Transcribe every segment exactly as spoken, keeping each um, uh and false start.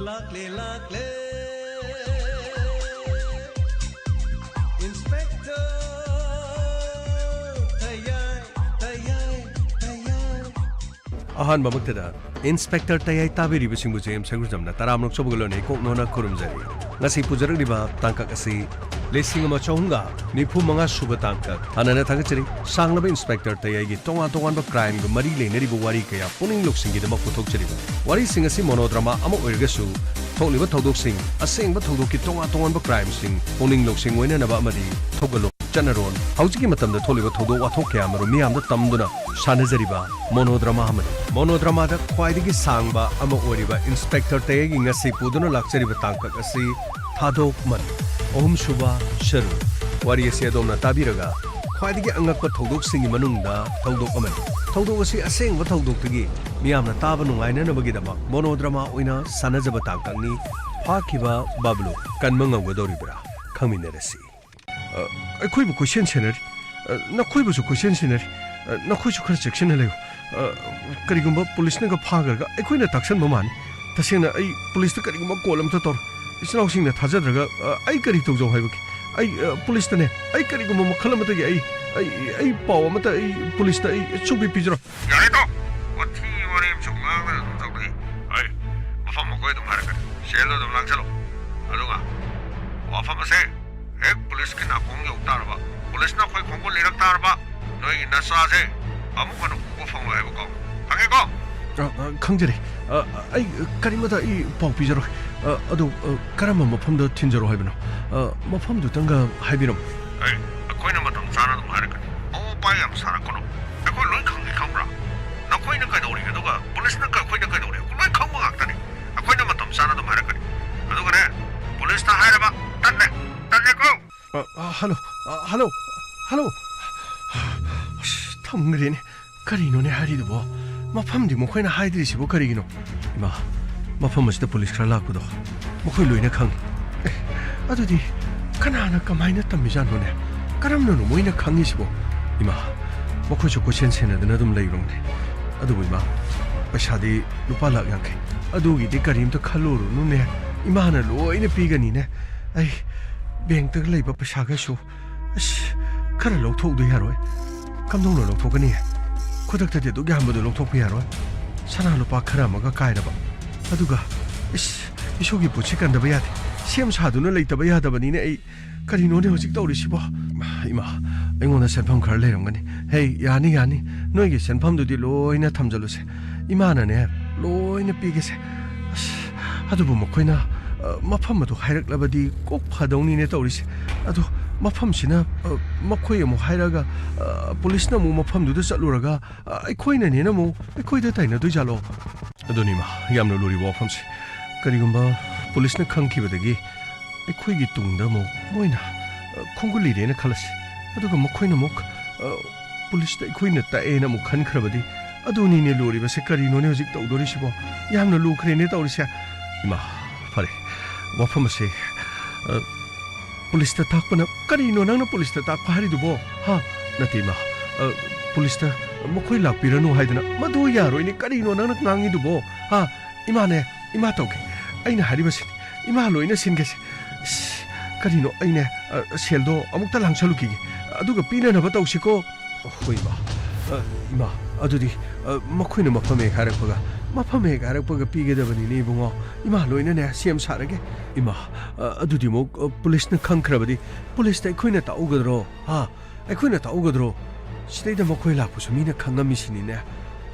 ꯂꯥꯛꯂꯦ, ꯂꯥꯛꯂꯦ, Inspector ꯇꯌꯥꯏ, ꯇꯌꯥꯏ, ꯇꯌꯥꯏ꯫ ꯑꯍꯥꯟꯕꯃꯛꯇꯗ Inspector ꯇꯌꯥꯏ ꯇꯥꯕꯤꯔꯤꯕꯁꯤꯡꯕꯨ J M ꯁꯪꯒ꯭ꯔꯨꯖꯝꯅ ꯇꯔꯥꯃꯔꯛ ꯆꯧꯕꯒ ꯂꯣꯟꯅ ꯏꯀꯣꯛ ꯅꯣꯟꯅ ꯈꯨꯔꯨꯝꯖꯔꯤ꯫ ꯉꯁꯤ ꯄꯨꯖꯔꯛꯂꯤꯕ ꯇꯥꯡꯀꯛ ꯑꯁꯤ ꯂꯤꯁꯤꯡ ꯑꯃ ꯆꯍꯨꯝꯒ ꯅꯤꯐꯨ ꯃꯉꯥ ꯁꯨꯕ ꯇꯥꯡꯀꯛ꯫ ꯍꯥꯟꯅꯅ ꯊꯥꯒꯠꯆꯔꯤ꯫ ꯁꯥꯡꯂꯕ Inspector ꯇꯌꯥꯏꯒꯤ ꯇꯣꯉꯥꯟ ꯇꯣꯉꯥꯟꯕ crimeꯒ ꯃꯔꯤ ꯂꯩꯅꯔꯤꯕ ꯋꯥꯔꯤ ꯀꯌꯥ ꯄꯨꯛꯅꯤꯡ ꯂꯧꯁꯤꯡꯒꯤꯗꯃꯛ ꯄꯨꯊꯣꯛꯆꯔꯤꯕ꯫ ꯋꯥꯔꯤꯁꯤꯡ ꯑꯁꯤ monodrama ꯑꯃ ꯑꯣꯏꯔꯒꯁꯨ, ꯊꯣꯛꯂꯤꯕ ꯊꯧꯗꯣꯛꯁꯤꯡ, ꯑꯁꯦꯡꯕ ꯊꯧꯗꯣꯛꯀꯤ ꯇꯣꯉꯥꯟ ꯇꯣꯉꯥꯟꯕ crimeꯁꯤꯡ ꯄꯨꯛꯅꯤꯡ ꯂꯧꯁꯤꯡ ꯑꯣꯏꯅꯅꯕ ꯑꯃꯗꯤ ꯊꯧꯒꯜꯂꯣꯟ, ꯆꯠꯅꯔꯣꯟ, ꯍꯧꯖꯤꯛꯀꯤ ꯃꯇꯝꯗ ꯊꯣꯛꯂꯤꯕ ꯊꯧꯗꯣꯛ ꯋꯥꯊꯣꯛ ꯀꯌꯥ ꯑꯃꯔꯣꯝ ꯃꯤꯌꯥꯝꯗ ꯇꯝꯗꯨꯅ ꯁꯥꯟꯅꯖꯔꯤꯕ monodrama ꯑꯃꯅꯤ꯫ Monodramaꯗ ꯈ꯭ꯋꯥꯏꯗꯒꯤ ꯁꯥꯡꯕ ꯑꯃ ꯑꯣꯏꯔꯤꯕ Inspector ꯇꯌꯥꯏꯒꯤ ꯉꯁꯤ ꯄꯨꯗꯨꯅ ꯂꯥꯛꯆꯔꯤꯕ ꯇꯥꯡꯀꯛ ꯑꯁꯤ ꯊꯥꯗꯣꯛꯃꯜ, ꯑꯍꯨꯝꯁꯨꯕ ꯁꯔꯨ꯫ ꯋꯥꯔꯤ ꯑꯁꯤ ꯑꯗꯣꯝꯅ ꯇꯥꯕꯤꯔꯒ ꯈ꯭ꯋꯥꯏꯗꯒꯤ ꯑꯉꯛꯄ ꯊꯧꯗꯣꯛꯁꯤꯡꯒꯤ ꯃꯅꯨꯡꯗ ꯊꯧꯗꯣꯛ ꯑꯃꯅꯤ꯫ ꯊꯧꯗꯣꯛ ꯑꯁꯤ ꯑꯁꯦꯡꯕ ꯊꯧꯗꯣꯛꯇꯒꯤ ꯃꯤꯌꯥꯝꯅ ꯇꯥꯕ ꯅꯨꯡꯉꯥꯏꯅꯅꯕꯒꯤꯗꯃꯛ monodrama ꯑꯣꯏꯅ ꯁꯥꯟꯅꯖꯕ ꯇꯥꯡꯀꯛꯅꯤ꯫ ꯐꯥꯈꯤꯕ ꯕꯥꯕꯂꯨ ꯀꯟꯕ ꯉꯝꯒꯗꯧꯔꯤꯕ꯭ꯔꯥ? ꯈꯪꯃꯤꯟꯅꯔꯁꯤ꯫ ꯑ, ꯑꯩꯈꯣꯏꯕꯨ ꯀꯣꯏꯁꯦꯟ ꯁꯦꯟꯅꯔꯤ꯫ ꯑ, ꯅꯈꯣꯏꯕꯨꯁꯨ ꯀꯣꯏꯁꯦꯟ ꯁꯦꯟꯅꯔꯤ꯫ ꯑ, ꯅꯈꯣꯏꯁꯨ ꯈꯔ ꯆꯦꯛꯁꯤꯟꯅ ꯂꯩꯌꯨ꯫ ꯑ, ꯀꯔꯤꯒꯨꯝꯕ ꯄꯨꯂꯤꯁꯅꯒ ꯐꯥꯈ꯭ꯔꯒ ꯑꯩꯈꯣꯏꯅ ꯇꯥꯛꯁꯟꯕ ꯃꯥꯟꯅꯤ꯫ ꯇꯁꯦꯡꯅ ꯑꯩ ꯄꯨꯂꯤꯁꯇ ꯀꯔꯤꯒꯨꯝꯕ ꯀꯣꯜ ꯑꯝꯇ ꯇꯧꯔꯣ꯫ ꯏꯆꯤꯟ ꯏꯅꯥꯎꯁꯤꯡꯅ ꯊꯥꯖꯗ꯭ꯔꯒ, ꯑ, ꯑꯩ ꯀꯔꯤ ꯇꯧꯖꯧ ꯍꯥꯏꯕꯒꯦ? ꯑꯩ, ꯑ, ꯄꯨꯂꯤꯁꯇꯅꯦ, ꯑꯩ ꯀꯔꯤꯒꯨꯝꯕ ꯃꯈꯜ ꯑꯃꯠꯇꯒꯤ ꯑꯩ, ꯑꯩ, ꯑꯩ ꯄꯥꯎ ꯑꯃꯠꯇ ꯑꯩ ꯄꯨꯂꯤꯁꯇ ꯑꯩ ꯁꯨꯡꯄꯤ ꯄꯤꯖꯔꯣꯏ꯫ ꯌꯥꯔꯦꯀꯣ, ꯋꯥꯊꯤ ꯋꯥꯔꯦꯝ ꯁꯨꯝ ꯉꯥꯡꯗꯅ ꯑꯗꯨꯝ ꯇꯧꯔꯛꯏ꯫ ꯑꯩ ꯃꯐꯝ ꯑꯩꯈꯣꯏ ꯑꯗꯨꯝ ꯍꯥꯏꯔꯛꯀꯅꯤ꯫ ꯁꯦꯜꯗꯣ ꯑꯗꯨꯝ ꯂꯥꯡꯁꯜꯂꯣ꯫ ꯑꯗꯨꯒ ꯋꯥꯐꯝ ꯑꯁꯦ ꯍꯦꯛ ꯄꯨꯂꯤꯁꯀꯤ ꯅꯥꯀꯣꯡ ꯌꯧ ꯇꯥꯔꯕ, ꯄꯨꯂꯤꯁꯅ ꯑꯩꯈꯣꯏ ꯈꯣꯡꯒꯨꯜ ꯂꯤꯔꯛ ꯇꯥꯔꯕ, ꯅꯣꯏꯒꯤ ꯅꯆꯥꯁꯦ ꯑꯃꯨꯛ ꯍꯟꯅ ꯎꯕ ꯐꯪꯂꯣꯏ ꯍꯥꯏꯕꯀꯣ꯫ ꯈꯪꯉꯦꯀꯣ? ꯑ, ꯑ, ꯈꯪꯖꯔꯦ꯫ ꯑ, ꯑꯩ ꯀꯔꯤꯃꯇ ꯑꯩ ꯄꯥꯎ ꯄꯤꯖꯔꯣꯏ꯫ ꯑ, ꯑꯗꯣ, ꯑ, ꯀꯔꯝꯕ ꯃꯐꯝꯗ ꯊꯤꯟꯖꯔꯣ ꯍꯥꯏꯕꯅꯣ? ꯑ, ꯃꯐꯝꯗꯨꯇꯪꯒ ꯍꯥꯏꯕꯤꯔꯝꯃꯨ꯫ ꯑꯩ, ꯑꯩꯈꯣꯏꯅ ꯃꯇꯝ ꯆꯥꯅ ꯑꯗꯨꯝ ꯍꯥꯏꯔꯛꯀꯅꯤ꯫ ꯃꯑꯣꯡ ꯃꯄꯥ ꯌꯥꯝ ꯁꯥꯔꯛꯀꯅꯨ꯫ ꯑꯩꯈꯣꯏ ꯂꯣꯏ ꯈꯪꯉꯤ, ꯈꯪꯕ꯭ꯔꯥ? ꯅꯈꯣꯏꯅ ꯀꯩꯗꯧꯔꯤ, ꯑꯗꯨꯒ ꯄꯨꯂꯤꯁꯅ ꯀ-, ꯑꯩꯈꯣꯏꯗ ꯀꯩꯗꯧꯔꯤ? ꯑꯩꯈꯣꯏ ꯂꯣꯏ ꯈꯪꯕ ꯉꯥꯛꯇꯅꯤ꯫ ꯑꯩꯈꯣꯏꯅ ꯃꯇꯝ ꯆꯥꯅ ꯑꯗꯨꯝ ꯍꯥꯏꯔꯛꯀꯅꯤ꯫ ꯑꯗꯨꯒꯅꯦ, ꯄꯨꯂꯤꯁꯇ ꯍꯥꯏꯔꯕ ꯇꯜꯂꯦ, ꯇꯜꯂꯦꯀꯣ? ꯑ, ꯑ, ꯍꯜꯂꯣ, ꯑ, ꯍꯜꯂꯣ, ꯍꯜꯂꯣ꯫ ꯑꯁ, ꯊꯝꯈ꯭ꯔꯦꯅꯦ꯫ ꯀꯔꯤꯅꯣꯅꯦ ꯍꯥꯏꯔꯤꯗꯨꯕꯣ? ꯃꯐꯝꯗꯤ ꯃꯈꯣꯏꯅ ꯍꯥꯏꯗ꯭ꯔꯤꯁꯤꯕꯨ ꯀꯔꯤꯒꯤꯅꯣ? ꯏꯃꯥ, ꯃꯐꯝ ꯑꯁꯤꯗ ꯄꯨꯂꯤꯁ ꯈꯔ ꯂꯥꯛꯄꯗꯣ ꯃꯈꯣꯏ ꯂꯣꯏꯅ ꯈꯪꯉꯤ꯫ ꯑꯦ, ꯑꯗꯨꯗꯤ ꯀꯅꯥꯅ ꯀꯃꯥꯏꯅ ꯇꯝꯃꯤꯖꯥꯠꯅꯣꯅꯦ? ꯀꯔꯝꯅꯅꯣ ꯃꯣꯏꯅ ꯈꯪꯉꯤꯁꯤꯕꯣ? ꯏꯃꯥ, ꯃꯈꯣꯏꯁꯨ ꯀꯣꯏꯁꯦꯟ ꯁꯦꯟꯅꯗꯨꯅ ꯑꯗꯨꯝ ꯂꯩꯔꯨꯝꯅꯦ꯫ ꯑꯗꯨꯕꯨ ꯏꯃꯥ, ꯄꯩꯁꯥꯗꯤ ꯂꯨꯄꯥ ꯂꯥꯈ ꯌꯥꯡꯈꯩ꯫ ꯑꯗꯨꯒꯤꯗꯤ ꯀꯔꯤꯝꯇ ꯈꯜꯂꯨꯔꯨꯅꯨꯅꯦ, ꯏꯃꯥꯅ ꯂꯣꯏꯅ ꯄꯤꯒꯅꯤꯅꯦ꯫ ꯑꯩ ꯕꯦꯡꯛꯇ ꯂꯩꯕ ꯄꯩꯁꯥꯈꯩꯁꯨ, ꯑꯁ, ꯈꯔ ꯂꯧꯊꯣꯛꯎꯗ ꯌꯥꯔꯣꯏ꯫ ꯀꯝꯗꯧꯅ ꯂꯧꯊꯣꯛꯀꯅꯤ? ꯈꯨꯗꯛꯇꯗꯤ ꯑꯗꯨꯛ ꯌꯥꯝꯕꯗꯣ ꯂꯧꯊꯣꯛꯄ ꯌꯥꯔꯣꯏ꯫ ꯁꯅꯥ ꯂꯨꯄꯥ ꯈꯔ ꯑꯃꯒ ꯀꯥꯏꯔꯕ꯫ ꯑꯗꯨꯒ, ꯏꯁ, ꯏꯁꯨꯒꯤ ꯄꯣꯠꯁꯤ ꯀꯟꯗꯕ ꯌꯥꯗꯦ꯫ ꯁꯦꯝ ꯁꯥꯗꯨꯅ ꯂꯩꯇꯕ ꯌꯥꯗꯕꯅꯤꯅꯦ ꯑꯩ꯫ ꯀꯔꯤꯅꯣꯅꯦ ꯍꯧꯖꯤꯛ ꯇꯧꯔꯤꯁꯤꯕꯣ? ꯏꯃꯥ, ꯑꯩꯉꯣꯟꯗ ꯁꯦꯟꯐꯝ ꯈꯔ ꯂꯩꯔꯝꯒꯅꯤ꯫ ꯍꯦ, ꯌꯥꯅꯤ, ꯌꯥꯅꯤ꯫ ꯅꯣꯏꯒꯤ ꯁꯦꯟꯐꯝꯗꯨꯗꯤ ꯂꯣꯏꯅ ꯊꯝꯖꯜꯂꯨꯁꯦ꯫ ꯏꯃꯥꯅꯅꯦ, ꯂꯣꯏꯅ ꯄꯤꯒꯦꯁꯦ꯫ ꯑꯁ, ꯑꯗꯨꯕꯨ ꯃꯈꯣꯏꯅ, ꯑ, ꯃꯐꯝ ꯑꯗꯨ ꯍꯥꯏꯔꯛꯂꯕꯗꯤ ꯀꯣꯛ ꯐꯗꯧꯅꯤꯅꯦ ꯇꯧꯔꯤꯁꯦ꯫ ꯑꯗꯣ ꯃꯐꯝꯁꯤꯅ, ꯑ, ꯃꯈꯣꯏ ꯑꯃꯨꯛ ꯍꯥꯏꯔꯒ, ꯑ, ꯄꯨꯂꯤꯁꯅ ꯑꯃꯨꯛ ꯃꯐꯝꯗꯨꯗ ꯆꯠꯂꯨꯔꯒ, ꯑ, ꯑꯩꯈꯣꯏꯅꯅꯦꯅ ꯑꯃꯨꯛ ꯑꯩꯈꯣꯏꯗ ꯇꯥꯏꯅꯗꯣꯏꯖꯥꯠꯂꯣ? ꯑꯗꯨꯅꯤ ꯏꯃꯥ, ꯌꯥꯝꯅ ꯂꯨꯔꯤꯕ ꯋꯥꯐꯝꯁꯦ꯫ ꯀꯔꯤꯒꯨꯝꯕ ꯄꯨꯂꯤꯁꯅ ꯈꯪꯈꯤꯕꯗꯒꯤ ꯑꯩꯈꯣꯏꯒꯤ ꯇꯨꯡꯗ ꯑꯃꯨꯛ ꯃꯣꯏꯅ, ꯑ, ꯈꯣꯡꯒꯨꯜ ꯂꯤꯔꯦꯅ ꯈꯜꯂꯁꯤ꯫ ꯑꯗꯨꯒ ꯃꯈꯣꯏꯅ ꯑꯃꯨꯛ, ꯑ, ꯄꯨꯂꯤꯁꯇ ꯑꯩꯈꯣꯏꯅ ꯇꯛꯑꯦꯅ ꯑꯃꯨꯛ ꯈꯟꯈ꯭ꯔꯕꯗꯤ, ꯑꯗꯨꯅꯤꯅꯦ ꯂꯨꯔꯤꯕꯁꯦ꯫ ꯀꯔꯤꯅꯣꯅꯦ ꯍꯧꯖꯤꯛ ꯇꯧꯗꯣꯔꯤꯁꯤꯕꯣ? ꯌꯥꯝꯅ ꯂꯨꯈ꯭ꯔꯦꯅꯦ ꯇꯧꯔꯤꯁꯦ꯫ ꯏꯃꯥ, ꯐꯔꯦ, ꯋꯥꯐꯝ ꯑꯁꯦ, ꯑ, ꯄꯨꯂꯤꯁꯇ ꯇꯥꯛꯄꯅ, ꯀꯔꯤꯅꯣ ꯅꯪꯅ ꯄꯨꯂꯤꯁꯇ ꯇꯥꯛꯄ ꯍꯥꯏꯔꯤꯗꯨꯕꯣ? ꯍꯥ? ꯅꯠꯇꯦ, ꯏꯃꯥ꯫ ꯑ, ꯄꯨꯂꯤꯁꯇ ꯃꯈꯣꯏ ꯂꯥꯛꯄꯤꯔꯅꯨ ꯍꯥꯏꯗꯅ, ꯃꯗꯨ ꯌꯥꯔꯣꯏꯅꯦ꯫ ꯀꯔꯤꯅꯣ ꯅꯪꯅ ꯉꯥꯡꯉꯤꯗꯨꯕꯣ? ꯍꯥ? ꯏꯃꯥꯅꯦ, ꯏꯃꯥ ꯇꯧꯒꯦ꯫ ꯑꯩꯅ ꯍꯥꯏꯔꯤꯕꯁꯤꯅꯤ꯫ ꯏꯃꯥ ꯂꯣꯏꯅ ꯁꯤꯟꯒꯦꯁꯦ꯫ ꯏꯁ, ꯀꯔꯤꯅꯣ ꯑꯩꯅꯦ, ꯑ, ꯁꯦꯜꯗꯣ ꯑꯃꯨꯛꯇ ꯂꯥꯡꯁꯜꯂꯨꯈꯤꯒꯦ꯫ ꯑꯗꯨꯒ ꯄꯤꯅꯅꯕ ꯇꯧꯁꯤꯀꯣ꯫ ꯍꯣꯏ, ꯏꯃꯥ꯫ ꯑ, ꯏꯃꯥ, ꯑꯗꯨꯗꯤ, ꯑ, ꯃꯈꯣꯏꯅ ꯃꯐꯝ ꯍꯦꯛ ꯍꯥꯏꯔꯛꯄꯒ, ꯃꯐꯝ ꯍꯦꯛ ꯍꯥꯏꯔꯛꯄꯒ ꯄꯤꯒꯗꯕꯅꯤꯅꯦ, ꯏꯕꯨꯡꯉꯣ꯫ ꯏꯃꯥ ꯂꯣꯏꯅꯅꯦ ꯁꯦꯝ ꯁꯥꯔꯒꯦ꯫ ꯏꯃꯥ, ꯑ, ꯑꯗꯨꯗꯤ ꯑꯃꯨꯛ, ꯑ, ꯄꯨꯂꯤꯁꯅ ꯈꯪꯈ꯭ꯔꯕꯗꯤ ꯄꯨꯂꯤꯁꯇ ꯑꯩꯈꯣꯏꯅ ꯇꯥꯛꯎꯒꯗ꯭ꯔꯣ? ꯍꯥ? ꯑꯩꯈꯣꯏꯅ ꯇꯥꯛꯎꯒꯗ꯭ꯔꯣ? ꯁꯤꯗꯩꯗ ꯃꯈꯣꯏ ꯂꯥꯛꯄꯁꯨ ꯃꯤꯅ ꯈꯪꯉꯝꯃꯤꯁꯤꯅꯤꯅꯦ꯫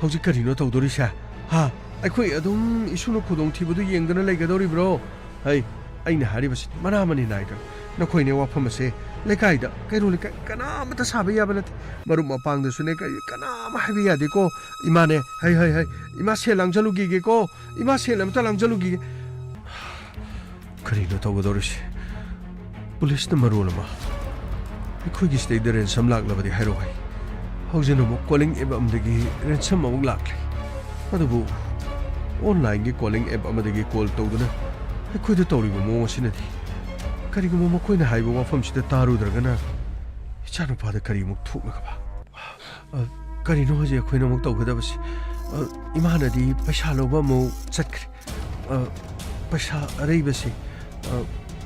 ꯍꯧꯖꯤꯛ ꯀꯔꯤꯅꯣ ꯇꯧꯗꯣꯔꯤꯁꯦ? ꯍꯥ? ꯑꯩꯈꯣꯏ ꯑꯗꯨꯝ ꯏꯁꯨꯅ ꯈꯨꯗꯣꯡꯊꯤꯕꯗꯨ ꯌꯦꯡꯗꯨꯅ ꯂꯩꯒꯗꯧꯔꯤꯕ꯭ꯔꯣ? ꯍꯩ, ꯑꯩꯅ ꯍꯥꯏꯔꯤꯕꯁꯤ ꯃꯅꯥ ꯑꯃꯅꯤ ꯅꯥꯏꯗ꯭ꯔꯦ꯫ ꯅꯈꯣꯏꯅꯦ ꯋꯥꯐꯝ ꯑꯁꯦ ꯂꯩꯀꯥꯏꯗ, ꯀꯩꯔꯣꯜ ꯂꯩꯀꯥꯏ ꯀꯅꯥ ꯑꯃꯠꯇ ꯁꯥꯕ ꯌꯥꯕ ꯅꯠꯇꯦ꯫ ꯃꯔꯨꯞ ꯃꯄꯥꯡꯗꯁꯨꯅꯦ ꯀꯔꯤ ꯀꯅꯥ ꯑꯃ ꯍꯥꯏꯕ ꯌꯥꯗꯦꯀꯣ꯫ ꯏꯃꯥꯅꯦ, ꯍꯩ, ꯍꯩ, ꯍꯩ, ꯏꯃꯥ ꯁꯦꯜ ꯂꯥꯡꯖꯜꯂꯨꯈꯤꯒꯦꯀꯣ꯫ ꯏꯃꯥ ꯁꯦꯜ ꯑꯃꯇ ꯂꯥꯡꯖꯜꯂꯨꯈꯤꯒꯦ꯫ ꯀꯔꯤꯅꯣ ꯇꯧꯒꯗꯧꯔꯤꯁꯦ? ꯄꯨꯂꯤꯁꯅ ꯃꯔꯣꯜ ꯑꯃ꯫ ꯑꯩꯈꯣꯏꯒꯤ ꯁꯤꯗꯩꯗ ꯔꯦꯟꯁꯝ ꯂꯥꯛꯂꯕꯗꯤ ꯍꯥꯏꯔꯛꯎ ꯍꯥꯏ꯫ ꯍꯧꯖꯤꯛ ꯑꯃꯨꯛ ꯀꯣꯂꯤꯡ ꯑꯦꯞ ꯑꯃꯗꯒꯤ ꯔꯦꯟꯁꯝ ꯑꯃꯨꯛ ꯂꯥꯛꯂꯦ꯫ ꯑꯗꯨꯕꯨ ꯑꯣꯟꯂꯥꯏꯟꯒꯤ ꯀꯣꯂꯤꯡ ꯑꯦꯞ ꯑꯃꯗꯒꯤ ꯀꯣꯜ ꯇꯧꯗꯨꯅ ꯑꯩꯈꯣꯏꯗ ꯇꯧꯔꯤꯕ ꯃꯑꯣꯡ ꯑꯁꯤꯅꯗꯤ, ꯀꯔꯤꯒꯨꯝꯕ ꯃꯈꯣꯏꯅ ꯍꯥꯏꯕ ꯋꯥꯐꯝꯁꯤꯗ ꯇꯥꯔꯨꯗ꯭ꯔꯒꯅ ꯏꯆꯥꯅꯨꯄꯥꯗ ꯀꯔꯤꯃꯨꯛ ꯊꯣꯛꯂꯒꯕ? ꯑ, ꯀꯔꯤꯅꯣ ꯍꯧꯖꯤꯛ ꯑꯩꯈꯣꯏꯅ ꯑꯃꯨꯛ ꯇꯧꯒꯗꯕꯁꯤ? ꯑ, ꯏꯃꯥꯅꯗꯤ ꯄꯩꯁꯥ ꯂꯧꯕ ꯑꯃꯨꯛ ꯆꯠꯈ꯭ꯔꯦ꯫ ꯑ, ꯄꯩꯁꯥ ꯑꯔꯩꯕꯁꯦ, ꯑ,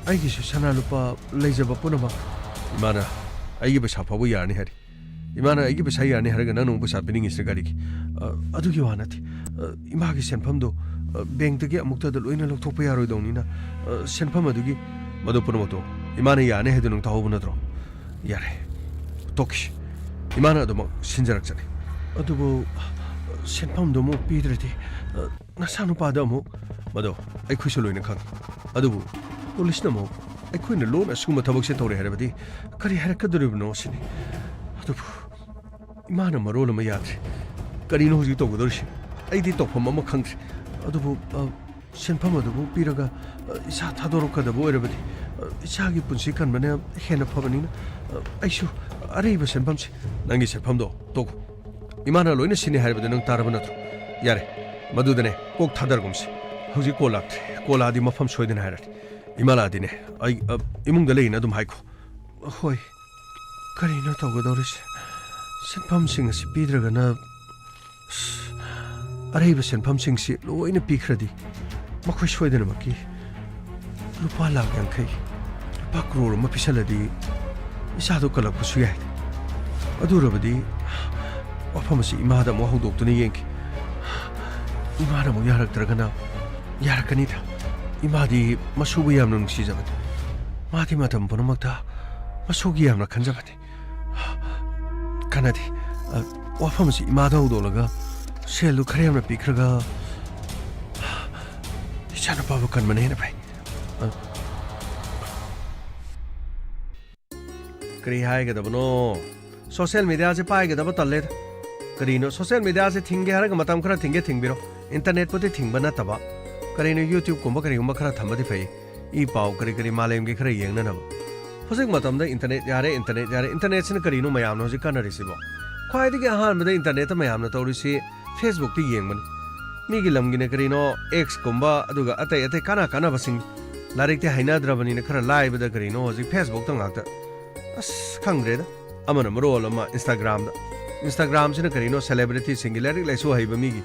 ꯑꯩꯒꯤꯁꯨ ꯁꯅꯥ ꯂꯨꯄꯥ ꯂꯩꯖꯕ ꯄꯨꯝꯅꯃꯛ꯫ ꯏꯃꯥꯅ ꯑꯩꯒꯤ ꯄꯩꯁꯥ ꯐꯥꯎꯕ ꯌꯥꯔꯅꯤ ꯍꯥꯏꯔꯤ꯫ ꯏꯃꯥꯅ ꯑꯩꯒꯤ ꯄꯩꯁꯥ ꯌꯥꯔꯅꯤ ꯍꯥꯏꯔꯒ ꯅꯪꯅ ꯑꯃꯨꯛ ꯄꯩꯁꯥ ꯄꯤꯅꯤꯡꯉꯤꯁꯤꯅ ꯀꯔꯤꯒꯤ? ꯑ, ꯑꯗꯨꯒꯤ ꯋꯥ ꯅꯠꯇꯦ꯫ ꯑ, ꯏꯃꯥꯒꯤ ꯁꯦꯟꯐꯝꯗꯣ, ꯑ, ꯕꯦꯡꯛꯇꯒꯤ ꯑꯃꯨꯛꯇꯗ ꯂꯣꯏꯅ ꯂꯧꯊꯣꯛꯄ ꯌꯥꯔꯣꯏꯗꯧꯅꯤꯅ, ꯑ, ꯁꯦꯟꯐꯝ ꯑꯗꯨꯒꯤ꯫ ꯃꯗꯨ ꯄꯨꯝꯅꯃꯛꯇꯣ ꯏꯃꯥꯅ ꯌꯥꯔꯅꯤ ꯍꯥꯏꯗꯨ ꯅꯪ ꯇꯥꯍꯧꯕ ꯅꯠꯇ꯭ꯔꯣ? ꯌꯥꯔꯦ, ꯇꯣꯛꯈꯤ꯫ ꯏꯃꯥꯅ ꯑꯗꯨꯃꯛ ꯁꯤꯟꯖꯔꯛꯆꯅꯤ꯫ ꯑꯗꯨꯕꯨ ꯁꯦꯟꯐꯝꯗꯨ ꯑꯃꯨꯛ ꯄꯤꯗ꯭ꯔꯗꯤ, ꯑ, ꯅꯆꯥꯅꯨꯄꯥꯗ ꯑꯃꯨꯛ꯫ ꯃꯗꯣ ꯑꯩꯈꯣꯏꯁꯨ ꯂꯣꯏꯅ ꯈꯪꯉꯤ꯫ ꯑꯗꯨꯕꯨ ꯄꯨꯂꯤꯁꯅ ꯑꯃꯨꯛ ꯑꯩꯈꯣꯏꯅ ꯂꯣꯟꯅ ꯑꯁꯤꯒꯨꯝꯕ ꯊꯕꯛꯁꯦ ꯇꯧꯔꯦ ꯍꯥꯏꯔꯕꯗꯤ ꯀꯔꯤ ꯍꯥꯏꯔꯛꯀꯗꯧꯔꯤꯕꯅꯣ ꯁꯤꯅꯤ꯫ ꯑꯗꯨꯕꯨ ꯏꯃꯥꯅ ꯃꯔꯣꯜ ꯑꯃ ꯌꯥꯗ꯭ꯔꯤ꯫ ꯀꯔꯤꯅꯣ ꯍꯧꯖꯤꯛ ꯇꯧꯒꯗꯧꯔꯤꯁꯤ? ꯑꯩꯗꯤ ꯇꯧꯐꯝ ꯑꯃ ꯈꯪꯗ꯭ꯔꯦ꯫ ꯑꯗꯨꯕꯨ, ꯑ, ꯁꯦꯟꯐꯝ ꯑꯗꯨꯕꯨ ꯄꯤꯔꯒ, ꯑ, ꯏꯁꯥ ꯊꯥꯗꯣꯔꯛꯀꯗꯕ ꯑꯣꯏꯔꯕꯗꯤ, ꯑ, ꯏꯆꯥꯒꯤ ꯄꯨꯟꯁꯤ ꯀꯟꯕꯅ ꯍꯦꯟꯅ ꯐꯕꯅꯤꯅ, ꯑ, ꯑꯩꯁꯨ ꯑꯔꯩꯕ ꯁꯦꯟꯐꯝꯁꯦ꯫ ꯅꯪꯒꯤ ꯁꯦꯟꯐꯝꯗꯣ ꯇꯣꯛꯈꯣ꯫ ꯏꯃꯥꯅ ꯂꯣꯏꯅ ꯁꯤꯟꯅꯤ ꯍꯥꯏꯔꯕꯗꯤ ꯅꯪ ꯇꯥꯔꯕ ꯅꯠꯇ꯭ꯔꯣ? ꯌꯥꯔꯦ, ꯃꯗꯨꯗꯅꯦ ꯀꯣꯛ ꯊꯥꯗꯔꯒꯨꯝꯁꯤ꯫ ꯍꯧꯖꯤꯛ ꯀꯣꯜ ꯂꯥꯛꯇ꯭ꯔꯦ꯫ ꯀꯣꯜ ꯂꯥꯛꯑꯗꯤ ꯃꯐꯝ ꯁꯣꯏꯗꯅ ꯍꯥꯏꯔꯛꯑꯅꯤ꯫ ꯏꯃꯥ ꯂꯥꯛꯑꯗꯤꯅꯦ, ꯑꯩ, ꯑ, ꯏꯃꯨꯡꯗ ꯂꯩꯅ ꯑꯗꯨꯝ ꯍꯥꯏꯈꯣ꯫ ꯍꯣꯏ, ꯀꯔꯤꯅꯣ ꯇꯧꯒꯗꯧꯔꯤꯁꯦ? ꯁꯦꯟꯐꯝꯁꯤꯡ ꯑꯁꯤ ꯄꯤꯗ꯭ꯔꯒꯅ, ꯑꯁ, ꯑꯔꯩꯕ ꯁꯦꯟꯐꯝꯁꯤꯡꯁꯤ ꯂꯣꯏꯅ ꯄꯤꯈ꯭ꯔꯗꯤ, ꯃꯈꯣꯏ ꯁꯣꯏꯗꯅꯃꯛꯀꯤ ꯂꯨꯄꯥ ꯂꯥꯈ ꯌꯥꯡꯈꯩ, ꯂꯨꯄꯥ ꯀ꯭ꯔꯣꯔ ꯑꯃ ꯄꯤꯁꯜꯂꯗꯤ ꯏꯆꯥꯗꯣ ꯀꯜꯂꯛꯄꯁꯨ ꯌꯥꯏ꯫ ꯑꯗꯨ ꯑꯣꯏꯔꯕꯗꯤ ꯋꯥꯐꯝ ꯑꯁꯤ ꯏꯃꯥꯗ ꯑꯃꯨꯛ ꯍꯧꯗꯣꯛꯇꯨꯅ ꯌꯦꯡꯈꯤ꯫ ꯏꯃꯥꯅ ꯑꯃꯨꯛ ꯌꯥꯔꯛꯇ꯭ꯔꯒꯅ ꯌꯥꯔꯛꯀꯅꯤꯗ꯫ ꯏꯃꯥꯗꯤ ꯃꯁꯨꯕꯨ ꯌꯥꯝꯅ ꯅꯨꯡꯁꯤꯖꯕꯅꯤ꯫ ꯃꯥꯗꯤ ꯃꯇꯝ ꯄꯨꯝꯅꯃꯛꯇ ꯃꯁꯨꯒꯤ ꯌꯥꯝꯅ ꯈꯟꯖꯕꯅꯤ꯫ ꯀꯥꯟꯅꯗꯦ꯫ ꯑ, ꯋꯥꯐꯝ ꯑꯁꯤ ꯏꯃꯥꯗ ꯍꯧꯗꯣꯛꯂꯒ ꯁꯦꯜꯗꯨ ꯈꯔ ꯌꯥꯝꯅ ꯄꯤꯈ꯭ꯔꯒ ꯏꯆꯥꯅꯨꯄꯥꯕꯨ ꯀꯟꯕꯅ ꯍꯦꯟꯅ ꯐꯩ꯫ ꯑ, ꯀꯔꯤ ꯍꯥꯏꯒꯗꯕꯅꯣ? ꯁꯣꯁꯤꯌꯦꯜ ꯃꯤꯗꯤꯌꯥꯁꯦ ꯄꯥꯏꯒꯗꯕ ꯇꯜꯂꯦꯗ꯫ ꯀꯔꯤꯅꯣ, ꯁꯣꯁꯤꯌꯦꯜ ꯃꯤꯗꯤꯌꯥꯁꯦ ꯊꯤꯡꯒꯦ ꯍꯥꯏꯔꯒ ꯃꯇꯝ ꯈꯔ ꯊꯤꯡꯒꯦ ꯊꯤꯡꯕꯤꯔꯣ꯫ ꯏꯟꯇꯔꯅꯦꯠꯄꯨꯗꯤ ꯊꯤꯡꯕ ꯅꯠꯇꯕ꯫ ꯀꯔꯤꯅꯣ, YouTubeꯀꯨꯝꯕ ꯀꯔꯤꯒꯨꯝꯕ ꯈꯔ ꯊꯝꯕꯗꯤ ꯐꯩ꯫ ꯏ ꯄꯥꯎ ꯀꯔꯤ ꯀꯔꯤ ꯃꯥꯂꯦꯝꯒꯤ ꯈꯔ ꯌꯦꯡꯅꯅꯕ꯫ ꯍꯧꯖꯤꯛ ꯃꯇꯝꯗ ꯏꯟꯇꯔꯅꯦꯠ ꯌꯥꯔꯦ, ꯏꯟꯇꯔꯅꯦꯠ ꯌꯥꯔꯦ꯫ ꯏꯟꯇꯔꯅꯦꯠꯁꯤꯅ ꯀꯔꯤꯅꯣ ꯃꯌꯥꯝꯅ ꯍꯧꯖꯤꯛ ꯀꯥꯟꯅꯔꯤꯁꯤꯕꯣ? ꯈ꯭ꯋꯥꯏꯗꯒꯤ ꯑꯍꯥꯟꯕꯗ ꯏꯟꯇꯔꯅꯦꯠꯇ ꯃꯌꯥꯝꯅ ꯇꯧꯔꯤꯁꯤ Facebookꯇ ꯌꯦꯡꯕꯅꯤ꯫ ꯃꯤꯒꯤ ꯂꯝꯒꯤꯅ ꯀꯔꯤꯅꯣ, Xꯀꯨꯝꯕ, ꯑꯗꯨꯒ ꯑꯇꯩ ꯑꯇꯩ ꯀꯥꯟꯅ ꯀꯥꯟꯅꯕꯁꯤꯡ꯫ ꯂꯥꯏꯔꯤꯛꯇꯤ ꯍꯩꯅꯗ꯭ꯔꯕꯅꯤꯅ ꯈꯔ ꯂꯥꯏꯕꯗ ꯀꯔꯤꯅꯣ ꯍꯧꯖꯤꯛ Facebookꯇ ꯉꯥꯛꯇ꯫ ꯑꯁ, ꯈꯪꯗ꯭ꯔꯦꯗ꯫ ꯑꯃꯅ ꯃꯔꯣꯜ ꯑꯃ Instagramꯗ꯫ Instagram-ꯁꯤꯅ ꯀꯔꯤꯅꯣ? Celebrity-ꯁꯤꯡꯒꯤ, ꯂꯥꯏꯔꯤꯛ ꯂꯥꯏꯁꯨ ꯍꯩꯕ ꯃꯤꯒꯤ꯫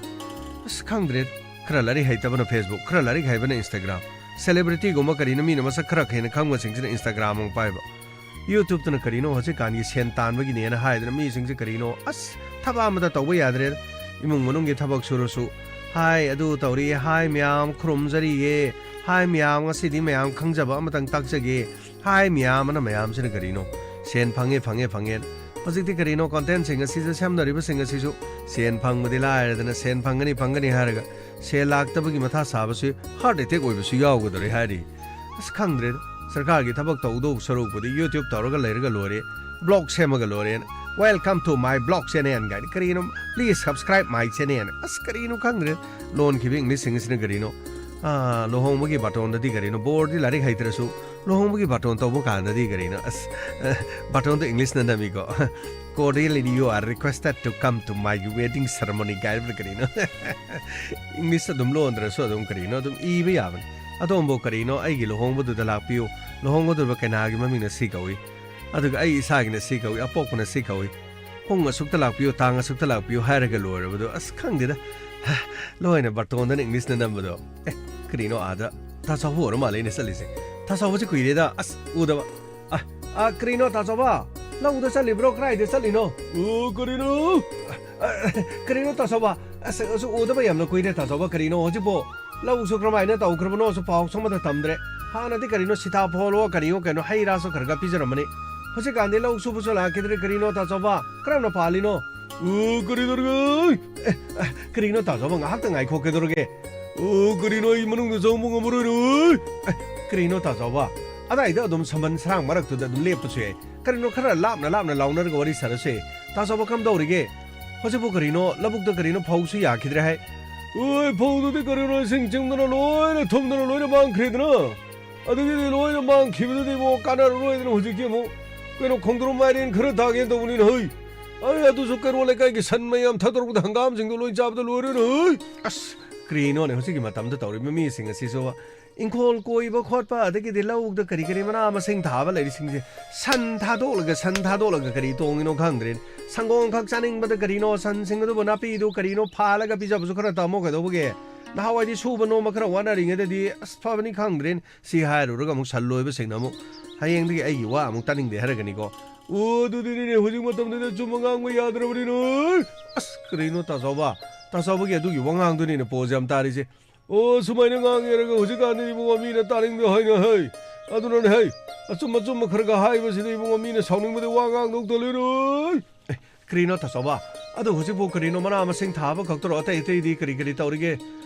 ꯑꯁ, ꯈꯪꯗ꯭ꯔꯦ꯫ ꯈꯔ ꯂꯥꯏꯔꯤꯛ ꯍꯩꯇꯕꯅ Facebook, ꯈꯔ ꯂꯥꯏꯔꯤꯛ ꯍꯩꯕꯅ Instagram꯫ Celebrity-ꯒꯨꯝꯕ ꯀꯔꯤꯅꯣ, ꯃꯤꯅ ꯃꯁꯛ ꯈꯔ ꯍꯦꯟꯅ ꯈꯪꯕꯁꯤꯡꯁꯤꯅ Instagram ꯑꯃꯨꯛ ꯄꯥꯏꯕ꯫ YouTube-ꯇꯅ ꯀꯔꯤꯅꯣ, ꯍꯧꯖꯤꯛꯀꯥꯟꯒꯤ ꯁꯦꯟ ꯇꯥꯟꯕꯒꯤꯅꯦꯅ ꯍꯥꯏꯗꯅ ꯃꯤꯁꯤꯡꯁꯦ ꯀꯔꯤꯅꯣ, ꯑꯁ, ꯊꯕꯛ ꯑꯃꯇ ꯇꯧꯕ ꯌꯥꯗ꯭ꯔꯦ꯫ ꯏꯃꯨꯡ ꯃꯅꯨꯡꯒꯤ ꯊꯕꯛ ꯁꯨꯔꯁꯨ, "ꯍꯥꯏ, ꯑꯗꯨ ꯇꯧꯔꯤ, ꯍꯥꯏ, ꯃꯌꯥꯝ ꯈꯨꯔꯨꯝꯖꯔꯤꯌꯦ, ꯍꯥꯏ, ꯃꯌꯥꯝ, ꯉꯁꯤꯗꯤ ꯃꯌꯥꯝ ꯈꯪꯖꯕ ꯑꯃꯇꯪ ꯇꯥꯛꯆꯒꯦ, ꯍꯥꯏ, ꯃꯌꯥꯝ" ꯑꯅ ꯃꯌꯥꯝꯁꯤꯅ ꯀꯔꯤꯅꯣ, "ꯁꯦꯟ ꯐꯪꯉꯦ, ꯐꯪꯉꯦ, ꯐꯪꯉꯦ"꯫ ꯍꯧꯖꯤꯛꯇꯤ ꯀꯔꯤꯅꯣ, content-ꯁꯤꯡ ꯑꯁꯤꯗ ꯁꯦꯝꯅꯔꯤꯕꯁꯤꯡ ꯑꯁꯤꯁꯨ ꯁꯦꯟ ꯐꯪꯕꯗꯤ ꯂꯥꯏꯔꯗꯅ, ꯁꯦꯟ ꯐꯪꯒꯅꯤ, ꯐꯪꯒꯅꯤ ꯍꯥꯏꯔꯒ ꯁꯦꯜ ꯂꯥꯛꯇꯕꯒꯤ ꯃꯊꯥ ꯁꯥꯕꯁꯤ heart attack ꯑꯣꯏꯕꯁꯨ ꯌꯥꯎꯒꯗꯧꯔꯦ ꯍꯥꯏꯔꯤ꯫ ꯑꯁ, ꯈꯪꯗ꯭ꯔꯦꯗ꯫ ꯁꯔꯀꯥꯔꯒꯤ ꯊꯕꯛ ꯇꯧꯗꯧ ꯁꯔꯨꯛꯄꯨꯗꯤ YouTube ꯇꯧꯔꯒ ꯂꯩꯔꯒ ꯂꯣꯏꯔꯦ, blog ꯁꯦꯝꯃꯒ ꯂꯣꯏꯔꯦꯅ, "Welcome to my blog channel" ꯀꯥꯏꯅ, ꯀꯔꯤꯅꯣ, "Please subscribe my channel", ꯑꯁ, ꯀꯔꯤꯅꯣ ꯈꯪꯗ꯭ꯔꯦ꯫ ꯂꯣꯟꯈꯤꯕ English-ꯁꯤꯡ ꯑꯁꯤꯅ ꯀꯔꯤꯅꯣ, ꯑꯥ, ꯂꯨꯍꯣꯡꯕꯒꯤ ꯕꯥꯇꯣꯟꯗꯗꯤ ꯀꯔꯤꯅꯣ, ꯕꯣꯔꯗꯤ ꯂꯥꯏꯔꯤꯛ ꯍꯩꯇ꯭ꯔꯁꯨ ꯂꯨꯍꯣꯡꯕꯒꯤ ꯕꯥꯇꯣꯟ ꯇꯧꯕ ꯀꯥꯟꯗꯗꯤ ꯀꯔꯤꯅꯣ, ꯑꯁ, ꯑ, ꯕꯥꯇꯣꯟꯗꯣ English-ꯅ ꯅꯝꯃꯤꯀꯣ꯫ "Cordially, you are requested to come to my wedding ceremony" ꯀꯥꯏꯕꯗ ꯀꯔꯤꯅꯣ? English ꯑꯗꯨꯝ ꯂꯣꯟꯗ꯭ꯔꯁꯨ ꯑꯗꯨꯝ ꯀꯔꯤꯅꯣ ꯑꯗꯨꯝ ꯏꯕ ꯌꯥꯕꯅꯤ꯫ "ꯑꯗꯣꯝꯕꯨ ꯀꯔꯤꯅꯣ ꯑꯩꯒꯤ ꯂꯨꯍꯣꯡꯕꯗꯨꯗ ꯂꯥꯛꯄꯤꯌꯨ, ꯂꯨꯍꯣꯡꯒꯗꯧꯔꯤꯕ ꯀꯩꯅꯥꯒꯤ ꯃꯃꯤꯡꯅ ꯁꯤ ꯀꯧꯏ, ꯑꯗꯨꯒ ꯑꯩ ꯏꯁꯥꯒꯤꯅ ꯁꯤ ꯀꯧꯏ, ꯑꯄꯣꯛꯄꯅ ꯁꯤ ꯀꯧꯏ, ꯄꯨꯡ ꯑꯁꯨꯛꯇ ꯂꯥꯛꯄꯤꯌꯨ, ꯇꯥꯡ ꯑꯁꯨꯛꯇ ꯂꯥꯛꯄꯤꯌꯨ" ꯍꯥꯏꯔꯒ ꯂꯣꯏꯔꯕꯗꯣ꯫ ꯑꯁ, ꯈꯪꯗꯦꯗ꯫ ꯂꯣꯏꯅ ꯕꯥꯇꯣꯟꯗꯅ English-ꯅ ꯅꯝꯕꯗꯣ꯫ ꯑꯦ, ꯀꯔꯤꯅꯣ ꯑꯥꯗ? ꯇꯥ ꯆꯥꯎꯕ ꯑꯣꯏꯔ ꯃꯥꯜꯂꯦ ꯑꯩꯅ ꯆꯠꯂꯤꯁꯦ꯫ ꯇꯥ ꯆꯥꯎꯕꯁꯦ ꯀꯨꯏꯔꯦꯗ ꯑꯁ ꯎꯗꯕ꯫ ꯑ, ꯑ, ꯀꯔꯤꯅꯣ ꯇꯥ ꯆꯥꯎꯕ? ꯂꯧꯗ ꯆꯠꯂꯤꯕ꯭ꯔꯣ? ꯀꯗꯥꯏꯗ ꯆꯠꯂꯤꯅꯣ? ꯑꯣ, ꯀꯔꯤꯅꯣ? ꯑ, ꯑ, ꯀꯔꯤꯅꯣ ꯇꯥ ꯆꯥꯎꯕ? ꯑꯁ, ꯑꯁꯨꯛ ꯎꯗꯕ ꯌꯥꯝꯅ ꯀꯨꯏꯔꯦ ꯇꯥ ꯆꯥꯎꯕ꯫ ꯀꯔꯤꯅꯣ ꯍꯧꯖꯤꯛꯄꯣ? ꯂꯧꯁꯨ ꯀꯔꯝꯍꯥꯏꯅ ꯇꯧꯈ꯭ꯔꯕꯅꯣꯁꯨ ꯄꯥꯎꯁꯨ ꯑꯃꯠꯇ ꯇꯝꯗ꯭ꯔꯦ꯫ ꯍꯥꯟꯅꯗꯤ ꯀꯔꯤꯅꯣ ꯁꯤꯇꯥꯐꯣꯜꯂꯣ ꯀꯔꯤꯌꯣ ꯀꯩꯅꯣ ꯍꯩ ꯔꯥꯁꯨ ꯈꯔ ꯈꯔ ꯄꯤꯖꯔꯝꯕꯅꯤ꯫ ꯍꯧꯖꯤꯛꯀꯥꯟꯗꯤ ꯂꯧ ꯁꯨꯕꯁꯨ ꯂꯥꯛꯈꯤꯗ꯭ꯔꯦ꯫ ꯀꯔꯤꯅꯣ ꯇꯥ ꯆꯥꯎꯕ? ꯀꯔꯝꯅ ꯄꯥꯜꯂꯤꯅꯣ? ꯑꯣ, ꯀꯔꯤ ꯇꯧꯔꯒꯦ? ꯑꯦ, ꯑꯦ, ꯀꯔꯤꯅꯣ ꯇꯥ ꯆꯥꯎꯕ? ꯉꯥꯏꯍꯥꯛꯇ ꯉꯥꯏꯈꯣ, ꯀꯩꯗꯧꯔꯒꯦ? ꯑꯣ, ꯀꯔꯤꯅꯣ ꯑꯩ ꯃꯅꯨꯡꯗ ꯆꯪꯕ ꯉꯝꯃꯔꯣꯏꯅꯦ? ꯑꯦ, ꯀꯔꯤꯅꯣ ꯇꯥ ꯆꯥꯎꯕ? ꯑꯗꯥꯏꯗ ꯑꯗꯨꯝ ꯁꯝꯕꯟ ꯁꯔꯥꯡ ꯃꯔꯛꯇꯨꯗ ꯑꯗꯨꯝ ꯂꯦꯞꯄꯁꯨ ꯌꯥꯏ꯫ ꯀꯔꯤꯅꯣ ꯈꯔ ꯂꯥꯞꯅ ꯂꯥꯞꯅ ꯂꯥꯎꯅꯔꯒ ꯋꯥꯔꯤ ꯁꯥꯔꯁꯦ꯫ ꯇꯥ ꯆꯥꯎꯕ ꯀꯝꯗꯧꯔꯤꯒꯦ? ꯍꯧꯖꯤꯛꯄꯨ ꯀꯔꯤꯅꯣ ꯂꯧꯕꯨꯛꯇ ꯀꯔꯤꯅꯣ ꯐꯧꯁꯨ ꯌꯥꯈꯤꯗ꯭ꯔꯦ ꯍꯥꯏ꯫ ꯑꯣꯏ, ꯐꯧꯗꯨꯗꯤ ꯀꯔꯤꯅꯣ ꯏꯁꯤꯡ ꯆꯤꯡꯗꯅ ꯂꯣꯏꯅ ꯊꯨꯝꯗꯅ ꯂꯣꯏꯅ ꯃꯥꯡꯈ꯭ꯔꯦꯗꯅ꯫ ꯑꯗꯨꯒꯤꯗꯤ ꯂꯣꯏꯅ ꯃꯥꯡꯈꯤꯕꯗꯨꯗꯤ ꯏꯕꯣ ꯀꯥꯟꯅꯔꯔꯣꯏꯗꯅ ꯍꯧꯖꯤꯛꯇꯤ ꯑꯃꯨꯛ ꯀꯩꯅꯣ ꯈꯣꯡꯗ꯭ꯔꯨꯝ ꯃꯥꯏꯔꯦꯟ ꯈꯔ ꯊꯥꯒꯦꯅ ꯇꯧꯕꯅꯤꯅ ꯍꯩ꯫ ꯑꯩ ꯑꯗꯨꯁꯨ ꯀꯩꯔꯣꯜ ꯂꯩꯀꯥꯏꯒꯤ ꯁꯟ ꯃꯌꯥꯝ ꯊꯥꯗꯣꯔꯛꯄꯗ ꯍꯪꯒꯥꯝꯁꯤꯡꯗꯣ ꯂꯣꯏ ꯆꯥꯕꯗ ꯂꯣꯏꯔꯦꯅꯦ ꯍꯩ꯫ ꯑꯁ, ꯀꯔꯤꯅꯣꯅꯦ ꯍꯧꯖꯤꯛꯀꯤ ꯃꯇꯝꯗ ꯇꯧꯔꯤꯕ ꯃꯤꯁꯤꯡ ꯑꯁꯤꯁꯨ? ꯏꯪꯈꯣꯜ ꯀꯣꯏꯕ ꯈꯣꯠꯄ, ꯑꯗꯒꯤꯗꯤ ꯂꯧꯗ ꯀꯔꯤ ꯀꯔꯤ ꯃꯅꯥ ꯃꯁꯤꯡ ꯊꯥꯕ ꯂꯩꯔꯤꯁꯤꯡꯁꯦ, ꯁꯟ ꯊꯥꯗꯣꯛꯂꯒ, ꯁꯟ ꯊꯥꯗꯣꯛꯂꯒ ꯀꯔꯤ ꯇꯣꯡꯉꯤꯅꯣ ꯈꯪꯗ꯭ꯔꯦꯅꯦ꯫ ꯁꯪꯒꯣꯝ ꯈꯛ ꯆꯥꯅꯤꯡꯕꯗ ꯀꯔꯤꯅꯣ, ꯁꯟꯁꯤꯡ ꯑꯗꯨꯕꯨ ꯅꯥꯄꯤꯗꯨ ꯀꯔꯤꯅꯣ ꯐꯥꯜꯂꯒ ꯄꯤꯖꯕꯁꯨ ꯈꯔ ꯇꯝꯃꯣ ꯀꯩꯗꯧꯕꯒꯦ? ꯅꯍꯥꯟꯋꯥꯏꯗꯤ ꯁꯨꯕ ꯅꯣꯝꯕ ꯈꯔ ꯋꯥꯅꯔꯤꯉꯩꯗꯗꯤ ꯑꯁ ꯐꯕꯅꯤ ꯈꯪꯗ꯭ꯔꯦꯅꯦ꯫ ꯁꯤ ꯍꯥꯏꯔꯨꯔꯒ ꯑꯃꯨꯛ ꯁꯟ ꯂꯣꯏꯕꯁꯤꯡꯅ ꯑꯃꯨꯛ ꯍꯌꯦꯡꯗꯒꯤ ꯑꯩꯒꯤ ꯋꯥ ꯑꯃꯨꯛ ꯇꯥꯅꯤꯡꯗꯦ ꯍꯥꯏꯔꯒꯅꯤꯀꯣ꯫ ꯑꯣ, ꯑꯗꯨꯗꯤꯅꯦ, ꯍꯧꯖꯤꯛ ꯃꯇꯝꯗꯗꯤ ꯑꯆꯨꯝꯕ ꯉꯥꯡꯕ ꯌꯥꯗ꯭ꯔꯕꯅꯤꯅꯦ꯫ ꯑꯁ, ꯀꯔꯤꯅꯣ ꯇꯥꯆꯧꯕ? ꯇꯥꯆꯧꯕꯒꯤ ꯑꯗꯨꯒꯤ ꯋꯥꯉꯥꯡꯗꯨꯅꯤꯅꯦ ꯄꯣꯖ ꯌꯥꯝ ꯇꯥꯔꯤꯁꯦ꯫ ꯑꯣ, ꯁꯨꯃꯥꯏꯅ ꯉꯥꯡꯉꯦꯔꯒ ꯍꯧꯖꯤꯛꯀꯥꯟꯗꯤ ꯏꯕꯨꯡꯉꯣ ꯃꯤꯅ ꯇꯥꯅꯤꯡꯗꯦ ꯍꯥꯏꯅ ꯍꯩ꯫ ꯑꯗꯨꯅꯅꯦ ꯍꯩ, ꯑꯆꯨꯝ ꯑꯆꯨꯝꯕ ꯈꯔ ꯈꯔ ꯍꯥꯏꯕꯁꯤꯗ ꯏꯕꯨꯡꯉꯣ ꯃꯤꯅ ꯁꯥꯎꯅꯤꯡꯕꯗꯤ ꯋꯥ ꯉꯥꯡꯗꯧꯇ ꯂꯩꯔꯣꯏ꯫ ꯑꯦ, ꯀꯔꯤꯅꯣ ꯇꯥꯆꯧꯕ? ꯑꯗꯣ ꯍꯧꯖꯤꯛꯄꯨ ꯀꯔꯤꯅꯣ ꯃꯅꯥ ꯃꯁꯤꯡ ꯊꯥꯕ ꯈꯛꯇꯔꯣ? ꯑꯇꯩ ꯑꯇꯩꯗꯤ ꯀꯔꯤ ꯀꯔꯤ ꯇꯧꯔꯤꯒꯦ?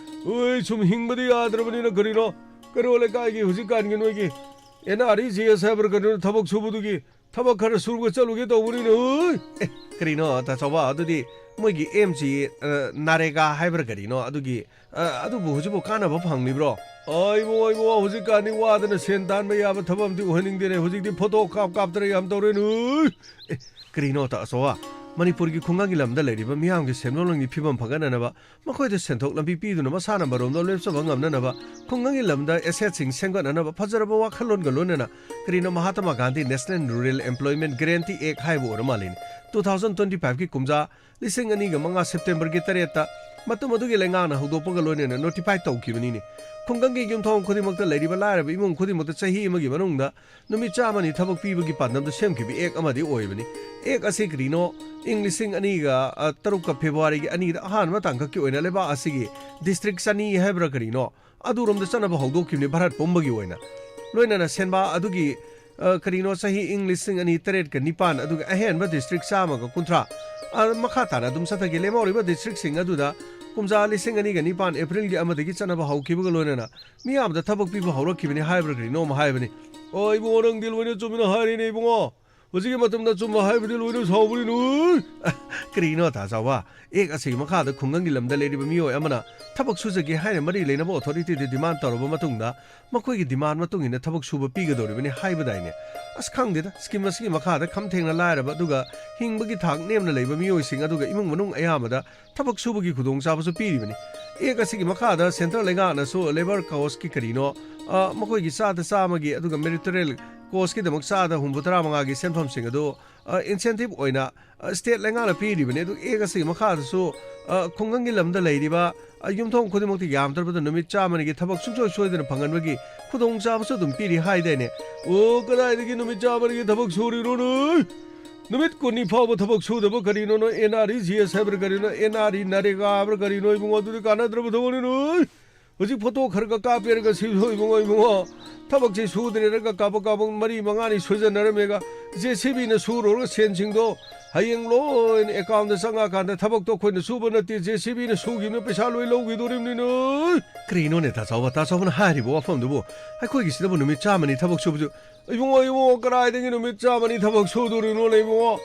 ꯑꯣꯏ, ꯁꯨꯝ ꯍꯤꯡꯕꯗꯤ ꯌꯥꯗ꯭ꯔꯕꯅꯤꯅ ꯀꯔꯤꯅꯣ? ꯀꯩꯔꯣꯜ ꯂꯩꯀꯥꯏꯒꯤ ꯍꯧꯖꯤꯛꯀꯥꯟꯒꯤ ꯅꯣꯏꯒꯤ NREGS ꯍꯥꯏꯕ꯭ꯔꯥ ꯀꯔꯤꯅꯣ ꯊꯕꯛ ꯁꯨꯕꯗꯨꯒꯤ ꯊꯕꯛ ꯈꯔ ꯁꯨꯔꯒ ꯆꯠꯂꯨꯒꯦ ꯇꯧꯕꯅꯤꯅꯦ꯫ ꯍꯣꯏ꯫ ꯑꯦ, ꯀꯔꯤꯅꯣ ꯇꯥꯆꯧꯕ? ꯑꯗꯨꯗꯤ ꯃꯣꯏꯒꯤ MG, ꯑ, ꯅꯔꯦꯒꯥ ꯍꯥꯏꯕ꯭ꯔꯥ ꯀꯔꯤꯅꯣ? ꯑꯗꯨꯒꯤ, ꯑ, ꯑꯗꯨꯕꯨ ꯍꯧꯖꯤꯛꯄꯨ ꯀꯥꯟꯅꯕ ꯐꯪꯂꯤꯕ꯭ꯔꯣ? ꯑꯥ, ꯏꯕꯨꯡꯉꯣ, ꯏꯕꯨꯡꯉꯣ, ꯍꯧꯖꯤꯛꯀꯥꯟꯗꯤ ꯋꯥꯗꯅ ꯁꯦꯟ ꯇꯥꯟꯕ ꯌꯥꯕ ꯊꯕꯛ ꯑꯝꯇ ꯑꯣꯏꯍꯟꯅꯤꯡꯗꯦꯅꯦ꯫ ꯍꯧꯖꯤꯛꯇꯤ ꯐꯣꯇꯣ ꯀꯥꯞ ꯀꯥꯞꯇꯅ ꯌꯥꯝ ꯇꯧꯔꯦꯅꯦ꯫ ꯍꯣꯏ꯫ ꯑꯦ, ꯀꯔꯤꯅꯣ ꯇꯥꯆꯧꯕ? ꯃꯅꯤꯄꯨꯔꯒꯤ ꯈꯨꯡꯒꯪꯒꯤ ꯂꯝꯗ ꯂꯩꯔꯤꯕ ꯃꯤꯌꯥꯝꯒꯤ ꯁꯦꯟꯃꯤꯠꯂꯣꯟꯒꯤ ꯐꯤꯕꯝ ꯐꯒꯠꯅꯅꯕ, ꯃꯈꯣꯏꯗ ꯁꯦꯟꯊꯣꯛ ꯂꯝꯕꯤ ꯄꯤꯗꯨꯅ ꯃꯁꯥꯅ ꯃꯔꯣꯝꯗꯣꯝ ꯂꯦꯞꯆꯕ ꯉꯝꯅꯅꯕ, ꯈꯨꯡꯒꯪꯒꯤ ꯂꯝꯗ ꯑꯦꯁꯦꯠꯁꯤꯡ ꯁꯦꯝꯒꯠꯅꯅꯕ ꯐꯖꯔꯕ ꯋꯥꯈꯜꯂꯣꯟꯒ ꯂꯣꯏꯅꯅ ꯀꯔꯤꯅꯣ Mahatma Gandhi National Rural Employment Guarantee Act ꯍꯥꯏꯕ ꯑꯣꯏꯔ ꯃꯥꯜꯂꯤꯅꯦ꯫ Two thousand twenty five ꯀꯤ ꯀꯨꯝꯖꯥ ꯂꯤꯁꯤꯡ ꯑꯅꯤꯒ ꯃꯉꯥ September ꯒꯤ ꯇꯔꯦꯠꯇ ꯃꯇꯝ ꯑꯗꯨꯒꯤ ꯂꯩꯉꯥꯛꯅ ꯍꯧꯗꯣꯛꯄꯒ ꯂꯣꯏꯅꯅ notify ꯇꯧꯈꯤꯕꯅꯤꯅꯦ꯫ ꯈꯨꯡꯒꯪꯒꯤ ꯌꯨꯝꯊꯣꯡ ꯈꯨꯗꯤꯡꯃꯛꯇ ꯂꯩꯔꯤꯕ ꯂꯥꯏꯔꯕ ꯏꯃꯨꯡ ꯈꯨꯗꯤꯡꯃꯛꯇ ꯆꯍꯤ ꯑꯃꯒꯤ ꯃꯅꯨꯡꯗ ꯅꯨꯃꯤꯠ ꯆꯥꯝꯃꯅꯤ ꯊꯕꯛ ꯄꯤꯕꯒꯤ ꯄꯥꯟꯗꯝꯗ ꯁꯦꯝꯈꯤꯕ act ꯑꯃꯗꯤ ꯑꯣꯏꯕꯅꯤ꯫ Act ꯑꯁꯤ ꯀꯔꯤꯅꯣ, ꯏꯪ ꯂꯤꯁꯤꯡ ꯑꯅꯤꯒ ꯇꯔꯨꯛꯀ February ꯒꯤ ꯑꯅꯤꯗ ꯑꯍꯥꯟꯕ ꯇꯥꯡꯀꯛꯀꯤ ꯑꯣꯏꯅ ꯂꯩꯕꯥꯛ ꯑꯁꯤꯒꯤ district ꯆꯅꯤ ꯍꯥꯏꯕ꯭ꯔꯥ ꯀꯔꯤꯅꯣ, ꯑꯗꯨꯔꯣꯝꯗ ꯆꯠꯅꯕ ꯍꯧꯗꯣꯛꯈꯤꯕꯅꯤ ꯚꯥꯔꯠ ꯄꯨꯝꯕꯒꯤ ꯑꯣꯏꯅ꯫ ꯂꯣꯏꯅꯅ ꯁꯦꯟꯕꯥ ꯑꯗꯨꯒꯤ, ꯑ, ꯀꯔꯤꯅꯣ, ꯆꯍꯤ ꯏꯪ ꯂꯤꯁꯤꯡ ꯑꯅꯤ ꯇꯔꯦꯠꯀ ꯅꯤꯄꯥꯟ ꯑꯗꯨꯒ ꯑꯍꯦꯟꯕ district ꯆꯥꯝꯃꯒ ꯀꯨꯟꯊ꯭ꯔꯥ, ꯑ, ꯃꯈꯥ ꯇꯥꯅ ꯑꯗꯨꯝ ꯆꯠꯊꯈꯤ꯫ ꯂꯦꯝꯍꯧꯔꯤꯕ districtꯁꯤꯡ ꯑꯗꯨꯗ ꯀꯨꯝꯖꯥ ꯂꯤꯁꯤꯡ ꯑꯅꯤꯒ ꯅꯤꯄꯥꯟ April ꯒꯤ ꯑꯃꯗꯒꯤ ꯆꯠꯅꯕ ꯍꯧꯈꯤꯕꯒ ꯂꯣꯏꯅꯅ ꯃꯤꯌꯥꯝꯗ ꯊꯕꯛ ꯄꯤꯕ ꯍꯧꯔꯛꯈꯤꯕꯅꯤ ꯍꯥꯏꯕ꯭ꯔꯥ ꯀꯔꯤꯅꯣ ꯑꯃ ꯍꯥꯏꯕꯅꯤ꯫ ꯑꯣ, ꯏꯕꯨꯡꯉꯣ, ꯅꯪꯗꯤ ꯂꯣꯏꯅ ꯆꯨꯝꯅ ꯍꯥꯏꯔꯤꯅꯦ, ꯏꯕꯨꯡꯉꯣ꯫ ꯍꯧꯖꯤꯛꯀꯤ ꯃꯇꯝꯗ ꯑꯆꯨꯝꯕ ꯍꯥꯏꯕꯗꯤ ꯂꯣꯏꯅ ꯁꯥꯎꯕꯅꯤ ꯅꯣꯏ꯫ ꯀꯔꯤꯅꯣ ꯇꯥꯆꯧꯕ? Act ꯑꯁꯤꯒꯤ ꯃꯈꯥꯗ ꯈꯨꯡꯒꯪꯒꯤ ꯂꯝꯗ ꯂꯩꯔꯤꯕ ꯃꯤꯑꯣꯏ ꯑꯃꯅ ꯊꯕꯛ ꯁꯨꯖꯒꯦ ꯍꯥꯏꯅ ꯃꯔꯤ ꯂꯩꯅꯕ authority ꯗ demand ꯇꯧꯔꯕ ꯃꯇꯨꯡꯗ, ꯃꯈꯣꯏꯒꯤ demand ꯃꯇꯨꯡ ꯏꯟꯅ ꯊꯕꯛ ꯁꯨꯕ ꯄꯤꯒꯗꯧꯔꯤꯕꯅꯤ ꯍꯥꯏꯕꯗꯥꯏꯅꯦ? ꯑꯁ, ꯈꯪꯗꯦꯗ, scheme ꯑꯁꯤꯒꯤ ꯃꯈꯥꯗ ꯈꯝ ꯊꯦꯡꯅ ꯂꯥꯏꯔꯕ ꯑꯗꯨꯒ ꯍꯤꯡꯕꯒꯤ ꯊꯥꯛ ꯅꯦꯝꯅ ꯂꯩꯕ ꯃꯤꯑꯣꯏꯁꯤꯡ ꯑꯗꯨꯒ ꯏꯃꯨꯡ ꯃꯅꯨꯡ ꯑꯌꯥꯝꯕꯗ ꯊꯕꯛ ꯁꯨꯕꯒꯤ ꯈꯨꯗꯣꯡꯆꯥꯕꯁꯨ ꯄꯤꯔꯤꯕꯅꯤ꯫ ꯑꯦꯛ ꯑꯁꯤꯒꯤ ꯃꯈꯥꯗ ꯁꯦꯟꯇ꯭ꯔꯦꯜ ꯂꯩꯉꯥꯛꯅꯁꯨ ꯂꯦꯕꯔ ꯀꯣꯁꯀꯤ ꯀꯔꯤꯅꯣ, ꯑ, ꯃꯈꯣꯏꯒꯤ ꯆꯥꯗ ꯆꯥꯝꯃꯒꯤ ꯑꯗꯨꯒ ꯃꯦꯔꯤꯇꯣꯔꯤꯌꯦꯜ ꯀꯣꯁꯀꯤꯗꯃꯛ ꯆꯥꯗ ꯍꯨꯝꯐꯨꯇꯔꯥ ꯃꯉꯥꯒꯤ ꯁꯦꯟꯐꯝꯁꯤꯡ ꯑꯗꯨ, ꯑ, ꯏꯟꯁꯦꯟꯇꯤꯚ ꯑꯣꯏꯅ, ꯑ, ꯁ꯭ꯇꯦꯠ ꯂꯩꯉꯥꯛꯅ ꯄꯤꯔꯤꯕꯅꯤ꯫ ꯑꯗꯨ ꯑꯦꯛ ꯑꯁꯤꯒꯤ ꯃꯈꯥꯗꯁꯨ, ꯑ, ꯈꯨꯡꯒꯪꯒꯤ ꯂꯝꯗ ꯂꯩꯔꯤꯕ, ꯑ, ꯌꯨꯝꯊꯣꯡ ꯈꯨꯗꯤꯡꯃꯛꯇ ꯌꯥꯝꯗ꯭ꯔꯕꯗ ꯅꯨꯃꯤꯠ ꯆꯥꯝꯃꯅꯤꯒꯤ ꯊꯕꯛ ꯁꯨꯡꯁꯣꯏ ꯁꯣꯏꯗꯅ ꯐꯪꯍꯟꯕꯒꯤ ꯈꯨꯗꯣꯡꯆꯥꯕꯁꯨ ꯑꯗꯨꯝ ꯄꯤꯔꯤ ꯍꯥꯏꯗꯥꯏꯅꯦ? ꯑꯣ, ꯀꯗꯥꯏꯗꯒꯤ ꯅꯨꯃꯤꯠ ꯆꯥꯝꯃꯅꯤꯒꯤ ꯊꯕꯛ ꯁꯨꯔꯤꯅꯣꯅꯦ? ꯅꯨꯃꯤꯠ ꯀꯨꯟꯅꯤ ꯐꯥꯎꯕ ꯊꯕꯛ ꯁꯨꯗꯕ ꯀꯔꯤꯅꯣ? ꯅꯣꯏ ꯑꯦꯟ ꯑꯥꯔ ꯏ ꯖꯤ ꯑꯦꯁ ꯍꯥꯏꯕ꯭ꯔꯥ ꯀꯔꯤꯅꯣ? ꯑꯦꯟ ꯑꯥꯔ ꯏ ꯅꯔꯦꯒꯥ ꯍꯥꯏꯕ꯭ꯔꯥ ꯀꯔꯤꯅꯣ? ꯏꯕꯨꯡꯉꯣ, ꯑꯗꯨꯗꯤ ꯀꯥꯟꯅꯗ꯭ꯔꯕ ꯊꯕꯛꯅꯤ ꯅꯣꯏ꯫ ꯍꯧꯖꯤꯛ ꯐꯣꯇꯣ ꯈꯔ ꯈꯔ ꯀꯥꯞꯄꯦꯔꯒ ꯁꯤ ꯏꯕꯨꯡꯉꯣ, ꯏꯕꯨꯡꯉꯣ, ꯊꯕꯛꯁꯤ ꯁꯨꯗ꯭ꯔꯦꯔꯒ ꯀꯥꯕꯛ ꯀꯥꯕꯛ ꯃꯔꯤ ꯃꯉꯥꯅꯤ ꯁꯨꯖꯟꯅꯔꯝꯃꯦꯒ, ꯖꯦ ꯁꯤ ꯕꯤꯅ ꯁꯨꯔꯨꯔꯒ ꯁꯦꯟꯁꯤꯡꯗꯣ ꯍꯌꯦꯡ ꯂꯣꯏꯅ ꯑꯦꯀꯥꯎꯟꯗ ꯆꯪꯉꯛꯑꯀꯥꯟꯗ ꯊꯕꯛꯇꯣ ꯑꯩꯈꯣꯏꯅ ꯁꯨꯕ ꯅꯠꯇꯦ, ꯖꯦ ꯁꯤ ꯕꯤꯅ ꯁꯨꯈꯤꯕꯅ ꯄꯩꯁꯥ ꯂꯣꯏ ꯂꯧꯈꯤꯗꯣꯔꯤꯕꯅꯤꯅꯣ꯫ ꯀꯔꯤꯅꯣꯅꯦ ꯇꯥ ꯆꯥꯎꯕ? ꯇꯥ ꯆꯥꯎꯕꯅ ꯍꯥꯏꯔꯤꯕ ꯋꯥꯐꯝꯗꯨꯕꯨ? ꯑꯩꯈꯣꯏꯒꯤꯁꯤꯗꯕꯨ ꯅꯨꯃꯤꯠ ꯆꯥꯝꯃꯅꯤ ꯊꯕꯛ ꯁꯨꯕꯁꯨ, ꯏꯕꯨꯡꯉꯣ, ꯏꯕꯨꯡꯉꯣ, ꯀꯗꯥꯏꯗꯒꯤ ꯅꯨꯃꯤꯠ ꯆꯥꯝꯃꯅꯤ ꯊꯕꯛ ꯁꯨꯗꯣꯔꯤꯅꯣꯅꯦ, ꯏꯕꯨꯡꯉꯣ?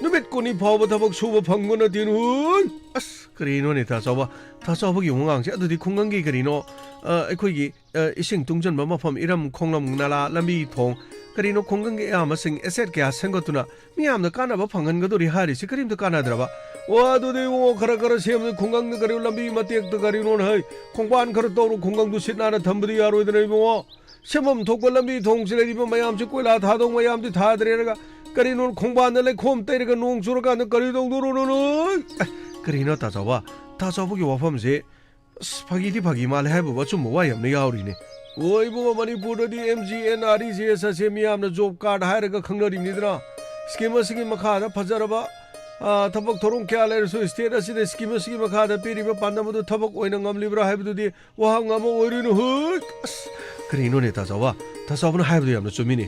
ꯅꯨꯃꯤꯠ ꯀꯨꯟꯅꯤ ꯐꯥꯎꯕ ꯊꯕꯛ ꯁꯨꯕ ꯐꯪꯕ ꯅꯠꯇꯦ, ꯅꯣꯏ꯫ ꯑꯁ, ꯀꯔꯤꯅꯣꯅꯦ, ꯇꯥ ꯆꯥꯎꯕ? ꯇꯥ ꯆꯥꯎꯕꯒꯤ ꯋꯥꯉꯥꯡꯁꯦ꯫ ꯑꯗꯨꯗꯤ ꯈꯨꯡꯒꯪꯒꯤ ꯀꯔꯤꯅꯣ, ꯑ, ꯑꯩꯈꯣꯏꯒꯤ, ꯑ, ꯏꯁꯤꯡ ꯇꯨꯡꯁꯤꯟꯕ ꯃꯐꯝ, ꯏꯔꯝ, ꯈꯣꯡꯂꯝ, ꯅꯂꯥ, ꯂꯝꯕꯤ, ꯊꯣꯡ, ꯀꯔꯤꯅꯣ, ꯈꯨꯡꯒꯪꯒꯤ ꯑꯌꯥꯝꯕꯁꯤꯡ ꯑꯦꯁꯦꯠ ꯀꯌꯥ ꯁꯦꯝꯒꯠꯇꯨꯅ ꯃꯤꯌꯥꯝꯅ ꯀꯥꯟꯅꯕ ꯐꯪꯍꯟꯒꯗꯧꯔꯤ ꯍꯥꯏꯔꯤꯁꯤ ꯀꯔꯤꯝꯇ ꯀꯥꯟꯅꯗ꯭ꯔꯕ? ꯑꯣ, ꯑꯗꯨꯗꯤ ꯏꯕꯨꯡꯉꯣ, ꯈꯔ ꯈꯔ ꯁꯦꯝꯁꯤ, ꯈꯨꯡꯒꯪꯗ ꯀꯔꯤ ꯂꯝꯕꯤ ꯃꯇꯦꯛꯇ ꯀꯔꯤꯅꯣꯅ ꯍꯩ, ꯈꯣꯡꯕꯥꯟ ꯈꯔ ꯇꯧꯔ ꯈꯨꯡꯒꯪꯗꯨ ꯁꯤꯠ ꯅꯥꯟꯅ ꯊꯝꯕꯗꯤ ꯌꯥꯔꯣꯏꯗꯅ, ꯏꯕꯨꯡꯉꯣ꯫ ꯁꯦꯝꯐꯝ ꯊꯣꯛꯄ ꯂꯝꯕꯤ ꯊꯣꯡꯁꯤ ꯂꯩꯔꯤꯕ ꯃꯌꯥꯝꯁꯤ ꯀꯣꯏꯂꯥ ꯊꯥꯗꯧ ꯃꯌꯥꯝꯗꯤ ꯊꯥꯗ꯭ꯔꯦꯔꯒ ꯀꯔꯤꯅꯣ ꯈꯣꯡꯕꯥꯟꯗ ꯂꯩꯈꯣꯝ ꯇꯩꯔꯒ ꯅꯣꯡ ꯆꯨꯔꯀꯥꯟꯗ ꯀꯔꯤ ꯇꯧꯗꯣꯔꯣꯅꯣ? ꯑꯦ, ꯀꯔꯤꯅꯣ ꯇꯥ ꯆꯥꯎꯕ? ꯇꯥ ꯆꯥꯎꯕꯒꯤ ꯋꯥꯐꯝꯁꯦ, ꯑꯁ, ꯐꯥꯒꯤꯗꯤ ꯐꯥꯒꯤ ꯃꯥꯜꯂꯦ ꯍꯥꯏꯕꯕꯨ ꯑꯆꯨꯝꯕ ꯋꯥ ꯌꯥꯝꯅ ꯌꯥꯎꯔꯤꯅꯦ꯫ ꯑꯣ ꯏꯕꯨꯡꯉꯣ, ꯃꯅꯤꯄꯨꯔꯗꯗꯤ M G N R E G S ꯑꯁꯦ ꯃꯤꯌꯥꯝꯅ ꯖꯣꯕ ꯀꯥꯔꯗ ꯍꯥꯏꯔꯒ ꯈꯪꯅꯔꯤꯕꯅꯤꯗꯅ꯫ ꯁ꯭ꯀꯤꯝ ꯑꯁꯤꯒꯤ ꯃꯈꯥꯗ ꯐꯖꯔꯕ, ꯑ, ꯊꯕꯛ ꯊꯧꯔꯝ ꯀꯌꯥ ꯂꯩꯔꯁꯨ ꯁ꯭ꯇꯦꯠ ꯑꯁꯤꯗ ꯁ꯭ꯀꯤꯝ ꯑꯁꯤꯒꯤ ꯃꯈꯥꯗ ꯄꯤꯔꯤꯕ ꯄꯥꯟꯗꯝ ꯑꯗꯨ ꯊꯕꯛ ꯑꯣꯏꯅ ꯉꯝꯂꯤꯕ꯭ꯔꯥ ꯍꯥꯏꯕꯗꯨꯗꯤ ꯋꯥꯍꯪ ꯑꯃ ꯑꯣꯏꯔꯤꯅꯨ ꯍꯨꯏ꯫ ꯑꯁ, ꯀꯔꯤꯅꯣꯅꯦ ꯇꯥ ꯆꯥꯎꯕ? ꯇꯥ ꯆꯥꯎꯕꯅ ꯍꯥꯏꯕꯗꯨ ꯌꯥꯝꯅ ꯆꯨꯝꯃꯤꯅꯦ꯫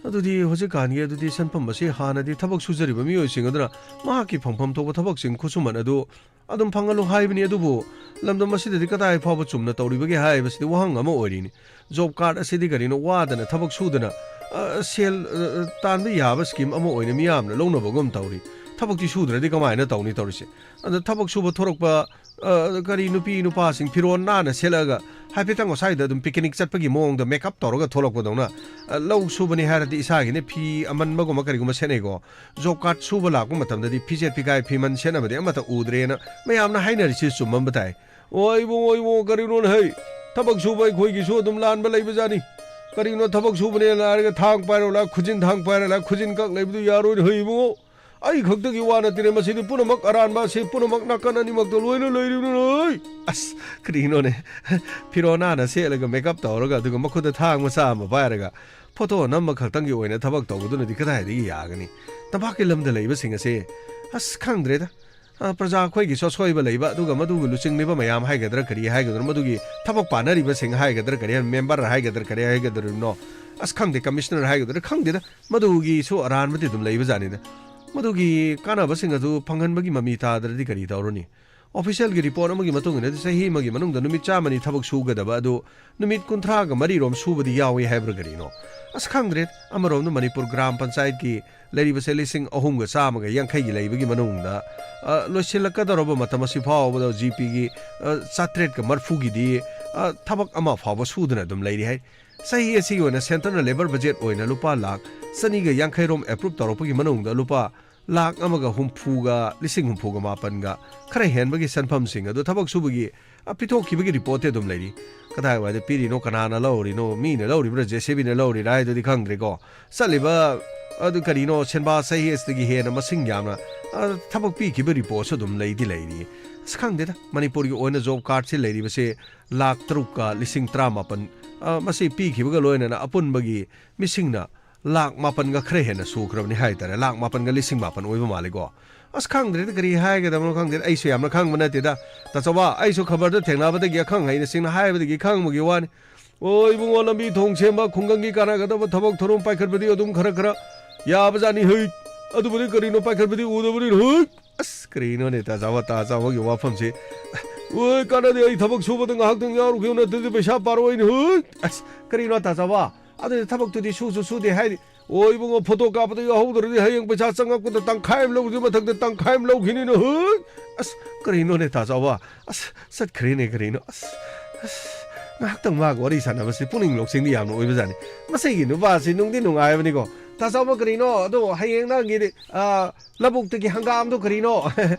ꯑꯗꯨꯗꯤ ꯍꯧꯖꯤꯛꯀꯥꯟꯒꯤ ꯑꯗꯨꯗꯤ ꯁꯦꯟꯐꯝ ꯑꯁꯤ ꯍꯥꯟꯅꯗꯤ ꯊꯕꯛ ꯁꯨꯖꯔꯤꯕ ꯃꯤꯑꯣꯏꯁꯤꯡ ꯑꯗꯨꯅ ꯃꯍꯥꯛꯀꯤ ꯐꯪꯐꯝ ꯊꯣꯛꯄ ꯊꯕꯛꯁꯤꯡ ꯈꯨꯠꯁꯨꯃꯟ ꯑꯗꯨ ꯑꯗꯨꯝ ꯐꯪꯍꯜꯂꯨ ꯍꯥꯏꯕꯅꯤ꯫ ꯑꯗꯨꯕꯨ ꯂꯝꯗꯝ ꯑꯁꯤꯗꯗꯤ ꯀꯗꯥꯏ ꯐꯥꯎꯕ ꯆꯨꯝꯅ ꯇꯧꯔꯤꯕꯒꯦ ꯍꯥꯏꯕꯁꯤꯗꯤ ꯋꯥꯍꯪ ꯑꯃ ꯑꯣꯏꯔꯤꯅꯤ꯫ ꯖꯣꯕ ꯀꯥꯔꯗ ꯑꯁꯤꯗꯤ ꯀꯔꯤꯅꯣ, ꯋꯥꯗꯅ ꯊꯕꯛ ꯁꯨꯗꯅ, ꯑ, ꯁꯦꯜ, ꯑ, ꯇꯥꯟꯕ ꯌꯥꯕ ꯁ꯭ꯀꯤꯝ ꯑꯃ ꯑꯣꯏꯅ ꯃꯤꯌꯥꯝꯅ ꯂꯧꯅꯕꯒꯨꯝ ꯇꯧꯔꯤ꯫ ꯊꯕꯛꯇꯤ ꯁꯨꯗ꯭ꯔꯗꯤ ꯀꯃꯥꯏꯅ ꯇꯧꯅꯤ ꯇꯧꯔꯤꯁꯦ? ꯑꯗ ꯊꯕꯛ ꯁꯨꯕ ꯊꯣꯔꯛꯄ, ꯑ, ꯀꯔꯤ, ꯅꯨꯄꯤ ꯅꯨꯄꯥꯁꯤꯡ ꯐꯤꯔꯣꯜ ꯅꯥꯟꯅ ꯁꯦꯠꯂꯛꯑꯒ ꯍꯥꯏꯐꯦꯠꯇꯪ ꯉꯁꯥꯏꯗ ꯑꯗꯨꯝ ꯄꯤꯛꯅꯤꯛ ꯆꯠꯄꯒꯤ ꯃꯑꯣꯡꯗ ꯃꯦꯀꯞ ꯇꯧꯔꯒ ꯊꯣꯛꯂꯛꯄꯗꯧꯅ, ꯑ, ꯂꯧ ꯁꯨꯕꯅꯤ ꯍꯥꯏꯔꯗꯤ ꯏꯁꯥꯒꯤꯅꯦ ꯐꯤ ꯑꯃꯟꯕꯒꯨꯝꯕ ꯀꯔꯤꯒꯨꯝꯕ ꯁꯦꯠꯅꯩꯀꯣ꯫ ꯖꯣꯕ ꯀꯥꯔꯗ ꯁꯨꯕ ꯂꯥꯛꯄ ꯃꯇꯝꯗꯗꯤ ꯐꯤꯖꯦꯠ ꯐꯤꯒꯥꯏ ꯐꯤꯃꯟ ꯁꯦꯠꯅꯕꯗꯤ ꯑꯃꯠꯇ ꯎꯗ꯭ꯔꯦꯅ ꯃꯌꯥꯝꯅ ꯍꯥꯏꯅꯔꯤꯁꯤ ꯆꯨꯝꯃꯝꯕ ꯇꯥꯏ꯫ ꯑꯣ ꯏꯕꯨꯡꯉꯣ, ꯏꯕꯨꯡꯉꯣ, ꯀꯔꯤꯅꯣꯅꯦ ꯍꯩ? ꯊꯕꯛ ꯁꯨꯕ ꯑꯩꯈꯣꯏꯒꯤꯁꯨ ꯑꯗꯨꯝ ꯂꯥꯟꯕ ꯂꯩꯕꯖꯥꯠꯅꯤ꯫ ꯀꯔꯤꯅꯣ ꯊꯕꯛ ꯁꯨꯕꯅꯦꯅ ꯍꯥꯏꯔꯒ ꯊꯥꯡ ꯄꯥꯏꯔꯣ ꯂꯥꯛ, ꯈꯨꯖꯤꯟ ꯊꯥꯡ ꯄꯥꯏꯔꯣ ꯂꯥꯛ, ꯈꯨꯖꯤꯟ ꯀꯛ ꯂꯩꯕꯗꯨ ꯌꯥꯔꯣꯏꯅꯦ ꯍꯩ ꯏꯕꯨꯡꯉꯣ꯫ ꯑꯩ ꯈꯛꯇꯒꯤ ꯋꯥ ꯅꯠꯇꯦꯅꯦ, ꯃꯁꯤꯗꯤ ꯄꯨꯝꯅꯃꯛ ꯑꯔꯥꯟꯕ ꯑꯁꯤ ꯄꯨꯝꯅꯃꯛ ꯅꯥꯀꯟ ꯑꯅꯤꯃꯛꯇ ꯂꯣꯏꯅ ꯂꯩꯔꯤꯕꯅꯤ ꯍꯩ꯫ ꯑꯁ, ꯀꯔꯤꯅꯣꯅꯦ? ꯐꯤꯔꯣꯟ ꯅꯥꯟꯅ ꯁꯦꯠꯂꯒ ꯃꯦꯀꯞ ꯇꯧꯔꯒ ꯑꯗꯨꯒ ꯃꯈꯨꯠꯇ ꯊꯥꯡ ꯃꯆꯥ ꯑꯃ ꯄꯥꯏꯔꯒ ꯐꯣꯇꯣ ꯅꯝꯕ ꯈꯛꯇꯪꯒꯤ ꯑꯣꯏꯅ ꯊꯕꯛ ꯇꯧꯕꯗꯨꯅꯗꯤ ꯀꯗꯥꯏꯗꯒꯤ ꯌꯥꯒꯅꯤ? ꯇꯝꯄꯥꯛꯀꯤ ꯂꯝꯗ ꯂꯩꯕꯁꯤꯡ ꯑꯁꯦ, ꯑꯁ, ꯈꯪꯗ꯭ꯔꯦꯗ꯫ ꯑ, ꯄ꯭ꯔꯖꯥ ꯑꯩꯈꯣꯏꯒꯤꯁꯨ ꯑꯁꯣꯏꯕ ꯂꯩꯕ, ꯑꯗꯨꯒ ꯃꯗꯨꯒꯤ ꯂꯨꯆꯤꯡꯂꯤꯕ ꯃꯌꯥꯝ ꯍꯥꯏꯒꯗ꯭ꯔꯥ, ꯀꯔꯤ ꯍꯥꯏꯒꯗ꯭ꯔꯥ, ꯃꯗꯨꯒꯤ ꯊꯕꯛ ꯄꯥꯅꯔꯤꯕꯁꯤꯡ ꯍꯥꯏꯒꯗ꯭ꯔꯥ, ꯀꯔꯤ ꯍꯥꯏ-, ꯃꯦꯝꯕꯔ ꯍꯥꯏꯒꯗ꯭ꯔꯥ, ꯀꯔꯤ ꯍꯥꯏꯒꯗ꯭ꯔꯤꯅꯣ? ꯑꯁ, ꯈꯪꯗꯦ, ꯀꯃꯤꯁꯅꯔ ꯍꯥꯏꯒꯗ꯭ꯔꯥ, ꯈꯪꯗꯦꯗ, ꯃꯗꯨꯒꯤꯁꯨ ꯑꯔꯥꯟꯕꯗꯤ ꯑꯗꯨꯝ ꯂꯩꯕꯖꯥꯠꯅꯤꯗ꯫ ꯃꯗꯨꯒꯤ ꯀꯥꯟꯅꯕꯁꯤꯡ ꯑꯗꯨ ꯐꯪꯍꯟꯕꯒꯤ ꯃꯃꯤ ꯇꯥꯗ꯭ꯔꯗꯤ ꯀꯔꯤ ꯇꯧꯔꯨꯅꯤ? ꯑꯣꯐꯤꯁꯤꯌꯦꯜꯒꯤ ꯔꯤꯄꯣꯔꯠ ꯑꯃꯒꯤ ꯃꯇꯨꯡ ꯏꯟꯅꯗꯤ ꯆꯍꯤ ꯑꯃꯒꯤ ꯃꯅꯨꯡꯗ ꯅꯨꯃꯤꯠ ꯆꯥꯝꯃꯅꯤ ꯊꯕꯛ ꯁꯨꯒꯗꯕ ꯑꯗꯨ ꯅꯨꯃꯤꯠ ꯀꯨꯟꯊ꯭ꯔꯥꯒ ꯃꯔꯤꯔꯣꯝ ꯁꯨꯕꯗꯤ ꯌꯥꯎꯏ ꯍꯥꯏꯕ꯭ꯔꯥ ꯀꯔꯤꯅꯣ? ꯑꯁ ꯈꯪꯗ꯭ꯔꯦ꯫ ꯑꯃꯔꯣꯝꯗ ꯃꯅꯤꯄꯨꯔ ꯒ꯭ꯔꯥꯝ ꯄꯟꯆꯥꯌꯠꯀꯤ ꯂꯩꯔꯤꯕꯁꯦ ꯂꯤꯁꯤꯡ ꯑꯍꯨꯝꯒ ꯆꯥꯝꯃꯒ ꯌꯥꯡꯈꯩꯒꯤ ꯂꯩꯕꯒꯤ ꯃꯅꯨꯡꯗ, ꯑ, ꯂꯣꯏꯁꯤꯜꯂꯛꯀꯗꯧꯔꯕ ꯃꯇꯝ ꯑꯁꯤ ꯐꯥꯎꯕꯗ ꯖꯤ ꯄꯤꯒꯤ, ꯑ, ꯆꯥꯇ꯭ꯔꯦꯠꯀ ꯃꯔꯐꯨꯒꯤꯗꯤ, ꯑ, ꯊꯕꯛ ꯑꯃ ꯐꯥꯎꯕ ꯁꯨꯗꯅ ꯑꯗꯨꯝ ꯂꯩꯔꯤ ꯍꯥꯏ꯫ ꯆꯍꯤ ꯑꯁꯤꯒꯤ ꯑꯣꯏꯅ ꯁꯦꯟꯇꯔꯅ ꯂꯦꯕꯔ ꯕꯖꯦꯠ ꯑꯣꯏꯅ ꯂꯨꯄꯥ ꯂꯥꯈ ꯆꯅꯤꯒ ꯌꯥꯡꯈꯩ ꯔꯣꯝ ꯑꯦꯄ꯭ꯔꯨꯞ ꯇꯧꯔꯛꯄꯒꯤ ꯃꯅꯨꯡꯗ ꯂꯨꯄꯥ ꯂꯥꯈ ꯑꯃꯒ ꯍꯨꯝꯐꯨꯒ, ꯂꯤꯁꯤꯡ ꯍꯨꯝꯐꯨꯒ ꯃꯥꯄꯟꯒ ꯈꯔ ꯍꯦꯟꯕꯒꯤ ꯁꯦꯟꯐꯝꯁꯤꯡ ꯑꯗꯨ ꯊꯕꯛ ꯁꯨꯕꯒꯤ, ꯑ, ꯄꯤꯊꯣꯛꯈꯤꯕꯒꯤ ꯔꯤꯄꯣꯔꯠꯇꯤ ꯑꯗꯨꯝ ꯂꯩꯔꯤ꯫ ꯀꯗꯥꯏꯋꯥꯏꯗ ꯄꯤꯔꯤꯅꯣ, ꯀꯅꯥꯅ ꯂꯧꯔꯤꯅꯣ, ꯃꯤꯅ ꯂꯧꯔꯤꯕ꯭ꯔꯥ, ꯖꯦ ꯁꯤ ꯕꯤꯅ ꯂꯧꯔꯤꯔꯥ ꯍꯥꯏꯗꯨꯗꯤ ꯈꯪꯗ꯭ꯔꯦꯀꯣ꯫ ꯆꯠꯂꯤꯕ ꯑꯗꯨ ꯀꯔꯤꯅꯣ, ꯁꯦꯟꯕꯥ ꯆꯍꯤ ꯑꯁꯤꯗꯒꯤ ꯍꯦꯟꯅ ꯃꯁꯤꯡ ꯌꯥꯝꯅ, ꯑ, ꯊꯕꯛ ꯄꯤꯈꯤꯕ ꯔꯤꯄꯣꯔꯠꯁꯨ ꯑꯗꯨꯝ ꯂꯩꯗꯤ ꯂꯩꯔꯤ꯫ ꯑꯁ ꯈꯪꯗꯦꯗ, ꯃꯅꯤꯄꯨꯔꯒꯤ ꯑꯣꯏꯅ ꯖꯣꯕ ꯀꯥꯔꯗꯁꯤ ꯂꯩꯔꯤꯕꯁꯦ ꯂꯥꯈ ꯇꯔꯨꯛꯀ ꯂꯤꯁꯤꯡ ꯇꯔꯥꯃꯥꯄꯟ, ꯑ, ꯃꯁꯤ ꯄꯤꯈꯤꯕꯒ ꯂꯣꯏꯅꯅ ꯑꯄꯨꯟꯕꯒꯤ ꯃꯤꯁꯤꯡꯅ ꯂꯥꯈ ꯃꯥꯄꯟꯒ ꯈꯔ ꯍꯦꯟꯅ ꯁꯨꯈ꯭ꯔꯕꯅꯤ ꯍꯥꯏꯇꯥꯔꯦ, ꯂꯥꯈ ꯃꯥꯄꯟꯒ ꯂꯤꯁꯤꯡ ꯃꯥꯄꯟ ꯑꯣꯏꯕ ꯃꯥꯜꯂꯤꯀꯣ꯫ ꯑꯁ ꯈꯪꯗ꯭ꯔꯦꯗ, ꯀꯔꯤ ꯍꯥꯏꯒꯗꯕꯅꯣ ꯈꯪꯗꯦꯗ, ꯑꯩꯁꯨ ꯌꯥꯝꯅ ꯈꯪꯕ ꯅꯠꯇꯦꯗ꯫ ꯇꯥꯆꯧꯕ, ꯑꯩꯁꯨ ꯈꯕꯔꯗ ꯊꯦꯡꯅꯕꯗꯒꯤ, ꯑꯈꯪ ꯑꯍꯩꯅꯁꯤꯡꯅ ꯍꯥꯏꯕꯗꯒꯤ ꯈꯪꯕꯒꯤ ꯋꯥꯅꯤ꯫ ꯑꯣ ꯏꯕꯨꯡꯉꯣ, ꯂꯝꯕꯤ ꯊꯣꯡ ꯁꯦꯝꯕ, ꯈꯨꯡꯒꯪꯒꯤ ꯀꯥꯟꯅꯒꯗꯕ ꯊꯕꯛ ꯊꯧꯔꯝ ꯄꯥꯏꯈꯠꯄꯗꯤ ꯑꯗꯨꯝ ꯈꯔ ꯈꯔ ꯌꯥꯕꯖꯥꯠꯅꯤ ꯍꯩ꯫ ꯑꯗꯨꯕꯨꯗꯤ ꯀꯔꯤꯅꯣ ꯄꯥꯏꯈꯠꯄꯗꯤ ꯎꯗꯕꯅꯤ ꯍꯩ꯫ ꯑꯁ ꯀꯔꯤꯅꯣꯅꯦ ꯇꯥꯆꯧꯕ, ꯇꯥꯆꯧꯕꯒꯤ ꯋꯥꯐꯝꯁꯤ꯫ ꯑꯣꯏ ꯀꯥꯟꯅꯗꯦ, ꯑꯩ ꯊꯕꯛ ꯁꯨꯕꯗ ꯉꯥꯏꯍꯥꯛꯇꯪ ꯌꯥꯎꯔꯨꯒꯦ, ꯅꯠꯇ꯭ꯔꯗꯤ ꯄꯩꯁꯥ ꯄꯥꯔꯛꯑꯣꯏꯅꯦ ꯍꯩ꯫ ꯑꯁ ꯀꯔꯤꯅꯣ ꯇꯥꯆꯧꯕ? ꯑꯗꯨꯗꯤ ꯊꯕꯛꯇꯨꯗꯤ ꯁꯨꯁꯨ ꯁꯨꯗꯦ ꯍꯥꯏꯔꯤ꯫ ꯑꯣ ꯏꯕꯨꯡꯉꯣ, ꯐꯣꯇꯣ ꯀꯥꯞꯄꯗ ꯌꯥꯎꯍꯧꯗ꯭ꯔꯗꯤ ꯍꯌꯦꯡ ꯄꯩꯁꯥ ꯆꯪꯉꯛꯄꯗ ꯇꯪꯈꯥꯏ ꯑꯃ ꯂꯧꯗ꯭ꯔꯤ ꯃꯊꯛꯇ ꯇꯪꯈꯥꯏ ꯑꯃ ꯂꯧꯈꯤꯅꯤꯅ ꯍꯩ꯫ ꯑꯁ ꯀꯔꯤꯅꯣꯅꯦ ꯇꯥꯆꯧꯕ? ꯑꯁ ꯆꯠꯈ꯭ꯔꯦꯅꯦ ꯀꯔꯤꯅꯣ? ꯑꯁ, ꯑꯁ ꯉꯥꯏꯍꯥꯛꯇꯪ ꯃꯥꯒ ꯋꯥꯔꯤ ꯁꯥꯟꯅꯕꯁꯤ ꯄꯨꯛꯅꯤꯡ ꯂꯧꯁꯤꯡꯗꯤ ꯌꯥꯝꯅ ꯑꯣꯏꯕꯖꯥꯠꯅꯤ꯫ ꯃꯁꯤꯒꯤ ꯅꯨꯄꯥꯁꯤ ꯅꯨꯡꯗꯤ ꯅꯨꯡꯉꯥꯏꯕꯅꯤꯀꯣ꯫ ꯇꯥ ꯆꯥꯎꯕ, ꯀꯔꯤꯅꯣ? ꯑꯗꯣ ꯍꯌꯦꯡ ꯅꯪꯒꯤ, ꯑ, ꯂꯧꯕꯨꯛꯇꯒꯤ ꯍꯪꯒꯥꯝꯗꯣ ꯀꯔꯤꯅꯣ?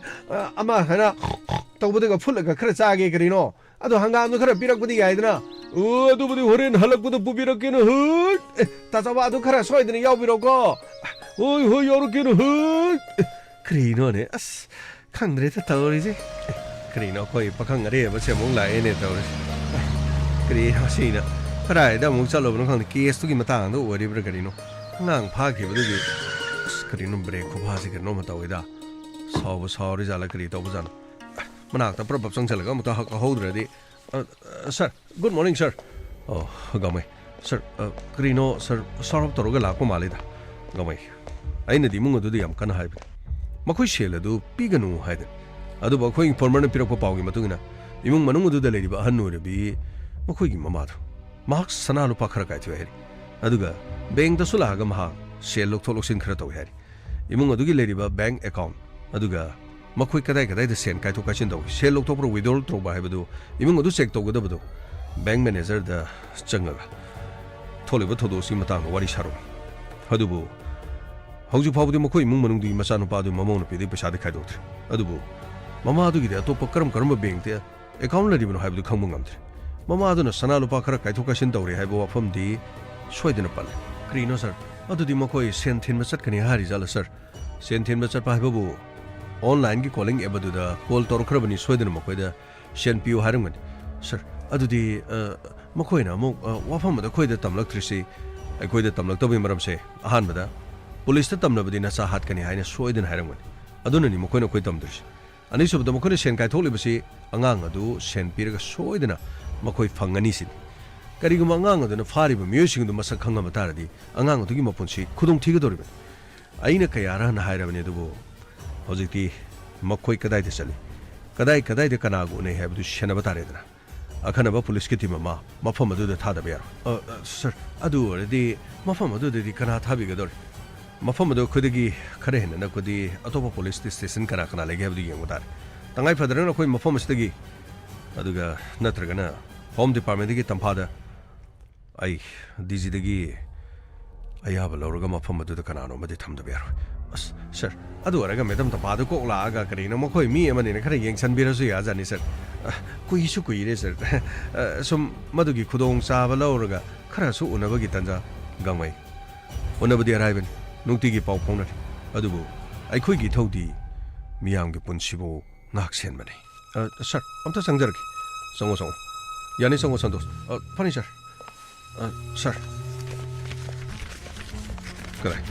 ꯑ, ꯑꯃ ꯍꯥꯏꯅ ꯇꯧꯕꯗꯨꯒ ꯐꯨꯠꯂꯒ ꯈꯔ ꯆꯥꯒꯦ, ꯀꯔꯤꯅꯣ? ꯑꯗꯣ ꯍꯪꯒꯥꯝꯗꯣ ꯈꯔ ꯄꯤꯔꯛꯄꯗꯤ ꯌꯥꯏꯗꯅ꯫ ꯑꯣ, ꯑꯗꯨꯕꯨꯗꯤ ꯍꯣꯔꯦꯟ ꯍꯜꯂꯛꯄꯗ ꯄꯨꯕꯤꯔꯛꯀꯦꯅ, ꯍꯨꯠ꯫ ꯑꯦ, ꯇꯥ ꯆꯥꯎꯕ, ꯑꯗꯨ ꯈꯔ ꯁꯣꯏꯗꯅ ꯌꯥꯎꯕꯤꯔꯣꯀꯣ꯫ ꯍꯣꯏ, ꯍꯣꯏ, ꯌꯥꯎꯔꯛꯀꯦꯅ, ꯍꯨꯠ꯫ ꯑꯦ, ꯀꯔꯤꯅꯣꯅꯦ? ꯑꯁ, ꯈꯪꯗ꯭ꯔꯦꯗ ꯇꯧꯔꯤꯁꯦ꯫ ꯑꯦ, ꯀꯔꯤꯅꯣ, ꯑꯩꯈꯣꯏ ꯄꯥꯈꯪ ꯑꯔꯦꯕꯁꯦ ꯑꯃꯨꯛ ꯂꯥꯛꯑꯦꯅꯦ ꯇꯧꯔꯤꯁꯦ꯫ ꯑꯦ, ꯀꯔꯤ ꯃꯁꯤꯅ ꯀꯗꯥꯏꯗ ꯑꯃꯨꯛ ꯆꯠꯂꯨꯕꯅꯣ ꯈꯪꯗꯦ꯫ ꯀꯦꯁꯇꯨꯒꯤ ꯃꯇꯥꯡꯗ ꯑꯣꯏꯔꯤꯕ꯭ꯔꯥ ꯀꯔꯤꯅꯣ? ꯑꯉꯥꯡ ꯐꯥꯈꯤꯕꯗꯨꯒꯤ, ꯑꯁ, ꯀꯔꯤꯅꯣ, ꯕ꯭ꯔꯦꯛ ꯈꯨꯐꯥꯁꯤ ꯀꯩꯅꯣꯝꯃ ꯇꯧꯋꯤꯗ꯫ ꯁꯥꯎꯕ ꯁꯥꯎꯔꯤꯖꯥꯠꯂ, ꯀꯔꯤ ꯇꯧꯕꯖꯥꯠꯅꯣ? ꯃꯅꯥꯛꯇ ꯄ꯭ꯔꯞ ꯄ꯭ꯔꯞ ꯆꯪꯁꯜꯂꯒ ꯑꯃꯨꯛꯇ ꯍꯛ ꯍꯧꯗ꯭ꯔꯗꯤ꯫ ꯑ, ꯑ, sir, good morning, sir. ꯑꯣ, ꯒꯥꯃꯩ꯫ Sir, ꯑ, ꯀꯔꯤꯅꯣ, sir, ꯁꯥꯎꯔꯞ ꯇꯧꯔꯒ ꯂꯥꯛꯄ ꯃꯥꯜꯂꯤꯗ꯫ ꯒꯥꯃꯩ, ꯑꯩꯅꯗꯤ ꯏꯃꯨꯡ ꯑꯗꯨꯗ ꯌꯥꯝ ꯀꯟꯅ ꯍꯥꯏꯕꯅꯤ, "ꯃꯈꯣꯏ ꯁꯦꯜ ꯑꯗꯨ ꯄꯤꯒꯅꯨ" ꯍꯥꯏꯗꯅ꯫ ꯑꯗꯨꯕꯨ ꯑꯩꯈꯣꯏ informerꯅ ꯄꯤꯔꯛꯄ ꯄꯥꯎꯒꯤ ꯃꯇꯨꯡ ꯏꯟꯅ, ꯏꯃꯨꯡ ꯃꯅꯨꯡ ꯑꯗꯨꯗ ꯂꯩꯔꯤꯕ ꯑꯍꯟ ꯑꯣꯏꯔꯕꯤ ꯃꯈꯣꯏꯒꯤ ꯃꯃꯥꯗꯨ, ꯃꯍꯥꯛ ꯁꯅꯥ ꯂꯨꯄꯥ ꯈꯔ ꯀꯥꯏꯊꯣꯛꯑꯦ ꯍꯥꯏꯔꯤ꯫ ꯑꯗꯨꯒ ꯕꯦꯡꯛꯇꯁꯨ ꯂꯥꯛꯑꯒ ꯃꯍꯥꯛ ꯁꯦꯜ ꯂꯧꯊꯣꯛ ꯂꯧꯁꯤꯟ ꯈꯔ ꯇꯧꯏ ꯍꯥꯏꯔꯤ꯫ ꯏꯃꯨꯡ ꯑꯗꯨꯒꯤ ꯂꯩꯔꯤꯕ bank account, ꯑꯗꯨꯒ ꯃꯈꯣꯏ ꯀꯗꯥꯏ ꯀꯗꯥꯏꯗ ꯁꯦꯜ ꯀꯥꯏꯊꯣꯛ ꯀꯥꯏꯁꯤꯟ ꯇꯧꯏ, ꯁꯦꯜ ꯂꯧꯊꯣꯛꯄ꯭ꯔꯥ withdrawal ꯇꯧꯕ ꯍꯥꯏꯕꯗꯨ ꯏꯃꯨꯡ ꯑꯗꯨ check ꯇꯧꯒꯗꯕꯗꯨ bank managerꯗ ꯆꯪꯉꯒ ꯊꯣꯛꯂꯤꯕ ꯊꯧꯗꯣꯛ ꯑꯁꯤꯒꯤ ꯃꯇꯥꯡꯗ ꯋꯥꯔꯤ ꯁꯥꯔꯨꯏ꯫ ꯑꯗꯨꯕꯨ ꯍꯧꯖꯤꯛ ꯐꯥꯎꯕꯗꯤ ꯃꯈꯣꯏ ꯏꯃꯨꯡ ꯃꯅꯨꯡꯗꯨꯒꯤ ꯃꯆꯥꯅꯨꯄꯥꯗꯨ ꯃꯃꯧ ꯅꯨꯄꯤꯗꯒꯤ ꯄꯩꯁꯥꯗꯤ ꯈꯥꯏꯗꯣꯛꯇ꯭ꯔꯤ꯫ ꯑꯗꯨꯕꯨ ꯃꯃꯥꯗꯨꯒꯤꯗꯤ ꯑꯇꯣꯞꯄ ꯀꯔꯝ ꯀꯔꯝꯕ bankꯇ account ꯂꯩꯔꯤꯕꯅꯣ ꯍꯥꯏꯕꯗꯨ ꯈꯪꯕ ꯉꯝꯗ꯭ꯔꯤ꯫ ꯃꯃꯥꯗꯨꯅ ꯁꯅꯥ ꯂꯨꯄꯥ ꯈꯔ ꯀꯥꯏꯊꯣꯛ ꯀꯥꯏꯁꯤꯟ ꯇꯧꯔꯦ ꯍꯥꯏꯕ ꯋꯥꯐꯝꯗꯤ ꯁꯣꯏꯗꯅ ꯄꯜꯂꯦ꯫ "ꯀꯔꯤꯅꯣ sir? ꯑꯗꯨꯗꯤ ꯃꯈꯣꯏ ꯁꯦꯟ ꯊꯤꯟꯕ ꯆꯠꯀꯅꯤ ꯍꯥꯏꯔꯤꯖꯥꯠꯂ sir?" "ꯁꯦꯟ ꯊꯤꯟꯕ ꯆꯠꯄ ꯍꯥꯏꯕꯕꯨ onlineꯒꯤ calling app ꯑꯗꯨꯗ call ꯇꯧꯔꯛꯈ꯭ꯔꯕꯅꯤ, ꯁꯣꯏꯗꯅ ꯃꯈꯣꯏꯗ ꯁꯦꯟ ꯄꯤꯌꯨ ꯍꯥꯏꯔꯝꯒꯅꯤ꯫ Sir, ꯑꯗꯨꯗꯤ, ꯑ, ꯃꯈꯣꯏꯅ ꯑꯃꯨꯛ, ꯑ, ꯋꯥꯐꯝ ꯑꯗꯨ ꯑꯩꯈꯣꯏꯗ ꯇꯝꯂꯛꯇ꯭ꯔꯤꯁꯤ, ꯑꯩꯈꯣꯏꯗ ꯇꯝꯂꯛꯇꯕꯒꯤ ꯃꯔꯝꯁꯦ, ꯑꯍꯥꯟꯕꯗ ꯄꯨꯂꯤꯁꯇ ꯇꯝꯂꯕꯗꯤ ꯅꯆꯥ ꯍꯥꯠꯀꯅꯤ ꯍꯥꯏꯅ ꯁꯣꯏꯗꯅ ꯍꯥꯏꯔꯝꯒꯅꯤ꯫ ꯑꯗꯨꯅꯅꯤ ꯃꯈꯣꯏꯅ ꯑꯩꯈꯣꯏ ꯇꯝꯗ꯭ꯔꯤꯁꯤ꯫ ꯑꯅꯤꯁꯨꯕꯗ, ꯃꯈꯣꯏꯅ ꯁꯦꯟ ꯀꯥꯏꯊꯣꯛꯂꯤꯕꯁꯤ ꯑꯉꯥꯡ ꯑꯗꯨ ꯁꯦꯟ ꯄꯤꯔꯒ ꯁꯣꯏꯗꯅ ꯃꯈꯣꯏ ꯐꯪꯒꯅꯤ ꯁꯤꯅꯤ꯫ ꯀꯔꯤꯒꯨꯝꯕ ꯑꯉꯥꯡ ꯑꯗꯨꯅ ꯐꯥꯔꯤꯕ ꯃꯤꯑꯣꯏꯁꯤꯡ ꯑꯗꯨ ꯃꯁꯛ ꯈꯪꯉꯝꯕ ꯇꯥꯔꯗꯤ, ꯑꯉꯥꯡ ꯑꯗꯨꯒꯤ ꯃꯄꯨꯟꯁꯤ ꯈꯨꯗꯣꯡ ꯊꯤꯒꯗꯧꯔꯤꯕꯅꯤ꯫ ꯑꯩꯅ ꯀꯌꯥꯔꯛ ꯍꯟꯅ ꯍꯥꯏꯔꯕꯅꯤ, ꯑꯗꯨꯕꯨ ꯍꯧꯖꯤꯛꯇꯤ ꯃꯈꯣꯏ ꯀꯗꯥꯏꯗ ꯆꯠꯂꯤ, ꯀꯗꯥꯏ ꯀꯗꯥꯏꯗ ꯀꯅꯥꯒ ꯎꯅꯩ ꯍꯥꯏꯕꯗꯨ ꯁꯦꯟꯅꯕ ꯇꯥꯔꯦꯗꯅ꯫ ꯑꯈꯟꯅꯕ ꯄꯨꯂꯤꯁꯀꯤ team ꯑꯃ ꯃꯐꯝ ꯑꯗꯨꯗ ꯊꯥꯗꯕ ꯌꯥꯔꯣꯏ꯫ ꯑ, ꯑ, sir, ꯑꯗꯨ ꯑꯣꯏꯔꯗꯤ ꯃꯐꯝ ꯑꯗꯨꯗꯗꯤ ꯀꯅꯥ ꯊꯥꯕꯤꯒꯗꯧꯔꯤ? ꯃꯐꯝ ꯑꯗꯨ ꯑꯩꯈꯣꯏꯗꯒꯤ ꯈꯔ ꯍꯦꯟꯅ ꯅꯛꯄꯗꯤ ꯑꯇꯣꯞꯄ ꯄꯨꯂꯤꯁ station ꯀꯅꯥ ꯀꯅꯥ ꯂꯩꯒꯦ ꯍꯥꯏꯕꯗꯨ ꯌꯦꯡꯕ ꯇꯥꯔꯦ꯫ ꯇꯉꯥꯏ ꯐꯗ꯭ꯔꯒꯅ ꯑꯩꯈꯣꯏ ꯃꯐꯝ ꯑꯁꯤꯗꯒꯤ, ꯑꯗꯨꯒ ꯅꯠꯇ꯭ꯔꯒꯅ Home Departmentꯗꯒꯤ ꯇꯝꯐꯥꯗ ꯑꯩ DGꯗꯒꯤ ꯑꯌꯥꯕ ꯂꯧꯔꯒ ꯃꯐꯝ ꯑꯗꯨꯗ ꯀꯅꯥꯅꯣ ꯑꯃꯗꯤ ꯊꯝꯗꯕ ꯌꯥꯔꯣꯏ꯫ ꯑꯁ, ꯁꯥꯔ, ꯑꯗꯨ ꯑꯣꯏꯔꯒ ꯃꯦꯗꯝ ꯇꯝꯐꯥꯗꯨ ꯀꯣꯛ ꯂꯥꯛꯑꯒ ꯀꯔꯤꯅꯣ ꯃꯈꯣꯏ ꯃꯤ ꯑꯃꯅꯤꯅ ꯈꯔ ꯌꯦꯡꯁꯟꯕꯤꯔꯁꯨ ꯌꯥꯖꯥꯠꯅꯤ, ꯁꯥꯔ꯫ ꯑ, ꯀꯨꯏꯁꯨ ꯀꯨꯏꯔꯦ, ꯁꯥꯔ꯫ ꯑ, ꯁꯨꯝ ꯃꯗꯨꯒꯤ ꯈꯨꯗꯣꯡꯆꯥꯕ ꯂꯧꯔꯒ ꯈꯔꯁꯨ ꯎꯅꯕꯒꯤ ꯇꯥꯟꯖꯥ꯫ ꯒꯥꯡꯃꯩ, ꯎꯅꯕꯗꯤ ꯑꯔꯥꯏꯕꯅꯤ, ꯅꯨꯡꯇꯤꯒꯤ ꯄꯥꯎ ꯐꯥꯎꯅꯔꯤ꯫ ꯑꯗꯨꯕꯨ ꯑꯩꯈꯣꯏꯒꯤ ꯏꯊꯧꯗꯤ ꯃꯤꯌꯥꯝꯒꯤ ꯄꯨꯟꯁꯤꯕꯨ ꯉꯥꯛ ꯁꯦꯟꯕꯅꯤ꯫ ꯑ, ꯁꯥꯔ, ꯑꯝꯇ ꯆꯪꯖꯔꯛꯀꯦ꯫ ꯆꯪꯉꯣ, ꯆꯪꯉꯣ꯫ ꯌꯥꯅꯤ, ꯆꯪꯉꯣ, ꯁꯟꯇꯣꯁ꯫ ꯑ, ꯐꯅꯤ, ꯁꯥꯔ꯫ ꯑ, ꯁꯥꯔ꯫ ꯀꯗꯥꯏ?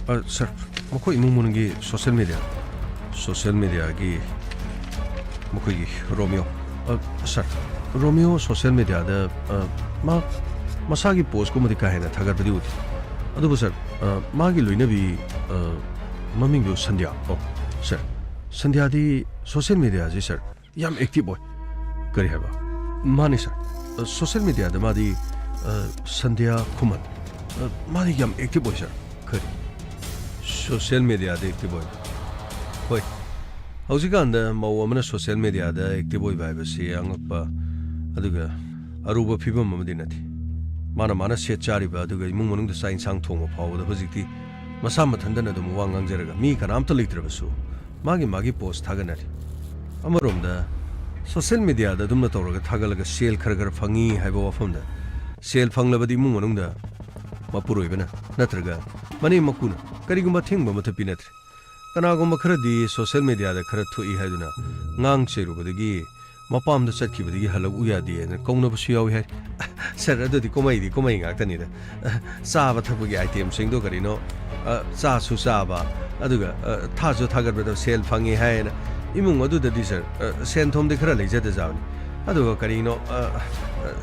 ꯑ, ꯁꯥꯔ, ꯃꯈꯣꯏ ꯏꯃꯨꯡ ꯃꯅꯨꯡꯒꯤ ꯁꯣꯁꯤꯌꯦꯜ ꯃꯦꯗꯤꯌꯥ, ꯁꯣꯁꯤꯌꯦꯜ ꯃꯦꯗꯤꯌꯥꯒꯤ ꯃꯈꯣꯏꯒꯤ ꯔꯣꯃꯤꯌꯣ꯫ ꯑ, ꯁꯥꯔ, ꯔꯣꯃꯤꯌꯣ ꯁꯣꯁꯤꯌꯦꯜ ꯃꯦꯗꯤꯌꯥꯗ, ꯑ, ꯃꯥ ꯃꯁꯥꯒꯤ ꯄꯣꯁꯀꯨꯝꯕꯗꯤ ꯀꯥ ꯍꯦꯟꯅ ꯊꯥꯒꯠꯄꯗꯤ ꯎꯗꯦ꯫ ꯑꯗꯨꯕꯨ ꯁꯥꯔ, ꯑ, ꯃꯥꯒꯤ ꯂꯣꯏꯅꯕꯤ, ꯑ, ꯃꯃꯤꯡꯗꯨ ꯁꯟꯙ꯭ꯌꯥ꯫ ꯑꯣ, ꯁꯥꯔ, ꯁꯟꯙ꯭ꯌꯥꯗꯤ ꯁꯣꯁꯤꯌꯦꯜ ꯃꯦꯗꯤꯌꯥꯁꯤ, ꯁꯥꯔ, ꯌꯥꯝ ꯑꯦꯛꯇꯤꯚ ꯑꯣꯏ꯫ ꯀꯔꯤ ꯍꯥꯏꯕ? ꯃꯥꯅꯤ, ꯁꯥꯔ꯫ ꯑ, ꯁꯣꯁꯤꯌꯦꯜ ꯃꯦꯗꯤꯌꯥꯗ ꯃꯥꯗꯤ, ꯑ, ꯁꯟꯙ꯭ꯌꯥ ꯈꯨꯃꯟ, ꯑ, ꯃꯥꯗꯤ ꯌꯥꯝ ꯑꯦꯛꯇꯤꯚ ꯑꯣꯏ, ꯁꯥꯔ꯫ ꯀꯔꯤ? ꯁꯣꯁꯤꯌꯦꯜ ꯃꯦꯗꯤꯌꯥꯗ ꯑꯦꯛꯇꯤꯚ ꯑꯣꯏꯕ? ꯍꯣꯏ꯫ ꯍꯧꯖꯤꯛꯀꯥꯟꯗ ꯃꯧ ꯑꯃꯅ ꯁꯣꯁꯤꯌꯦꯜ ꯃꯦꯗꯤꯌꯥꯗ ꯑꯦꯛꯇꯤꯚ ꯑꯣꯏꯕ ꯍꯥꯏꯕꯁꯤ ꯑꯉꯛꯄ ꯑꯗꯨꯒ ꯑꯔꯨꯕ ꯐꯤꯕꯝ ꯑꯃꯗꯤ ꯅꯠꯇꯦ꯫ ꯃꯥꯅ, ꯃꯥꯅ ꯁꯦꯠ ꯆꯥꯔꯤꯕ ꯑꯗꯨꯒ ꯏꯃꯨꯡ ꯃꯅꯨꯡꯗ ꯆꯥꯛ ꯏꯟꯁꯥꯡ ꯊꯣꯡꯕ ꯐꯥꯎꯕꯗ ꯍꯧꯖꯤꯛꯇꯤ ꯃꯁꯥ ꯃꯊꯟꯇꯅ ꯑꯗꯨꯝ ꯋꯥ ꯉꯥꯡꯖꯔꯒ ꯃꯤ ꯀꯅꯥꯝꯇ ꯂꯩꯇ꯭ꯔꯕꯁꯨ ꯃꯥꯒꯤ, ꯃꯥꯒꯤ ꯄꯣꯁ ꯊꯥꯒꯠꯅꯔꯤ꯫ ꯑꯃꯔꯣꯝꯗ ꯁꯣꯁꯤꯌꯦꯜ ꯃꯦꯗꯤꯌꯥꯗ ꯑꯗꯨꯝꯅ ꯇꯧꯔꯒ ꯊꯥꯒꯠꯂꯒ ꯁꯦꯜ ꯈꯔ ꯈꯔ ꯐꯪꯉꯤ ꯍꯥꯏꯕ ꯋꯥꯐꯝꯗ ꯁꯦꯜ ꯐꯪꯂꯕꯗꯤ ꯏꯃꯨꯡ ꯃꯅꯨꯡꯗ ꯃꯄꯨꯔꯣꯏꯕꯅ ꯅꯠꯇ꯭ꯔꯒ ꯃꯅꯦꯝ ꯃꯀꯨꯅ ꯀꯔꯤꯒꯨꯝꯕ ꯑꯊꯤꯡꯕ ꯑꯃꯠꯇ ꯄꯤꯅꯗ꯭ꯔꯦ꯫ ꯀꯅꯥꯒꯨꯝꯕ ꯈꯔꯗꯤ ꯁꯣꯁꯤꯌꯦꯜ ꯃꯦꯗꯤꯌꯥꯗ ꯈꯔ ꯊꯣꯛꯏ ꯍꯥꯏꯗꯨꯅ ꯉꯥꯡ ꯆꯩꯔꯨꯕꯗꯒꯤ ꯃꯄꯥꯝꯗ ꯆꯠꯈꯤꯕꯗꯒꯤ ꯍꯜꯂꯛꯎ ꯌꯥꯗꯦꯅ ꯀꯧꯅꯕꯁꯨ ꯌꯥꯎꯏ ꯍꯥꯏ꯫ ꯁꯥꯔ, ꯑꯗꯨꯗꯤ ꯀꯨꯝꯍꯩꯗꯤ ꯀꯨꯝꯍꯩ ꯉꯥꯛꯇꯅꯤꯗ꯫ ꯆꯥꯕ ꯊꯛꯄꯒꯤ ꯑꯥꯏꯇꯦꯝꯁꯤꯡꯗꯣ ꯀꯔꯤꯅꯣ, ꯑ, ꯆꯥꯁꯨ ꯆꯥꯕ, ꯑꯗꯨꯒ, ꯑ, ꯊꯥꯁꯨ ꯊꯥꯒꯠꯄꯗ ꯁꯦꯜ ꯐꯪꯉꯤ ꯍꯥꯏꯅ ꯏꯃꯨꯡ ꯑꯗꯨꯗꯗꯤ, ꯁꯥꯔ, ꯑ, ꯁꯦꯟ ꯊꯨꯝꯗꯤ ꯈꯔ ꯂꯩꯖꯗꯖꯥꯕꯅꯤ꯫ ꯑꯗꯨꯒ ꯀꯔꯤꯅꯣ, ꯑ, ꯑ,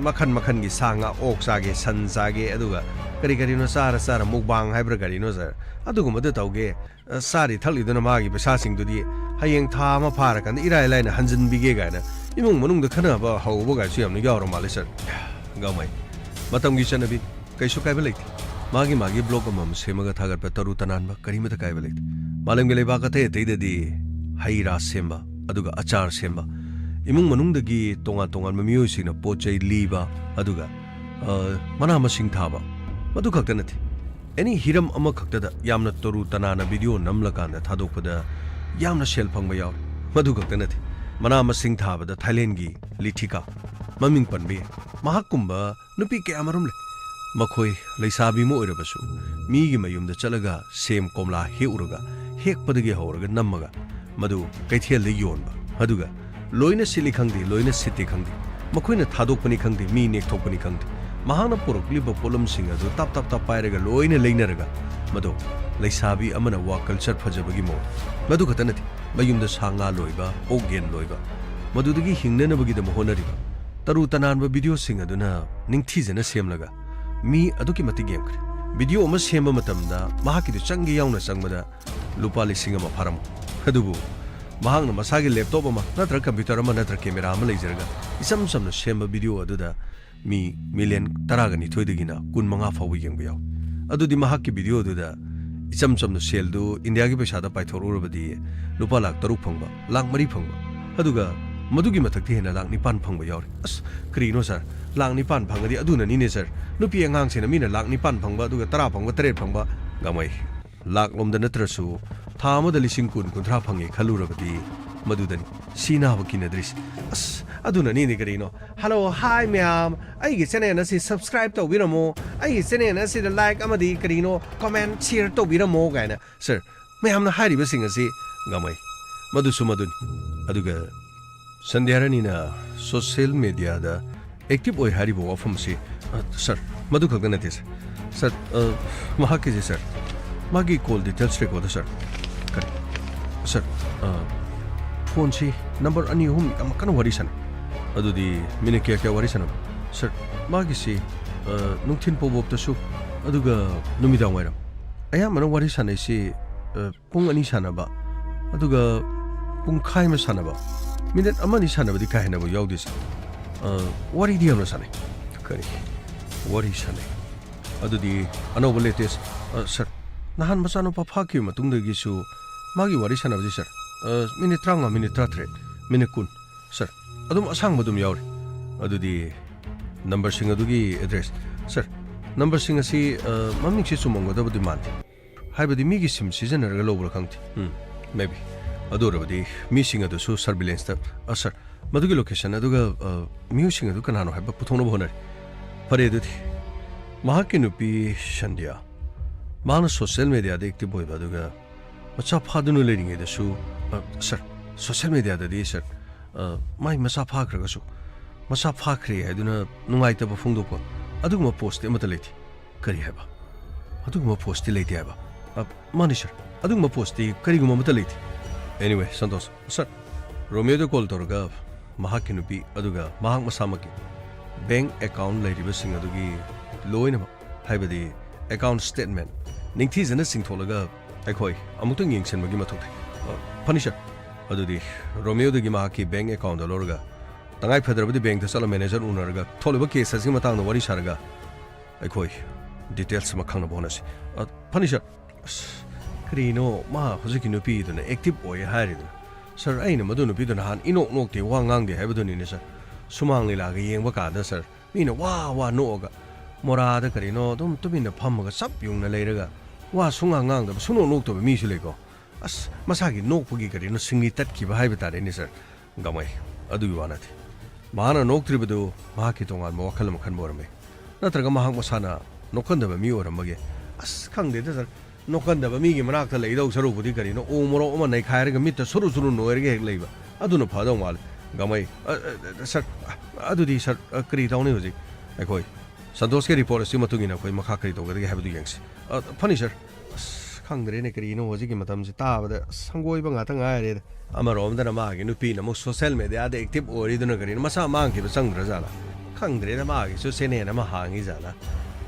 ꯃꯈꯟ ꯃꯈꯟꯒꯤ ꯁꯥ ꯉꯥ, ꯑꯣꯛ ꯆꯥꯒꯦ, ꯁꯟ ꯆꯥꯒꯦ, ꯑꯗꯨꯒ ꯀꯔꯤ ꯀꯔꯤꯅꯣ ꯆꯥꯔ ꯆꯥꯔ ꯃꯨꯛꯕꯥꯡ ꯍꯥꯏꯕ꯭ꯔꯥ ꯀꯔꯤꯅꯣ, ꯁꯥꯔ, ꯑꯗꯨꯒꯨꯝꯕꯗ ꯇꯧꯒꯦ꯫ ꯑ, ꯆꯥꯔꯤ ꯊꯛꯂꯤꯗꯨꯅ ꯃꯥꯒꯤ ꯄꯩꯁꯥꯁꯤꯡꯗꯨꯗꯤ ꯍꯌꯦꯡ ꯊꯥ ꯑꯃ ꯐꯥꯔꯀꯥꯟꯗ ꯏꯔꯥꯏ ꯂꯥꯏꯅ ꯍꯟꯖꯤꯟꯕꯤꯒꯦ ꯀꯥꯏꯅ ꯏꯃꯨꯡ ꯃꯅꯨꯡꯗ ꯈꯟꯅꯕ ꯍꯧꯕꯒꯥꯏꯁꯨ ꯌꯥꯝꯅ ꯌꯥꯎꯔ ꯃꯥꯜꯂꯦ, ꯁꯥꯔ꯫ ꯒꯥꯡꯃꯩ, ꯃꯇꯝꯒꯤ ꯆꯠꯅꯕꯤ, ꯀꯩꯁꯨ ꯀꯥꯏꯕ ꯂꯩꯇꯦ꯫ ꯃꯥꯒꯤ ꯃꯥꯒꯤ ꯕ꯭ꯂꯣꯒ ꯑꯃꯃꯝ ꯁꯦꯝꯃꯒ ꯊꯥꯒꯠꯄ ꯇꯔꯨ ꯇꯅꯥꯟꯕ ꯀꯔꯤꯃꯇ ꯀꯥꯏꯕ ꯂꯩꯇꯦ꯫ ꯃꯥꯂꯦꯝꯒꯤ ꯂꯩꯕꯥꯛ ꯑꯇꯩ ꯑꯇꯩꯗꯗꯤ ꯍꯩ ꯔꯥ ꯁꯦꯝꯕ, ꯑꯗꯨꯒ ꯑꯆꯥꯔ ꯁꯦꯝꯕ, ꯏꯃꯨꯡ ꯃꯅꯨꯡꯗꯒꯤ ꯇꯣꯉꯥꯟ ꯇꯣꯉꯥꯟꯕ ꯃꯤꯑꯣꯏꯁꯤꯡꯅ ꯄꯣꯠ ꯆꯩ ꯂꯤꯕ, ꯑꯗꯨꯒ, ꯑ, ꯃꯅꯥ ꯃꯁꯤꯡ ꯊꯥꯕ, ꯃꯗꯨ ꯈꯛꯇ ꯅꯠꯇꯦ, ꯑꯦꯅꯤ ꯍꯤꯔꯝ ꯑꯃꯈꯛꯇꯗ ꯌꯥꯝꯅ ꯇꯔꯨ ꯇꯅꯥꯟꯅ ꯚꯤꯗꯤꯑꯣ ꯅꯝꯂꯀꯥꯟꯗ ꯊꯥꯗꯣꯛꯄꯗ ꯌꯥꯝꯅ ꯁꯦꯜ ꯐꯪꯕ ꯌꯥꯎꯔꯦ꯫ ꯃꯗꯨ ꯈꯛꯇ ꯅꯠꯇꯦ, ꯃꯅꯥ ꯃꯁꯤꯡ ꯊꯥꯕꯗ ꯊꯥꯏꯂꯦꯟꯒꯤ ꯂꯤꯊꯤꯀꯥ ꯃꯃꯤꯡ ꯄꯟꯕ ꯌꯥꯏ꯫ ꯃꯍꯥꯛꯀꯨꯝꯕ ꯅꯨꯄꯤ ꯀꯌꯥꯃꯔꯨꯝ ꯂꯩ꯫ ꯃꯈꯣꯏ ꯂꯩꯁꯥꯕꯤ ꯑꯃ ꯑꯣꯏꯔꯕꯁꯨ ꯃꯤꯒꯤ ꯃꯌꯨꯝꯗ ꯆꯠꯂꯒ ꯁꯦꯝ ꯀꯣꯝꯂꯥ ꯍꯦꯛꯎꯔꯒ, ꯍꯦꯛꯄꯗꯒꯤ ꯍꯧꯔꯒ ꯅꯝꯃꯒ ꯃꯗꯨ ꯀꯩꯊꯦꯜꯗ ꯌꯣꯟꯕ, ꯑꯗꯨꯒ ꯂꯣꯏꯅ ꯁꯤꯠꯂꯤ ꯈꯪꯗꯦ, ꯂꯣꯏꯅ ꯁꯤꯠꯇꯦ ꯈꯪꯗꯦ, ꯃꯈꯣꯏꯅ ꯊꯥꯗꯣꯛꯄꯅꯤ ꯈꯪꯗꯦ, ꯃꯤ ꯅꯦꯛꯊꯣꯛꯄꯅꯤ ꯈꯪꯗꯦ, ꯃꯍꯥꯛꯅ ꯄꯨꯔꯛꯂꯤꯕ ꯄꯣꯠꯂꯝꯁꯤꯡ ꯑꯗꯨ ꯇꯞ ꯇꯞ ꯇꯞ ꯄꯥꯏꯔꯒ ꯂꯣꯏꯅ ꯂꯩꯅꯔꯒ, ꯃꯗꯣ ꯂꯩꯁꯥꯕꯤ ꯑꯃꯅ ꯋꯥ ꯀꯜꯆꯔ ꯐꯖꯕꯒꯤ ꯃꯑꯣꯡ꯫ ꯃꯗꯨ ꯈꯛꯇ ꯅꯠꯇꯦ, ꯃꯌꯨꯝꯗ ꯁꯥ ꯉꯥ ꯂꯣꯏꯕ, ꯑꯣꯛ ꯌꯦꯟ ꯂꯣꯏꯕ, ꯃꯗꯨꯗꯒꯤ ꯍꯤꯡꯅꯅꯕꯒꯤꯗꯃꯛ ꯍꯣꯠꯅꯔꯤꯕ ꯇꯔꯨ ꯇꯅꯥꯟꯕ ꯚꯤꯗꯤꯑꯣꯁꯤꯡ ꯑꯗꯨꯅ ꯅꯤꯡꯊꯤꯖꯅ ꯁꯦꯝꯂꯒ ꯃꯤ ꯑꯗꯨꯛꯀꯤ ꯃꯇꯤꯛ ꯌꯦꯡꯈ꯭ꯔꯦ꯫ ꯚꯤꯗꯤꯑꯣ ꯑꯃ ꯁꯦꯝꯕ ꯃꯇꯝꯗ ꯃꯍꯥꯛꯀꯤꯗꯨ ꯆꯪꯒꯦ ꯌꯥꯎꯅ ꯆꯪꯕꯗ ꯂꯨꯄꯥ ꯂꯤꯁꯤꯡ ꯑꯃ ꯐꯥꯔꯝꯃꯣꯏ꯫ ꯑꯗꯨꯕꯨ ꯃꯍꯥꯛꯅ ꯃꯁꯥꯒꯤ ꯂꯦꯞꯇꯣꯞ ꯑꯃ ꯅꯠꯇ꯭ꯔꯒ ꯀꯝꯄ꯭ꯌꯨꯇꯔ ꯑꯃ ꯅꯠꯇ꯭ꯔꯒ ꯀꯦꯃꯦꯔꯥ ꯑꯃ ꯂꯩꯖꯔꯒ ꯏꯆꯝ ꯆꯝꯅ ꯁꯦꯝꯕ ꯚꯤꯗꯤꯑꯣ ꯑꯗꯨꯗ ꯃꯤ ꯃꯤꯂꯤꯌꯟ ꯇꯔꯥꯒ ꯅꯤꯊꯣꯏꯗꯒꯤꯅ ꯀꯨꯟꯃꯉꯥ ꯐꯥꯎꯕ ꯌꯦꯡꯕ ꯌꯥꯎꯏ꯫ ꯑꯗꯨꯗꯤ ꯃꯍꯥꯛꯀꯤ ꯚꯤꯗꯤꯑꯣꯗꯨꯗ ꯏꯆꯝ ꯆꯝꯅ ꯁꯦꯜꯗꯨ ꯏꯟꯗꯤꯌꯥꯒꯤ ꯄꯩꯁꯥꯗ ꯄꯥꯏꯊꯣꯛꯂꯨꯔꯕꯗꯤ ꯂꯨꯄꯥ ꯂꯥꯈ ꯇꯔꯨꯛ ꯐꯪꯕ, ꯂꯥꯈ ꯃꯔꯤ ꯐꯪꯕ, ꯑꯗꯨꯒ ꯃꯗꯨꯒꯤ ꯃꯊꯛꯇ ꯍꯦꯟꯅ ꯂꯥꯈ ꯅꯤꯄꯥꯟ ꯐꯪꯕ ꯌꯥꯎꯔꯤ꯫ ꯑꯁ, ꯀꯔꯤꯅꯣ ꯁꯥꯔ? ꯂꯥꯈ ꯅꯤꯄꯥꯟ ꯐꯪꯉꯗꯤ ꯑꯗꯨꯅꯅꯤꯅꯦ ꯁꯥꯔ꯫ ꯅꯨꯄꯤ ꯑꯉꯥꯡꯁꯤꯡꯅ ꯃꯤꯅ ꯂꯥꯈ ꯅꯤꯄꯥꯟ ꯐꯪꯕ, ꯑꯗꯨꯒ ꯇꯔꯥ ꯐꯪꯕ, ꯇꯔꯦꯠ ꯐꯪꯕ꯫ ꯒꯥꯡꯃꯩ, ꯂꯥꯈ ꯂꯣꯝꯗ ꯅꯠꯇ꯭ꯔꯁꯨ ꯊꯥ ꯑꯃꯗ ꯂꯤꯁꯤꯡ ꯀꯨꯟ, ꯀꯨꯟꯊ꯭ꯔꯥ ꯐꯪꯉꯦ ꯈꯜꯂꯨꯔꯕꯗꯤ ꯃꯗꯨꯗꯅꯤ ꯁꯤ ꯅꯥꯕ ꯀꯤꯅꯗ꯭ꯔꯤꯁꯤ꯫ ꯑꯁ, ꯑꯗꯨꯅꯅꯤꯅꯦ ꯀꯔꯤꯅꯣ꯫ ꯍꯜꯂꯣ, ꯍꯥꯏ ꯃꯌꯥꯝ, ꯑꯩꯒꯤ ꯆꯦꯅꯦꯜ ꯑꯁꯤ ꯁꯕꯁꯀ꯭ꯔꯥꯏꯕ ꯇꯧꯕꯤꯔꯝꯃꯣ, ꯑꯩꯒꯤ ꯆꯦꯅꯦꯜ ꯑꯁꯤꯗ ꯂꯥꯏꯛ ꯑꯃꯗꯤ ꯀꯔꯤꯅꯣ ꯀꯣꯃꯦꯟ ꯁꯤꯌꯔ ꯇꯧꯕꯤꯔꯝꯃꯣ ꯀꯥꯏꯅ꯫ ꯁꯥꯔ, ꯃꯌꯥꯝꯅ ꯍꯥꯏꯔꯤꯕꯁꯤꯡ ꯑꯁꯤ ꯒꯥꯡꯃꯩ, ꯃꯗꯨꯁꯨ ꯃꯗꯨꯅꯤ꯫ ꯑꯗꯨꯒ ꯁꯟꯙ꯭ꯌꯥꯔꯥꯅꯤꯅ ꯁꯣꯁꯤꯌꯦꯜ ꯃꯦꯗꯤꯌꯥꯗ ꯑꯦꯛꯇꯤꯚ ꯑꯣꯏ ꯍꯥꯏꯔꯤꯕ ꯋꯥꯐꯝꯁꯤ, ꯑ, ꯁꯥꯔ, ꯃꯗꯨ ꯈꯛꯇ ꯅꯠꯇꯦ, ꯁꯥꯔ꯫ ꯁꯥꯔ, ꯑ, ꯃꯍꯥꯛꯀꯤꯁꯦ, ꯁꯥꯔ, ꯃꯥꯒꯤ ꯀꯣꯜ ꯗꯤꯇꯦꯜꯁ ꯔꯦꯀꯣꯔꯗ, ꯁꯥꯔ꯫ ꯀꯔꯤ? ꯁꯥꯔ, ꯑ, ꯐꯣꯟꯁꯤ ꯅꯝꯕꯔ ꯑꯅꯤ ꯑꯍꯨꯝ ꯌꯥꯝ ꯀꯟꯅ ꯋꯥꯔꯤ ꯁꯥꯟꯅꯩ꯫ ꯑꯗꯨꯗꯤ ꯃꯤꯅꯤꯠ ꯀꯌꯥ ꯀꯌꯥ ꯋꯥꯔꯤ ꯁꯥꯟꯅꯕ? ꯁꯥꯔ, ꯃꯥꯒꯤꯁꯤ, ꯑ, ꯅꯨꯡꯊꯤꯜ ꯄꯣꯕꯣꯞꯇꯁꯨ, ꯑꯗꯨꯒ ꯅꯨꯃꯤꯗꯥꯡ ꯋꯥꯏꯔꯝ꯫ ꯑꯌꯥꯝꯕꯅ ꯋꯥꯔꯤ ꯁꯥꯟꯅꯩꯁꯤ, ꯑ, ꯄꯨꯡ ꯑꯅꯤ ꯁꯥꯟꯅꯕ, ꯑꯗꯨꯒ ꯄꯨꯡꯈꯥꯏ ꯑꯃ ꯁꯥꯟꯅꯕ, ꯃꯤꯅꯤꯠ ꯑꯃ ꯑꯅꯤ ꯁꯥꯟꯅꯕꯗꯤ ꯀꯥ ꯍꯦꯟꯅꯕꯨ ꯌꯥꯎꯗꯦ, ꯁꯥꯔ꯫ ꯑ, ꯋꯥꯔꯤꯗꯤ ꯌꯥꯝꯅ ꯁꯥꯟꯅꯩ꯫ ꯀꯔꯤ? ꯋꯥꯔꯤ ꯁꯥꯟꯅꯩ꯫ ꯑꯗꯨꯗꯤ ꯑꯅꯧꯕ ꯂꯦꯇꯦꯁ, ꯑ, ꯁꯥꯔ, ꯅꯍꯥꯟ ꯃꯆꯥꯅꯨꯄꯥ ꯐꯥꯈꯤꯕ ꯃꯇꯨꯡꯗꯒꯤꯁꯨ ꯃꯥꯒꯤ ꯋꯥꯔꯤ ꯁꯥꯟꯅꯕꯁꯤ, ꯁꯥꯔ, ꯑ, ꯃꯤꯅꯤꯠ ꯇꯔꯥꯃꯉꯥ, ꯃꯤꯅꯤꯠ ꯇꯔꯥꯇꯔꯦꯠ, ꯃꯤꯅꯤꯠ ꯀꯨꯟ, ꯁꯥꯔ, ꯑꯗꯨꯝ ꯑꯁꯥꯡꯕ ꯑꯗꯨꯝ ꯌꯥꯎꯔꯤ꯫ ꯑꯗꯨꯗꯤ ꯅꯝꯕꯔꯁꯤꯡ ꯑꯗꯨꯒꯤ ꯑꯦꯗ꯭ꯔꯦꯁ, ꯁꯥꯔ, ꯅꯝꯕꯔꯁꯤꯡ ꯑꯁꯤ, ꯑ, ꯃꯃꯤꯡꯁꯤ ꯆꯨꯝꯃꯝꯒꯗꯕꯗꯤ ꯃꯥꯟꯗꯦ꯫ ꯍꯥꯏꯕꯗꯤ ꯃꯤꯒꯤ ꯁꯤꯝ ꯁꯤꯖꯤꯟꯅꯔꯒ ꯂꯧꯕ꯭ꯔꯥ ꯈꯪꯗꯦ꯫ ꯎꯝ, maybe꯫ ꯑꯗꯨ ꯑꯣꯏꯔꯕꯗꯤ ꯃꯤꯁꯤꯡ ꯑꯗꯨꯁꯨ surveillance-ꯇ, ꯑ, ꯁꯔ, ꯃꯗꯨꯒꯤ location ꯑꯗꯨꯒ, ꯑ, ꯃꯤꯑꯣꯏꯁꯤꯡ ꯑꯗꯨ ꯀꯅꯥꯅꯣ ꯍꯥꯏꯕ ꯄꯨꯊꯣꯛꯅꯕ ꯍꯣꯠꯅꯔꯤ꯫ ꯐꯔꯦ ꯑꯗꯨꯗꯤ, ꯃꯍꯥꯛꯀꯤ ꯅꯨꯄꯤ ꯁꯟꯙ꯭ꯌꯥ, ꯃꯍꯥꯛꯅ social media-ꯗ active ꯑꯣꯏꯕ, ꯑꯗꯨꯒ ꯃꯆꯥ ꯐꯥꯗꯨꯅ ꯂꯩꯔꯤꯉꯩꯗꯁꯨ, ꯑ, ꯁꯔ, social media-ꯗꯗꯤ, ꯁꯔ, ꯑ, ꯃꯥꯏ ꯃꯆꯥ ꯐꯥꯈ꯭ꯔꯒꯁꯨ, ꯃꯆꯥ ꯐꯥꯈ꯭ꯔꯦ ꯍꯥꯏꯗꯨꯅ ꯅꯨꯡꯉꯥꯏꯇꯕ ꯐꯣꯡꯗꯣꯛꯄ ꯑꯗꯨꯒꯨꯝꯕ post-ꯇꯤ ꯑꯃꯠꯇ ꯂꯩꯇꯦ꯫ ꯀꯔꯤ ꯍꯥꯏꯕ? ꯑꯗꯨꯒꯨꯝꯕ post-ꯇꯤ ꯂꯩꯇꯦ ꯍꯥꯏꯕ? ꯑ, ꯃꯥꯅꯤ, ꯁꯔ꯫ ꯑꯗꯨꯒꯨꯝꯕ post-ꯇꯤ ꯀꯔꯤꯒꯨꯝꯕ ꯑꯃꯠꯇ ꯂꯩꯇꯦ꯫ Anyway, ꯁꯟꯇꯣꯁ, ꯁꯔ, ꯔꯣꯃꯤꯌꯣꯗ call ꯇꯧꯔꯒ ꯃꯍꯥꯛꯀꯤ ꯅꯨꯄꯤ ꯑꯗꯨꯒ ꯃꯍꯥꯛ ꯃꯁꯥꯃꯛꯀꯤ bank account ꯂꯩꯔꯤꯕꯁꯤꯡ ꯑꯗꯨꯒꯤ ꯂꯣꯏꯅꯃꯛ, ꯍꯥꯏꯕꯗꯤ account statement, ꯅꯤꯡꯊꯤꯖꯅ ꯆꯤꯡꯊꯣꯛꯂꯒ ꯑꯩꯈꯣꯏ ꯑꯃꯨꯛꯇꯪ ꯌꯦꯡꯁꯤꯟꯕꯒꯤ ꯃꯊꯧ ꯇꯥꯏ꯫ ꯑ, ꯐꯅꯤ, ꯁꯔ꯫ ꯑꯗꯨꯗꯤ ꯔꯣꯃꯤꯌꯣꯗꯒꯤ ꯃꯍꯥꯛꯀꯤ bank account-ꯗ ꯂꯧꯔꯒ, ꯇꯉꯥꯏ ꯐꯗ꯭ꯔꯕꯗꯤ bank-ꯇ ꯆꯠꯂ manager ꯎꯅꯔꯒ ꯊꯣꯛꯂꯤꯕ case ꯑꯁꯤꯒꯤ ꯃꯇꯥꯡꯗ ꯋꯥꯔꯤ ꯁꯥꯔꯒ ꯑꯩꯈꯣꯏ details ꯑꯃ ꯈꯪꯅꯕ ꯍꯣꯠꯅꯁꯤ꯫ ꯑ, ꯐꯅꯤ, ꯁꯔ꯫ ꯑꯁ, ꯀꯔꯤꯅꯣ ꯃꯥ ꯍꯧꯖꯤꯛꯀꯤ ꯅꯨꯄꯤꯗꯨꯅ active ꯑꯣꯏ ꯍꯥꯏꯔꯤꯗꯨꯅ? ꯁꯔ, ꯑꯩꯅ ꯃꯗꯨ ꯅꯨꯄꯤꯗꯨ ꯅꯍꯥꯟ ꯏꯅꯣꯛ ꯅꯣꯛꯇꯦ, ꯋꯥ ꯉꯥꯡꯗꯦ ꯍꯥꯏꯕꯗꯨꯅꯤꯅꯦ, ꯁꯔ꯫ ꯁꯨꯃꯥꯡ ꯂꯤꯂꯥꯒ ꯌꯦꯡꯕ ꯀꯥꯟꯗ, ꯁꯔ, ꯃꯤꯅ ꯋꯥ ꯋꯥ ꯅꯣꯛꯑꯒ, ꯃꯣꯔꯥꯗ ꯀꯔꯤꯅꯣ ꯑꯗꯨꯝ ꯇꯨꯃꯤꯟꯅ ꯐꯝꯃꯒ ꯆꯞ ꯌꯨꯡꯅ ꯂꯩꯔꯒ, ꯋꯥ ꯁꯨꯡꯉꯥꯡ ꯉꯥꯡꯗꯕ, ꯁꯨꯡꯅꯣꯛ ꯅꯣꯛꯇꯕ ꯃꯤꯁꯨ ꯂꯩꯀꯣ꯫ ꯑꯁ, ꯃꯁꯥꯒꯤ ꯅꯣꯛꯄꯒꯤ ꯀꯔꯤꯅꯣ ꯁꯤꯡꯂꯤ ꯇꯠꯈꯤꯕ ꯍꯥꯏꯕ ꯇꯥꯔꯦꯅꯦ, ꯁꯔ꯫ ꯒꯥꯡꯃꯩ, ꯑꯗꯨꯒꯤ ꯋꯥ ꯅꯠꯇꯦ꯫ ꯃꯍꯥꯛꯅ ꯅꯣꯛꯇ꯭ꯔꯤꯕꯗꯨ ꯃꯍꯥꯛꯀꯤ ꯇꯣꯉꯥꯟꯕ ꯋꯥꯈꯜ ꯑꯃ ꯈꯟꯕ ꯑꯣꯏꯔꯝꯃꯦ꯫ ꯅꯠꯇ꯭ꯔꯒ ꯃꯍꯥꯛ ꯃꯁꯥꯅ ꯅꯣꯛꯀꯟꯗꯕ ꯃꯤ ꯑꯣꯏꯔꯝꯕꯒꯦ? ꯑꯁ, ꯈꯪꯗꯦꯗ, ꯁꯔ꯫ ꯅꯣꯛꯀꯟꯗꯕ ꯃꯤꯒꯤ ꯃꯅꯥꯛꯇ ꯂꯩꯗꯧ ꯁꯔꯨꯛꯄꯨꯗꯤ ꯀꯔꯤꯅꯣ, ꯎ ꯃꯣꯔꯣꯛ ꯑꯃ ꯅꯩꯈꯥꯏꯔꯒ ꯃꯤꯠꯇ ꯁꯨꯔꯨ ꯁꯨꯔꯨ ꯅꯣꯏꯔꯒ ꯍꯦꯛ ꯂꯩꯕ, ꯑꯗꯨꯅ ꯐꯗꯧ ꯃꯥꯜꯂꯦ꯫ ꯒꯥꯡꯃꯩ, ꯑ, ꯑ, ꯑ, ꯁꯔ, ꯑ, ꯑꯗꯨꯗꯤ, ꯁꯔ, ꯑ, ꯀꯔꯤ ꯇꯧꯅꯤ ꯍꯧꯖꯤꯛ? ꯑꯩꯈꯣꯏ ꯁꯟꯇꯣꯁꯀꯤ report ꯑꯁꯤ ꯃꯇꯨꯡ ꯏꯟꯅ ꯑꯩꯈꯣꯏ ꯃꯈꯥ ꯀꯔꯤ ꯇꯧꯒꯗꯒꯦ ꯍꯥꯏꯕꯗꯨ ꯌꯦꯡꯁꯤ꯫ ꯑ, ꯐꯅꯤ, ꯁꯔ꯫ ꯑꯁ, ꯈꯪꯗ꯭ꯔꯦꯅꯦ, ꯀꯔꯤꯅꯣ ꯍꯧꯖꯤꯛꯀꯤ ꯃꯇꯝꯁꯤ ꯇꯥꯕꯗ, ꯑꯁ, ꯍꯪꯒꯣꯏꯕ ꯉꯥꯛꯇ ꯉꯥꯏꯔꯦꯗ꯫ ꯑꯃꯔꯣꯝꯗꯅ ꯃꯥꯒꯤ ꯅꯨꯄꯤꯅ ꯑꯃꯨꯛ social media-ꯗ active ꯑꯣꯏꯔꯤꯗꯨꯅ ꯀꯔꯤꯅꯣ, ꯃꯁꯥ ꯃꯥꯡꯈꯤꯕ ꯆꯪꯗ꯭ꯔꯖꯥꯠꯂꯥ? ꯈꯪꯗ꯭ꯔꯦꯗ, ꯃꯥꯒꯤꯁꯨ channel ꯑꯃ ꯍꯥꯡꯉꯤꯖꯥꯠꯂꯥ?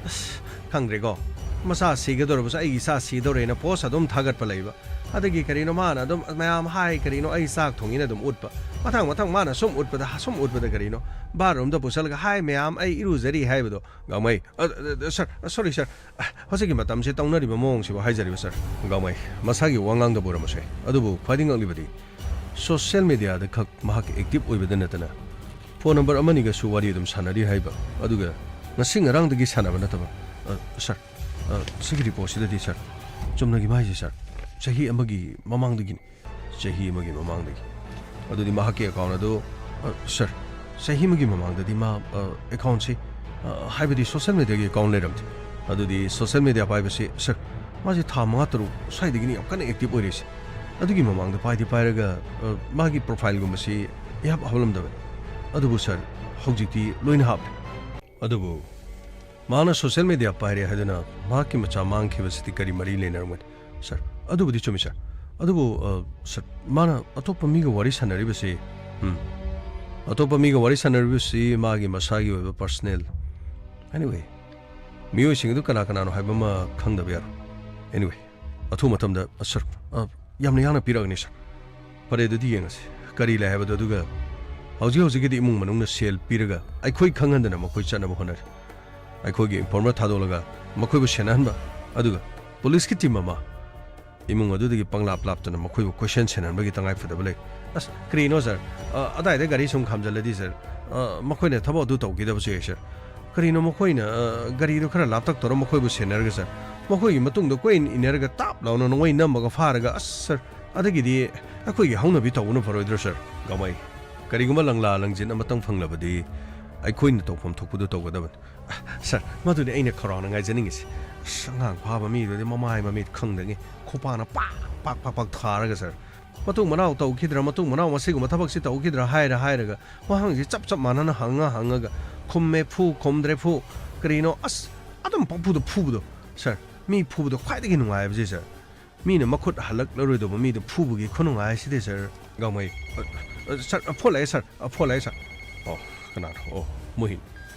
ꯑꯁ, ꯈꯪꯗ꯭ꯔꯦꯀꯣ꯫ ꯃꯆꯥ ꯁꯤꯒꯗꯧꯔꯕꯁꯨ ꯑꯩꯒꯤ ꯏꯆꯥ ꯁꯤꯗꯧꯔꯦꯅ post ꯑꯗꯨꯝ ꯊꯥꯒꯠꯄ ꯂꯩꯕ꯫ ꯑꯗꯒꯤ ꯀꯔꯤꯅꯣ ꯃꯥꯅ ꯑꯗꯨꯝ ꯃꯌꯥꯝ ꯍꯥꯏ ꯀꯔꯤꯅꯣ ꯑꯩ ꯆꯥꯛ ꯊꯣꯡꯉꯤꯅ ꯑꯗꯨꯝ ꯎꯠꯄ꯫ ꯃꯊꯪ ꯃꯊꯪ ꯃꯥꯅ ꯁꯨꯝ ꯎꯠꯄꯗ, ꯁꯨꯝ ꯎꯠꯄꯗ ꯀꯔꯤꯅꯣ bathroom-ꯗ ꯄꯨꯁꯜꯂꯒ, "ꯍꯥꯏ ꯃꯌꯥꯝ, ꯑꯩ ꯏꯔꯨꯖꯔꯤ" ꯍꯥꯏꯕꯗꯣ꯫ ꯒꯥꯡꯃꯩ, ꯑ, ꯑ, ꯑ, ꯁꯔ, ꯑ, sorry, ꯁꯔ꯫ ꯑ, ꯍꯧꯖꯤꯛꯀꯤ ꯃꯇꯝꯁꯤ ꯇꯧꯅꯔꯤꯕ ꯃꯑꯣꯡꯁꯤꯕꯨ ꯍꯥꯏꯖꯔꯤꯕ, ꯁꯔ꯫ ꯒꯥꯡꯃꯩ, ꯃꯁꯥꯒꯤ ꯋꯥꯉꯥꯡꯗꯕꯨ ꯑꯣꯏꯔꯝꯕꯁꯨ ꯌꯥꯏ꯫ ꯑꯗꯨꯕꯨ ꯈ꯭ꯋꯥꯏꯗꯒꯤ ꯉꯛꯂꯤꯕꯗꯤ social media-ꯗ ꯈꯛ ꯃꯍꯥꯛ active ꯑꯣꯏꯕꯗ ꯅꯠꯇꯅ phone number ꯑꯃꯅꯤꯒꯁꯨ ꯋꯥꯔꯤ ꯑꯗꯨꯝ ꯁꯥꯟꯅꯔꯤ ꯍꯥꯏꯕ꯫ ꯑꯗꯨꯒ ꯉꯁꯤ ꯉꯔꯥꯡꯗꯒꯤ ꯁꯥꯟꯅꯕ ꯅꯠꯇꯕ꯫ ꯑ, ꯁꯥꯔ, ꯑ, ꯁꯤꯒꯤ ꯔꯤꯄꯣꯔꯠꯁꯤꯗꯗꯤ, ꯁꯥꯔ, ꯆꯨꯝꯅꯒꯤ ꯃꯥꯏꯁꯦ, ꯁꯥꯔ, ꯆꯍꯤ ꯑꯃꯒꯤ ꯃꯃꯥꯡꯗꯒꯤꯅꯤ꯫ ꯆꯍꯤ ꯑꯃꯒꯤ ꯃꯃꯥꯡꯗꯒꯤ꯫ ꯑꯗꯨꯗꯤ ꯃꯍꯥꯛꯀꯤ ꯑꯦꯀꯥꯎꯟ ꯑꯗꯨ, ꯑ, ꯁꯥꯔ, ꯆꯍꯤ ꯑꯃꯒꯤ ꯃꯃꯥꯡꯗꯗꯤ ꯃꯥ, ꯑ, ꯑꯦꯀꯥꯎꯟꯁꯤ, ꯑ, ꯍꯥꯏꯕꯗꯤ ꯁꯣꯁꯦꯜ ꯃꯦꯗꯤꯌꯥꯒꯤ ꯑꯦꯀꯥꯎꯟ ꯂꯩꯔꯝꯗꯦ꯫ ꯑꯗꯨꯗꯤ ꯁꯣꯁꯦꯜ ꯃꯦꯗꯤꯌꯥ ꯄꯥꯏꯕꯁꯤ, ꯁꯥꯔ, ꯃꯥꯁꯦ ꯊꯥ ꯃꯉꯥ ꯇꯔꯨꯛ ꯁ꯭ꯋꯥꯏꯗꯒꯤꯅꯤ ꯌꯥꯝ ꯀꯟꯅ ꯑꯦꯛꯇꯤꯚ ꯑꯣꯏꯔꯤꯁꯦ꯫ ꯑꯗꯨꯒꯤ ꯃꯃꯥꯡꯗ ꯄꯥꯏꯗꯤ ꯄꯥꯏꯔꯒ, ꯑ, ꯃꯥꯒꯤ ꯄ꯭ꯔꯣꯐꯥꯏꯜꯒꯨꯝꯕꯁꯤ ꯏꯍꯥꯞ ꯍꯥꯞꯂꯝꯗꯕꯅꯤ꯫ ꯑꯗꯨꯕꯨ, ꯁꯥꯔ, ꯍꯧꯖꯤꯛꯇꯤ ꯂꯣꯏꯅ ꯍꯥꯞꯂꯦ꯫ ꯑꯗꯨꯕꯨ ꯃꯥꯅ ꯁꯣꯁꯦꯜ ꯃꯦꯗꯤꯌꯥ ꯄꯥꯏꯔꯦ ꯍꯥꯏꯗꯨꯅ ꯃꯍꯥꯛꯀꯤ ꯃꯆꯥ ꯃꯥꯡꯈꯤꯕꯁꯤꯗꯤ ꯀꯔꯤ ꯃꯔꯤ ꯂꯩꯅꯔꯝꯒꯅꯤ? ꯁꯥꯔ, ꯑꯗꯨꯕꯨꯗꯤ ꯆꯨꯝꯃꯤ, ꯁꯥꯔ꯫ ꯑꯗꯨꯕꯨ, ꯑ, ꯁꯥꯔ, ꯃꯥꯅ ꯑꯇꯣꯞꯄ ꯃꯤꯒ ꯋꯥꯔꯤ ꯁꯥꯟꯅꯔꯤꯕꯁꯤ, ꯎꯝ, ꯑꯇꯣꯞꯄ ꯃꯤꯒ ꯋꯥꯔꯤ ꯁꯥꯟꯅꯔꯤꯕꯁꯤ ꯃꯥꯒꯤ ꯃꯁꯥꯒꯤ ꯑꯣꯏꯕ ꯄꯔꯁꯅꯦꯜ꯫ Anyway, ꯃꯤꯑꯣꯏꯁꯤꯡ ꯑꯗꯨ ꯀꯅꯥ ꯀꯅꯥꯅꯣ ꯍꯥꯏꯕ ꯑꯃ ꯈꯪꯗꯕ ꯌꯥꯔꯣꯏ꯫ Anyway, ꯑꯊꯨꯕ ꯃꯇꯝꯗ, ꯑ, ꯁꯥꯔ, ꯑ, ꯌꯥꯝꯅ ꯌꯥꯡꯅ ꯄꯤꯔꯛꯑꯒꯅꯤ, ꯁꯥꯔ꯫ ꯐꯔꯦ, ꯑꯗꯨꯗꯤ ꯌꯦꯡꯉꯁꯤ꯫ ꯀꯔꯤ ꯂꯩ ꯍꯥꯏꯕꯗꯣ, ꯑꯗꯨꯒ ꯍꯧꯖꯤꯛ ꯍꯧꯖꯤꯛꯀꯤꯗꯤ ꯏꯃꯨꯡ ꯃꯅꯨꯡꯅ ꯁꯦꯜ ꯄꯤꯔꯒ ꯑꯩꯈꯣꯏ ꯈꯪꯍꯟꯗꯅ ꯃꯈꯣꯏ ꯆꯠꯅꯕ ꯍꯣꯠꯅꯔꯤ꯫ ꯑꯩꯈꯣꯏꯒꯤ ꯏꯟꯐꯣꯔꯃꯔ ꯊꯥꯗꯣꯛꯂꯒ ꯃꯈꯣꯏꯕꯨ ꯁꯦꯟꯅꯍꯟꯕ, ꯑꯗꯨꯒ ꯄꯨꯂꯤꯁꯀꯤ ꯇꯤꯝ ꯑꯃ ꯏꯃꯨꯡ ꯑꯗꯨꯗꯒꯤ ꯄꯪꯂꯥꯞ ꯂꯥꯞꯇꯅ ꯃꯈꯣꯏꯕꯨ ꯀꯣꯏꯁꯦꯟ ꯁꯦꯟꯅꯍꯟꯕꯒꯤ ꯇꯉꯥꯏ ꯐꯗꯕ ꯂꯩ꯫ ꯑꯁ, ꯀꯔꯤꯅꯣ, ꯁꯥꯔ? ꯑ, ꯑꯗꯥꯏꯗ ꯒꯥꯔꯤ ꯁꯨꯝ ꯈꯥꯝꯖꯜꯂꯗꯤ, ꯁꯥꯔ, ꯑ, ꯃꯈꯣꯏꯅ ꯊꯕꯛ ꯑꯗꯨ ꯇꯧꯈꯤꯗꯕꯁꯨ ꯌꯥꯏ, ꯁꯥꯔ꯫ ꯀꯔꯤꯅꯣ ꯃꯈꯣꯏꯅ, ꯑ, ꯒꯥꯔꯤꯗꯣ ꯈꯔ ꯂꯥꯞꯇꯛ ꯇꯧꯔ ꯃꯈꯣꯏꯕꯨ ꯁꯦꯟꯅꯔꯒ, ꯁꯥꯔ, ꯃꯈꯣꯏꯒꯤ ꯃꯇꯨꯡꯗ ꯀꯣꯏ ꯏꯟꯅꯔꯒ ꯇꯥꯞ ꯂꯥꯎꯅ ꯅꯣꯡꯃꯩ ꯅꯝꯃꯒ ꯐꯥꯔꯒ, ꯑꯁ, ꯁꯥꯔ, ꯑꯗꯒꯤꯗꯤ ꯑꯩꯈꯣꯏꯒꯤ ꯍꯧꯅꯕꯤ ꯇꯧꯕꯅ ꯐꯔꯣꯏꯗ꯭ꯔꯣ, ꯁꯥꯔ? ꯒꯥꯡꯃꯩ, ꯀꯔꯤꯒꯨꯝꯕ ꯂꯪꯂꯥ ꯂꯪꯖꯤꯟ ꯑꯃꯇꯪ ꯐꯪꯂꯕꯗꯤ ꯑꯩꯈꯣꯏꯅ ꯇꯧꯐꯝ ꯊꯣꯛꯄꯗꯨ ꯇꯧꯒꯗꯕꯅꯤ꯫ ꯁꯥꯔ, ꯃꯗꯨꯅꯤ ꯑꯩꯅ ꯈꯧꯔꯥꯡꯅ ꯉꯥꯏꯖꯅꯤꯡꯉꯤꯁꯤ꯫ ꯑꯁ, ꯑꯉꯥꯡ ꯐꯥꯕ ꯃꯤꯗꯨꯗꯤ ꯃꯃꯥꯏ ꯃꯃꯤꯠ ꯈꯪꯗꯉꯩ ꯈꯣꯡꯄꯥꯛꯅ ꯄꯥꯛ, ꯄꯥꯛ, ꯄꯥꯛ, ꯄꯥꯛ ꯊꯥꯔꯒ, ꯁꯥꯔ, ꯃꯇꯨꯡ ꯃꯅꯥꯎ ꯇꯧꯈꯤꯗ꯭ꯔꯥ, ꯃꯇꯨꯡ ꯃꯅꯥꯎ ꯃꯁꯤꯒꯨꯝꯕ ꯊꯕꯛꯁꯤ ꯇꯧꯈꯤꯗ꯭ꯔꯥ ꯍꯥꯏꯔ ꯍꯥꯏꯔꯒ ꯋꯥꯍꯪꯁꯤ ꯆꯞ ꯆꯞ ꯃꯥꯟꯅꯅ ꯍꯪꯉ ꯍꯪꯉꯒ ꯈꯨꯝꯃꯦ ꯐꯨ, ꯈꯨꯝꯗ꯭ꯔꯦ ꯐꯨ, ꯀꯔꯤꯅꯣ? ꯑꯁ, ꯑꯗꯨꯝ ꯄꯪꯐꯨꯗ ꯐꯨꯕꯗꯣ, ꯁꯥꯔ꯫ ꯃꯤ ꯐꯨꯕꯗꯣ ꯈ꯭ꯋꯥꯏꯗꯒꯤ ꯅꯨꯡꯉꯥꯏꯕꯁꯦ, ꯁꯥꯔ꯫ ꯃꯤꯅ ꯃꯈꯨꯠ ꯍꯜꯂꯛꯂꯔꯣꯏꯗꯧꯕ ꯃꯤꯗꯣ ꯐꯨꯕꯒꯤ ꯈꯨꯅꯨꯡꯉꯥꯏꯁꯤꯗꯤ, ꯁꯥꯔ꯫ ꯒꯥꯡꯃꯩ꯫ ꯑ, ꯑ, ꯁꯥꯔ, ꯑ, ꯐꯣꯟ ꯂꯥꯛꯑꯦ, ꯁꯥꯔ꯫ ꯑ, ꯐꯣꯟ ꯂꯥꯛꯑꯦ, ꯁꯥꯔ꯫ ꯑꯣ, ꯀꯅꯥꯅꯣ? ꯑꯣ, ꯃꯣꯍꯤꯟ꯫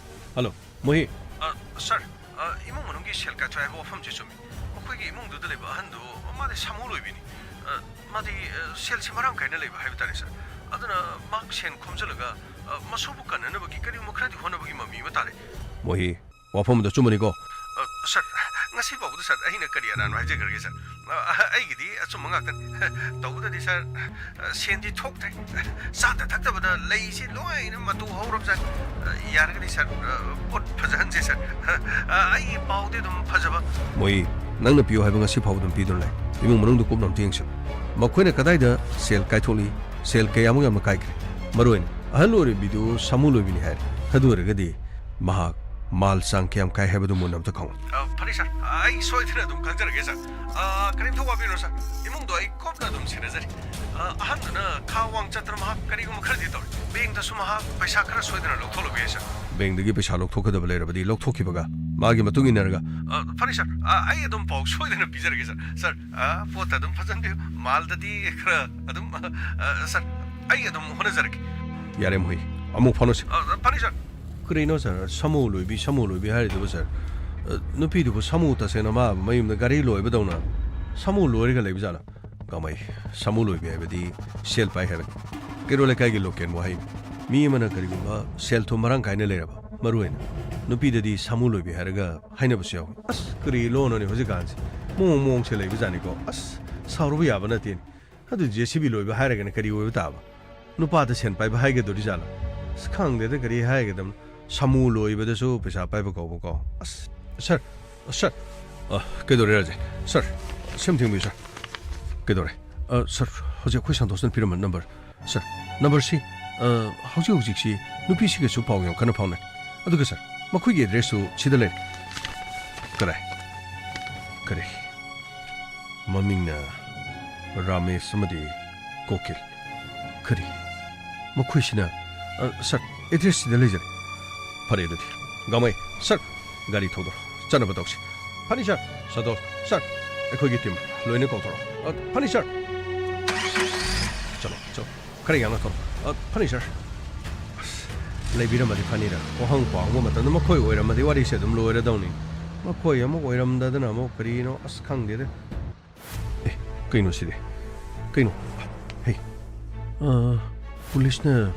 ꯍꯜꯂꯣ, ꯃꯣꯍꯤꯟ꯫ ꯑ, ꯁꯥꯔ, ꯑ, ꯏꯃꯨꯡ ꯃꯅꯨꯡꯒꯤ ꯁꯦꯜ ꯀꯥꯏꯊꯣꯛꯑꯦ ꯍꯥꯏꯕ ꯋꯥꯐꯝꯁꯦ ꯆꯨꯝꯃꯤ꯫ ꯃꯈꯣꯏꯒꯤ ꯏꯃꯨꯡꯗꯨꯗ ꯂꯩꯕ ꯑꯍꯟꯗꯣ, ꯃꯥꯗꯤ ꯁꯥꯃꯨ ꯂꯣꯏꯕꯤꯅꯤ꯫ ꯑ, ꯃꯥꯗꯤ, ꯑ, ꯁꯦꯜꯁꯤ ꯃꯔꯥꯡ ꯀꯥꯏꯅ ꯂꯩꯕ ꯍꯥꯏꯕ ꯇꯥꯔꯦ, ꯁꯥꯔ꯫ ꯑꯗꯨꯅ ꯃꯍꯥꯛ ꯁꯦꯟ ꯈꯣꯝꯖꯤꯜꯂꯒ, ꯑ, ꯃꯁꯨꯕꯨ ꯀꯟꯅꯅꯕꯒꯤ ꯀꯔꯤꯒꯨꯝꯕ ꯈꯔꯗꯤ ꯍꯣꯠꯅꯕꯒꯤ ꯃꯃꯤ ꯑꯃ ꯇꯥꯔꯦ꯫ ꯃꯣꯍꯤ, ꯋꯥꯐꯝꯗꯣ ꯑꯆꯨꯝꯕꯅꯤꯀꯣ? ꯑ, ꯁꯥꯔ, ꯉꯁꯤ ꯐꯥꯎꯕꯗ, ꯁꯥꯔ, ꯑꯩꯅ ꯀꯔꯤ ꯑꯔꯥꯟꯕ ꯍꯥꯏꯖꯈ꯭ꯔꯒꯦ, ꯁꯥꯔ? ꯑ, ꯑꯩꯒꯤꯗꯤ ꯑꯆꯨꯝꯕ ꯉꯥꯛꯇꯅꯤ꯫ ꯇꯧꯕꯗꯗꯤ, ꯁꯥꯔ, ꯁꯦꯟꯗꯤ ꯊꯣꯛꯇ꯭ꯔꯦ꯫ ꯆꯥꯗ ꯊꯛꯇꯕꯗ ꯂꯩꯁꯤ ꯂꯣꯏꯅ ꯃꯇꯨ ꯍꯧꯔꯕꯖꯥꯠꯅꯤ꯫ ꯌꯥꯔꯒꯗꯤ, ꯁꯥꯔ, ꯄꯣꯠ ꯐꯖꯍꯟꯁꯦ, ꯁꯥꯔ꯫ ꯑꯩꯒꯤ ꯄꯥꯎꯗꯤ ꯑꯗꯨꯝ ꯐꯖꯕ꯫ ꯃꯣꯏ, ꯅꯪꯅ ꯄꯤꯌꯨ ꯍꯥꯏꯕ ꯉꯁꯤ ꯐꯥꯎꯕ ꯑꯗꯨꯝ ꯄꯤꯗꯨꯅ ꯂꯩ꯫ ꯏꯃꯨꯡ ꯃꯅꯨꯡꯗ ꯀꯨꯞꯅ ꯑꯝꯇ ꯌꯦꯡꯁꯤ꯫ ꯃꯈꯣꯏꯅ ꯀꯗꯥꯏꯗ ꯁꯦꯜ ꯀꯥꯏꯊꯣꯛꯂꯤ? ꯁꯦꯜ ꯀꯌꯥꯃꯨꯛ ꯌꯥꯝꯅ ꯀꯥꯏꯈ꯭ꯔꯦ? ꯃꯔꯨ ꯑꯣꯏꯅ ꯑꯍꯜ ꯑꯣꯏꯔꯤꯕꯤꯗꯨ ꯁꯥꯃꯨ ꯂꯣꯏꯕꯤꯅꯤ ꯍꯥꯏꯔꯦ꯫ ꯑꯗꯨ ꯑꯣꯏꯔꯒꯗꯤ ꯃꯍꯥꯛ ꯃꯥꯜ ꯆꯥꯡ ꯀꯌꯥꯝ ꯀꯥꯏ ꯍꯥꯏꯕꯗꯨ ꯃꯨꯟꯅ ꯑꯝꯇ ꯈꯪꯉꯨ꯫ ꯑ, ꯐꯔꯦ, ꯁꯥꯔ꯫ ꯑ, ꯑꯩ ꯁꯣꯏꯗꯅ ꯑꯗꯨꯝ ꯈꯪꯖꯔꯒꯦ, ꯁꯥꯔ꯫ ꯑ, ꯀꯔꯤꯝꯇ ꯋꯥꯕꯤꯔꯨꯅꯨ, ꯁꯥꯔ꯫ ꯏꯃꯨꯡꯗꯣ ꯑꯩ ꯀꯨꯞꯅ ꯑꯗꯨꯝ ꯁꯦꯟꯅꯖꯔꯤ꯫ ꯑ, ꯑꯍꯟꯗꯨꯅ ꯈꯥ ꯋꯥꯡ ꯆꯠꯇꯅ ꯃꯍꯥꯛ ꯀꯔꯤꯒꯨꯝꯕ ꯈꯔꯗꯤ ꯇꯧꯔꯤ꯫ ꯕꯦꯡꯛꯇꯁꯨ ꯃꯍꯥꯛ ꯄꯩꯁꯥ ꯈꯔ ꯁꯣꯏꯗꯅ ꯂꯧꯊꯣꯛꯂꯨꯕ ꯌꯥꯏ, ꯁꯥꯔ꯫ ꯕꯦꯡꯛꯇꯒꯤ ꯄꯩꯁꯥ ꯂꯧꯊꯣꯛꯀꯗꯕ ꯂꯩꯔꯕꯗꯤ ꯂꯧꯊꯣꯛꯈꯤꯕꯒ ꯃꯥꯒꯤ ꯃꯇꯨꯡ ꯏꯟꯅꯔꯒ꯫ ꯑ, ꯐꯔꯦ, ꯁꯥꯔ꯫ ꯑ, ꯑꯩ ꯑꯗꯨꯝ ꯄꯥꯎ ꯁꯣꯏꯗꯅ ꯄꯤꯖꯔꯒꯦ, ꯁꯥꯔ꯫ ꯁꯥꯔ, ꯑ, ꯄꯣꯠꯇ ꯑꯗꯨꯝ ꯐꯖꯅ ꯄꯤꯌꯨ꯫ ꯃꯥꯜꯗꯗꯤ ꯈꯔ ꯑꯗꯨꯝ, ꯑ, ꯑ, ꯁꯥꯔ, ꯑꯩ ꯑꯗꯨꯝ ꯍꯣꯠꯅꯖꯔꯛꯀꯦ꯫ ꯌꯥꯔꯦ, ꯃꯣꯍꯤ꯫ ꯑꯃꯨꯛ ꯐꯥꯎꯅꯁꯤ꯫ ꯑ, ꯐꯅꯤ, ꯁꯥꯔ꯫ ꯀꯔꯤꯅꯣ, ꯁꯥꯔ? ꯁꯥꯃꯨ ꯂꯣꯏꯕꯤ, ꯁꯥꯃꯨ ꯂꯣꯏꯕꯤ ꯍꯥꯏꯔꯤꯗꯨꯕꯨ, ꯁꯥꯔ? ꯑ, ꯅꯨꯄꯤꯗꯨꯕꯨ ꯁꯥꯃꯨ, ꯇꯁꯦꯡꯅ ꯃꯥ ꯃꯌꯨꯝꯗ ꯒꯥꯔꯤ ꯂꯣꯏꯕꯗꯧꯅ ꯁꯥꯃꯨ ꯂꯣꯏꯔꯒ ꯂꯩꯕꯖꯥꯠꯂ? ꯀꯃꯥꯏ, ꯁꯥꯃꯨ ꯂꯣꯏꯕꯤ ꯍꯥꯏꯕꯗꯤ ꯁꯦꯜ ꯄꯥꯏ ꯍꯥꯏꯕꯅꯤ꯫ ꯀꯩꯔꯣꯜ ꯂꯩꯀꯥꯏꯒꯤ ꯂꯣꯀꯦꯜ ꯋꯥꯍꯩꯅꯤ꯫ ꯃꯤ ꯑꯃꯅ ꯀꯔꯤꯒꯨꯝꯕ ꯁꯦꯜ ꯊꯨꯝ ꯃꯔꯥꯡ ꯀꯥꯏꯅ ꯂꯩꯔꯕ, ꯃꯔꯨ ꯑꯣꯏꯅ ꯅꯨꯄꯤꯗꯗꯤ ꯁꯥꯃꯨ ꯂꯣꯏꯕꯤ ꯍꯥꯏꯔꯒ ꯍꯥꯏꯅꯕꯁꯨ ꯌꯥꯎꯏ꯫ ꯑꯁ, ꯀꯔꯤ ꯂꯣꯟꯅꯣꯅꯦ ꯍꯧꯖꯤꯛꯀꯥꯟꯁꯦ? ꯃꯑꯣꯡ ꯃꯑꯣꯡꯁꯦ ꯂꯩꯕꯖꯥꯠꯅꯤꯀꯣ꯫ ꯑꯁ, ꯁꯥꯎꯔꯨꯕ ꯌꯥꯕ ꯅꯠꯇꯦꯅꯦ꯫ ꯑꯗꯨ ꯖꯦ ꯁꯤ ꯕꯤ ꯂꯣꯏꯕ ꯍꯥꯏꯔꯒꯅ ꯀꯔꯤ ꯑꯣꯏꯕ ꯇꯥꯕ? ꯅꯨꯄꯥꯗ ꯁꯦꯟ ꯄꯥꯏꯕ ꯍꯥꯏꯒꯗꯧꯔꯤꯖꯥꯠꯂꯣ? ꯑꯁ, ꯈꯪꯗꯦꯗ, ꯀꯔꯤ ꯍꯥꯏꯒꯗꯕꯅꯣ? ꯁꯥꯃꯨ ꯂꯣꯏꯕꯗꯁꯨ ꯄꯩꯁꯥ ꯄꯥꯏꯕ ꯀꯧꯕꯀꯣ꯫ ꯑꯁ, ꯁꯥꯔ, ꯁꯥꯔ, ꯑ, ꯀꯩꯗꯧꯔꯦ, ꯔꯥꯖꯦꯟ? ꯁꯥꯔ, ꯁꯦꯝ ꯊꯦꯡꯕꯤꯌꯨ, ꯁꯥꯔ꯫ ꯀꯩꯗꯧꯔꯦ? ꯑ, ꯁꯥꯔ, ꯍꯧꯖꯤꯛ ꯑꯩꯈꯣꯏ ꯁꯟꯇꯣꯁꯅ ꯄꯤꯔꯝꯕ ꯅꯝꯕꯔ꯫ ꯁꯥꯔ, ꯅꯝꯕꯔꯁꯤ, ꯑ, ꯍꯧꯖꯤꯛ ꯍꯧꯖꯤꯛꯁꯤ ꯅꯨꯄꯤꯁꯤꯒꯁꯨ ꯄꯥꯎ ꯌꯥꯝ ꯀꯟꯅ ꯐꯥꯎꯅꯩ꯫ ꯑꯗꯨꯒ, ꯁꯥꯔ, ꯃꯈꯣꯏꯒꯤ ꯑꯦꯗ꯭ꯔꯦꯁꯁꯨ ꯁꯤꯗ ꯂꯩꯔꯦ꯫ ꯀꯗꯥꯏ? ꯀꯔꯤ? ꯃꯃꯤꯡꯅ ꯔꯥꯃꯦꯁ ꯑꯃꯗꯤ ꯀꯣꯀꯤꯜ꯫ ꯀꯔꯤ? ꯃꯈꯣꯏꯁꯤꯅ, ꯑ, ꯁꯥꯔ, ꯑꯦꯗ꯭ꯔꯦꯁꯁꯤꯗ ꯂꯩꯖꯔꯦ꯫ ꯐꯔꯦ ꯑꯗꯨꯗꯤ꯫ ꯒꯥꯃꯩ, ꯁꯥꯔ, ꯒꯥꯔꯤ ꯊꯧꯗꯣꯔꯣ꯫ ꯆꯠꯅꯕ ꯇꯧꯁꯤ꯫ ꯐꯅꯤ, ꯁꯥꯔ꯫ ꯁꯟꯇꯣꯁ, ꯁꯥꯔ, ꯑꯩꯈꯣꯏꯒꯤ ꯇꯤꯝ ꯂꯣꯏꯅ ꯀꯧꯊꯣꯔꯛꯑꯣ꯫ ꯑ, ꯐꯅꯤ, ꯁꯥꯔ꯫ ꯆꯠꯂꯣ, ꯆꯠꯂꯣ꯫ ꯈꯔ ꯌꯥꯡꯅ ꯊꯧꯔꯣ꯫ ꯑ, ꯐꯅꯤ, ꯁꯥꯔ꯫ ꯑꯁ, ꯂꯩꯕꯤꯔꯝꯃꯗꯤ ꯐꯅꯤꯗ꯫ ꯋꯥꯍꯪ ꯄꯥꯎꯍꯪꯕ ꯃꯇꯝꯗ ꯃꯈꯣꯏ ꯑꯣꯏꯔꯝꯃꯗꯤ ꯋꯥꯔꯤꯁꯦ ꯑꯗꯨꯝ ꯂꯣꯏꯔꯗꯧꯅꯤ꯫ ꯃꯈꯣꯏ ꯑꯃꯨꯛ ꯑꯣꯏꯔꯝꯗꯗꯅ ꯑꯃꯨꯛ ꯀꯔꯤꯅꯣ? ꯑꯁ, ꯈꯪꯗꯦꯗ꯫ ꯑꯦ, ꯀꯩꯅꯣ ꯁꯤꯗꯤ? ꯀꯩꯅꯣ? ꯍꯦ꯫ ꯑ, ꯄꯨꯂꯤꯁꯅ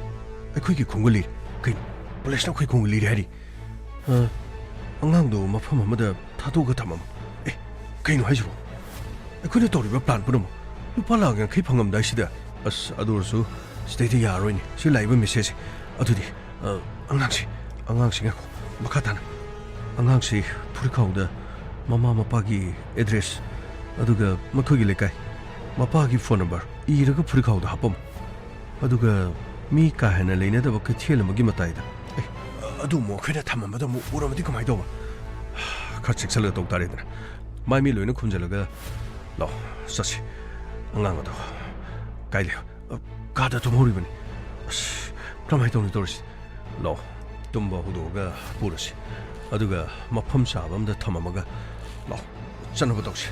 ꯑꯩꯈꯣꯏꯒꯤ ꯈꯣꯡꯒꯨꯜ ꯂꯤꯔꯦ꯫ ꯀꯩꯅꯣ? ꯄꯨꯂꯤꯁꯅ ꯑꯩꯈꯣꯏ ꯈꯣꯡꯒꯨꯜ ꯂꯤꯔꯦ ꯍꯥꯏꯔꯤ? ꯑ, ꯑꯉꯥꯡꯗꯣ ꯃꯐꯝ ꯑꯃꯗ ꯊꯥꯗꯣꯛꯑꯒ ꯊꯝꯃꯝꯃꯣ꯫ ꯑꯦ, ꯀꯩꯅꯣ ꯍꯥꯏꯁꯤꯕꯣ? ꯑꯩꯈꯣꯏꯅ ꯇꯧꯔꯤꯕ plan ꯄꯨꯝꯅꯃꯛ ꯂꯨꯄꯥ ꯂꯥꯈ ꯌꯥꯡꯈꯩ ꯐꯪꯉꯝꯗꯥꯏꯁꯤꯗ? ꯑꯁ, ꯑꯗꯨ ꯑꯣꯏꯔꯁꯨ ꯁꯤꯗꯩꯗ ꯌꯥꯔꯔꯣꯏꯅꯦ, ꯁꯤ ꯂꯥꯛꯏꯕ message ꯁꯦ꯫ ꯑꯗꯨꯗꯤ, ꯑ, ꯑꯉꯥꯡꯁꯤ, ꯑꯉꯥꯡꯁꯤ ꯉꯥꯏꯈꯣ, ꯃꯈꯥ ꯇꯥꯅ꯫ ꯑꯉꯥꯡꯁꯤ ꯐꯨꯔꯤꯠꯈꯥꯎꯗ ꯃꯃꯥ ꯃꯄꯥꯒꯤ address, ꯑꯗꯨꯒ ꯃꯈꯣꯏꯒꯤ ꯂꯩꯀꯥꯏ, ꯃꯄꯥꯒꯤ phone number ꯏꯔꯒ ꯐꯨꯔꯤꯠꯈꯥꯎꯗ ꯍꯥꯞꯄꯝꯃꯨ꯫ ꯑꯗꯨꯒ ꯃꯤ ꯀꯥ ꯍꯦꯟꯅ ꯂꯩꯅꯗꯕ ꯀꯩꯊꯦꯜ ꯑꯃꯒꯤ ꯃꯇꯥꯏꯗ꯫ ꯑꯦ, ꯑꯗꯨ ꯑꯃꯨꯛ ꯑꯩꯈꯣꯏꯅ ꯊꯝꯃꯝꯕꯗ ꯑꯃꯨꯛ ꯎꯔꯝꯃꯗꯤ ꯀꯃꯥꯏꯅ ꯇꯧꯕ? ꯈꯔ ꯆꯦꯛꯁꯤꯜꯂꯒ ꯇꯧ ꯇꯥꯔꯦꯗꯅ꯫ ꯃꯥꯏ ꯃꯤ ꯂꯣꯏꯅ ꯈꯨꯝꯖꯤꯜꯂꯒ, "ꯂꯥꯛꯑꯣ, ꯆꯠꯁꯤ꯫ ꯑꯉꯥꯡ ꯑꯗꯣ ꯀꯥꯏ ꯂꯩ? ꯑ, ꯀꯥꯗ ꯇꯨꯝꯍꯧꯔꯤꯕꯅꯤ꯫ ꯑꯁ, ꯀꯔꯝꯍꯥꯏꯅ ꯇꯧꯅꯤ ꯇꯧꯔꯤꯁꯤ? ꯂꯥꯛꯑꯣ, ꯇꯨꯝꯕ ꯍꯧꯗꯣꯛꯑꯒ ꯄꯨꯔꯁꯤ꯫ ꯑꯗꯨꯒ ꯃꯐꯝ ꯆꯥꯕ ꯑꯝꯗ ꯊꯝꯃꯝꯃꯒ, ꯂꯥꯛꯑꯣ, ꯆꯠꯅꯕ ꯇꯧꯁꯤ꯫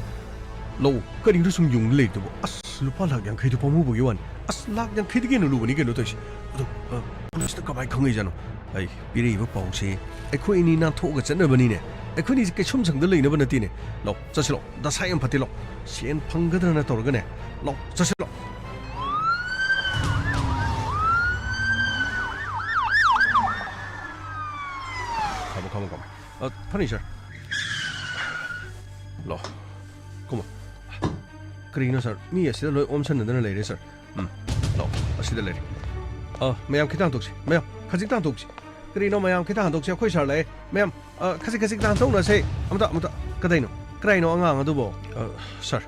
ꯂꯥꯛꯑꯣ, ꯀꯔꯤꯅꯣ ꯁꯨꯝ ꯌꯨꯡ ꯂꯩꯔꯤꯗꯨꯕꯣ? ꯑꯁ, ꯂꯨꯄꯥ ꯂꯥꯈ ꯌꯥꯡꯈꯩꯗꯨ ꯄꯥꯝꯃꯨꯕꯒꯤ ꯋꯥꯅꯤ꯫ ꯑꯁ, ꯂꯥꯈ ꯌꯥꯡꯈꯩꯗꯒꯤ ꯍꯦꯟꯅ ꯂꯨꯕꯅꯤ ꯀꯩꯅꯣ ꯇꯧꯔꯤꯁꯤ꯫ ꯑꯗꯣ, ꯑ, ꯄꯨꯂꯤꯁꯅ ꯀꯃꯥꯏꯅ ꯈꯪꯉꯛꯏꯖꯥꯠꯅꯣ? ꯑꯩ ꯄꯤꯔꯛꯏꯕ ꯄꯥꯎꯁꯦ ꯑꯩꯈꯣꯏ ꯑꯅꯤ ꯅꯥꯟꯊꯣꯛꯑꯒ ꯆꯠꯅꯕꯅꯤꯅꯦ꯫ ꯑꯩꯈꯣꯏꯅꯤꯁꯦ ꯀꯩꯁꯨꯝ ꯁꯪꯗ ꯂꯩꯅꯕ ꯅꯠꯇꯦꯅꯦ꯫ ꯂꯥꯛꯑꯣ, ꯆꯠꯁꯤ ꯂꯥꯛꯑꯣ꯫ ꯗꯁꯥ ꯌꯥꯝ ꯐꯠꯇꯦ, ꯂꯥꯛꯑꯣ꯫ ꯁꯦꯟ ꯐꯪꯒꯗ꯭ꯔꯅ ꯇꯧꯔꯒꯅꯦ꯫ ꯂꯥꯛꯑꯣ, ꯆꯠꯁꯤ ꯂꯥꯛꯑꯣ꯫ ꯈꯥꯝꯃꯣ, ꯈꯥꯝꯃꯣ, ꯈꯥꯝꯃꯣ꯫ ꯑ, ꯐꯅꯤ, sir꯫ ꯂꯥꯛꯑꯣ꯫ ꯀꯨꯝꯃꯣ꯫ ꯀꯔꯤꯒꯤꯅꯣ, sir? ꯃꯤ ꯑꯁꯤꯗ ꯂꯣꯏ ꯑꯣꯝꯁꯟꯅꯗꯅ ꯂꯩꯔꯦ, sir꯫ ꯎꯝ, ꯂꯥꯛꯑꯣ꯫ ꯑꯁꯤꯗ ꯂꯩꯔꯦ꯫ ꯑ, ꯃꯌꯥꯝ ꯈꯤꯇꯪ ꯍꯟꯗꯣꯛꯁꯤ꯫ ꯃꯌꯥꯝ, ꯈꯖꯤꯛꯇꯪ ꯍꯟꯗꯣꯛꯁꯤ꯫ ꯀꯔꯤꯅꯣ, ꯃꯌꯥꯝ ꯈꯤꯇꯪ ꯍꯟꯗꯣꯛꯁꯤ꯫ ꯑꯩꯈꯣꯏ sir ꯂꯥꯛꯑꯦ꯫ ꯃꯌꯥꯝ, ꯑ, ꯈꯖꯤꯛ ꯈꯖꯤꯛ ꯈꯤꯇꯪ ꯍꯟꯗꯣꯛꯅꯁꯦ꯫ ꯑꯃꯨꯛꯇ, ꯑꯃꯨꯛꯇ꯫ ꯀꯗꯥꯏꯅꯣ? ꯀꯗꯥꯏꯅꯣ ꯑꯉꯥꯡ ꯑꯗꯨꯕꯣ? ꯑ, sir,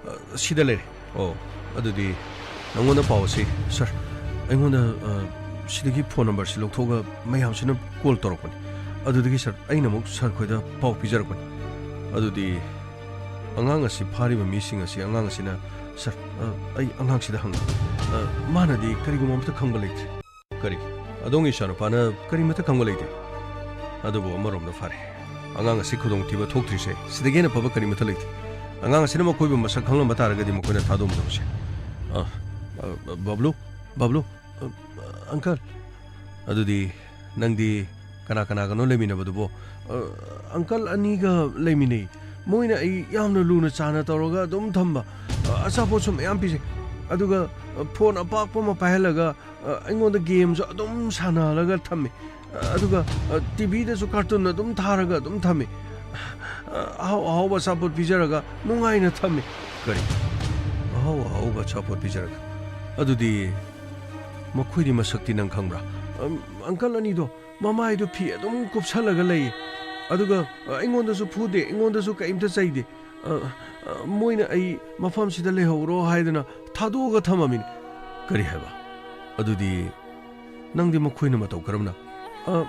ꯑ, ꯁꯤꯗ ꯂꯩꯔꯦ꯫ ꯑꯣ, ꯑꯗꯨꯗꯤ ꯅꯪꯉꯣꯟꯗ ꯄꯥꯎ ꯑꯁꯤ, sir, ꯑꯩꯉꯣꯟꯗ, ꯑ, ꯁꯤꯗꯒꯤ phone number ꯁꯤ ꯂꯧꯊꯣꯛꯑꯒ ꯃꯌꯥꯝꯁꯤꯅ call ꯇꯧꯔꯛꯄꯅꯤ꯫ ꯑꯗꯨꯗꯒꯤ, sir, ꯑꯩꯅ ꯑꯃꯨꯛ sir ꯈꯣꯏꯗ ꯄꯥꯎ ꯄꯤꯖꯔꯛꯄꯅꯤ꯫ ꯑꯗꯨꯗꯤ ꯑꯉꯥꯡ ꯑꯁꯤ ꯐꯥꯔꯤꯕ ꯃꯤꯁꯤꯡ ꯑꯁꯤ, ꯑꯉꯥꯡ ꯑꯁꯤꯅ, "Sir, ꯑ, ꯑꯩ ꯑꯉꯥꯡꯁꯤꯗ ꯍꯪꯒꯦ꯫ ꯑ, ꯃꯥꯅꯗꯤ ꯀꯔꯤꯒꯨꯝꯕ ꯑꯃꯠꯇ ꯈꯪꯕ ꯂꯩꯇ꯭ꯔꯤ꯫" "ꯀꯔꯤ? ꯑꯗꯣꯝꯒꯤ ꯏꯆꯥꯅꯨꯄꯥꯅ ꯀꯔꯤꯃꯠꯇ ꯈꯪꯕ ꯂꯩꯇꯦ?" ꯑꯗꯨꯕꯨ ꯑꯃꯔꯣꯝꯗ ꯐꯔꯦ꯫ ꯑꯉꯥꯡ ꯑꯁꯤ ꯈꯨꯗꯣꯡꯊꯤꯕ ꯊꯣꯛꯇ꯭ꯔꯤꯁꯦ ꯁꯤꯗꯒꯤ ꯍꯦꯟꯅ ꯐꯕ ꯀꯔꯤꯃꯠꯇ ꯂꯩꯇꯦ꯫ ꯑꯉꯥꯡ ꯑꯁꯤꯅ ꯃꯈꯣꯏꯕꯨ ꯃꯁꯛ ꯈꯪꯂꯝꯕ ꯇꯥꯔꯒꯗꯤ ꯃꯈꯣꯏꯅ ꯊꯥꯗꯣꯛꯑꯝꯗꯕꯁꯦ꯫ ꯑ, ꯑ, ꯕꯕ꯭ꯂꯨ, ꯕꯕ꯭ꯂꯨ, ꯑ, uncle, ꯑꯗꯨꯗꯤ ꯅꯪꯗꯤ ꯀꯅꯥ ꯀꯅꯥꯒꯅꯣ ꯂꯩꯃꯤꯟꯅꯕꯗꯨꯕꯣ? ꯑ, uncle ꯑꯅꯤꯒ ꯂꯩꯃꯤꯟꯅꯩ꯫ ꯃꯣꯏꯅ ꯑꯩ ꯌꯥꯝꯅ ꯂꯨꯅ ꯆꯥꯟꯅ ꯇꯧꯔꯒ ꯑꯗꯨꯝ ꯊꯝꯕ꯫ ꯑ, ꯑꯆꯥꯄꯣꯠꯁꯨ ꯃꯌꯥꯝ ꯄꯤꯖꯩ꯫ ꯑꯗꯨꯒ, ꯑ, phone ꯑꯄꯥꯛꯄ ꯑꯃ ꯄꯥꯏꯍꯜꯂꯒ, ꯑ, ꯑꯩꯉꯣꯟꯗ gameꯁꯨ ꯑꯗꯨꯝ ꯁꯥꯟꯅꯍꯜꯂꯒ ꯊꯝꯃꯤ꯫ ꯑꯗꯨꯒ, ꯑ, ꯇꯤ ꯚꯤꯗꯁꯨ ꯀꯥꯔꯇꯨꯟ ꯑꯗꯨꯝ ꯊꯥꯔꯒ ꯑꯗꯨꯝ ꯊꯝꯃꯤ꯫ ꯑ, ꯑꯍꯥꯎ ꯑꯍꯥꯎꯕ ꯑꯆꯥꯄꯣꯠ ꯄꯤꯖꯔꯒ ꯅꯨꯡꯉꯥꯏꯅ ꯊꯝꯃꯤ꯫ ꯀꯔꯤ? ꯑꯍꯥꯎ ꯑꯍꯥꯎꯕ ꯑꯆꯥꯄꯣꯠ ꯄꯤꯖꯔꯒ? ꯑꯗꯨꯗꯤ ꯃꯈꯣꯏꯗꯤ ꯃꯁꯛꯇꯤ ꯅꯪ ꯈꯪꯕ꯭ꯔꯥ? ꯑꯝ, ꯑꯪꯀꯜ ꯑꯅꯤꯗꯣ ꯃꯃꯥꯏꯗꯣ ꯐꯤ ꯑꯗꯨꯝ ꯀꯨꯞꯁꯜꯂꯒ ꯂꯩꯌꯦ꯫ ꯑꯗꯨꯒ, ꯑ, ꯑꯩꯉꯣꯟꯗꯁꯨ ꯐꯨꯗꯦ, ꯑꯩꯉꯣꯟꯗꯁꯨ ꯀꯔꯤꯝꯇ ꯆꯩꯗꯦ꯫ ꯑ, ꯑ, ꯃꯣꯏꯅ ꯑꯩ ꯃꯐꯝꯁꯤꯗ ꯂꯩꯍꯧꯔꯣ ꯍꯥꯏꯗꯅ ꯊꯥꯗꯣꯛꯑꯒ ꯊꯝꯃꯝꯃꯤꯅꯤ꯫ ꯀꯔꯤ ꯍꯥꯏꯕ? ꯑꯗꯨꯗꯤ ꯅꯪꯗꯤ ꯃꯈꯣꯏꯅ ꯃꯇꯧ ꯀꯔꯝꯅ? ꯑ,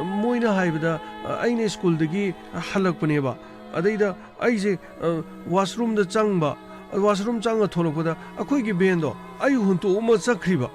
ꯃꯣꯏꯅ ꯍꯥꯏꯕꯗ, ꯑ, ꯑꯩꯅ ꯁ꯭ꯀꯨꯜꯗꯒꯤ ꯍꯜꯂꯛꯄꯅꯦꯕ꯫ ꯑꯗꯩꯗ ꯑꯩꯁꯦ, ꯑ, ꯋꯥꯁꯔꯨꯝꯗ ꯆꯪꯕ, ꯋꯥꯁꯔꯨꯝ ꯆꯪꯉ ꯊꯣꯛꯂꯛꯄꯗ ꯑꯩꯈꯣꯏꯒꯤ ꯚꯦꯟꯗꯣ ꯑꯩ ꯍꯨꯟꯇꯣꯛꯑꯝꯃ ꯆꯠꯈ꯭ꯔꯤꯕ꯫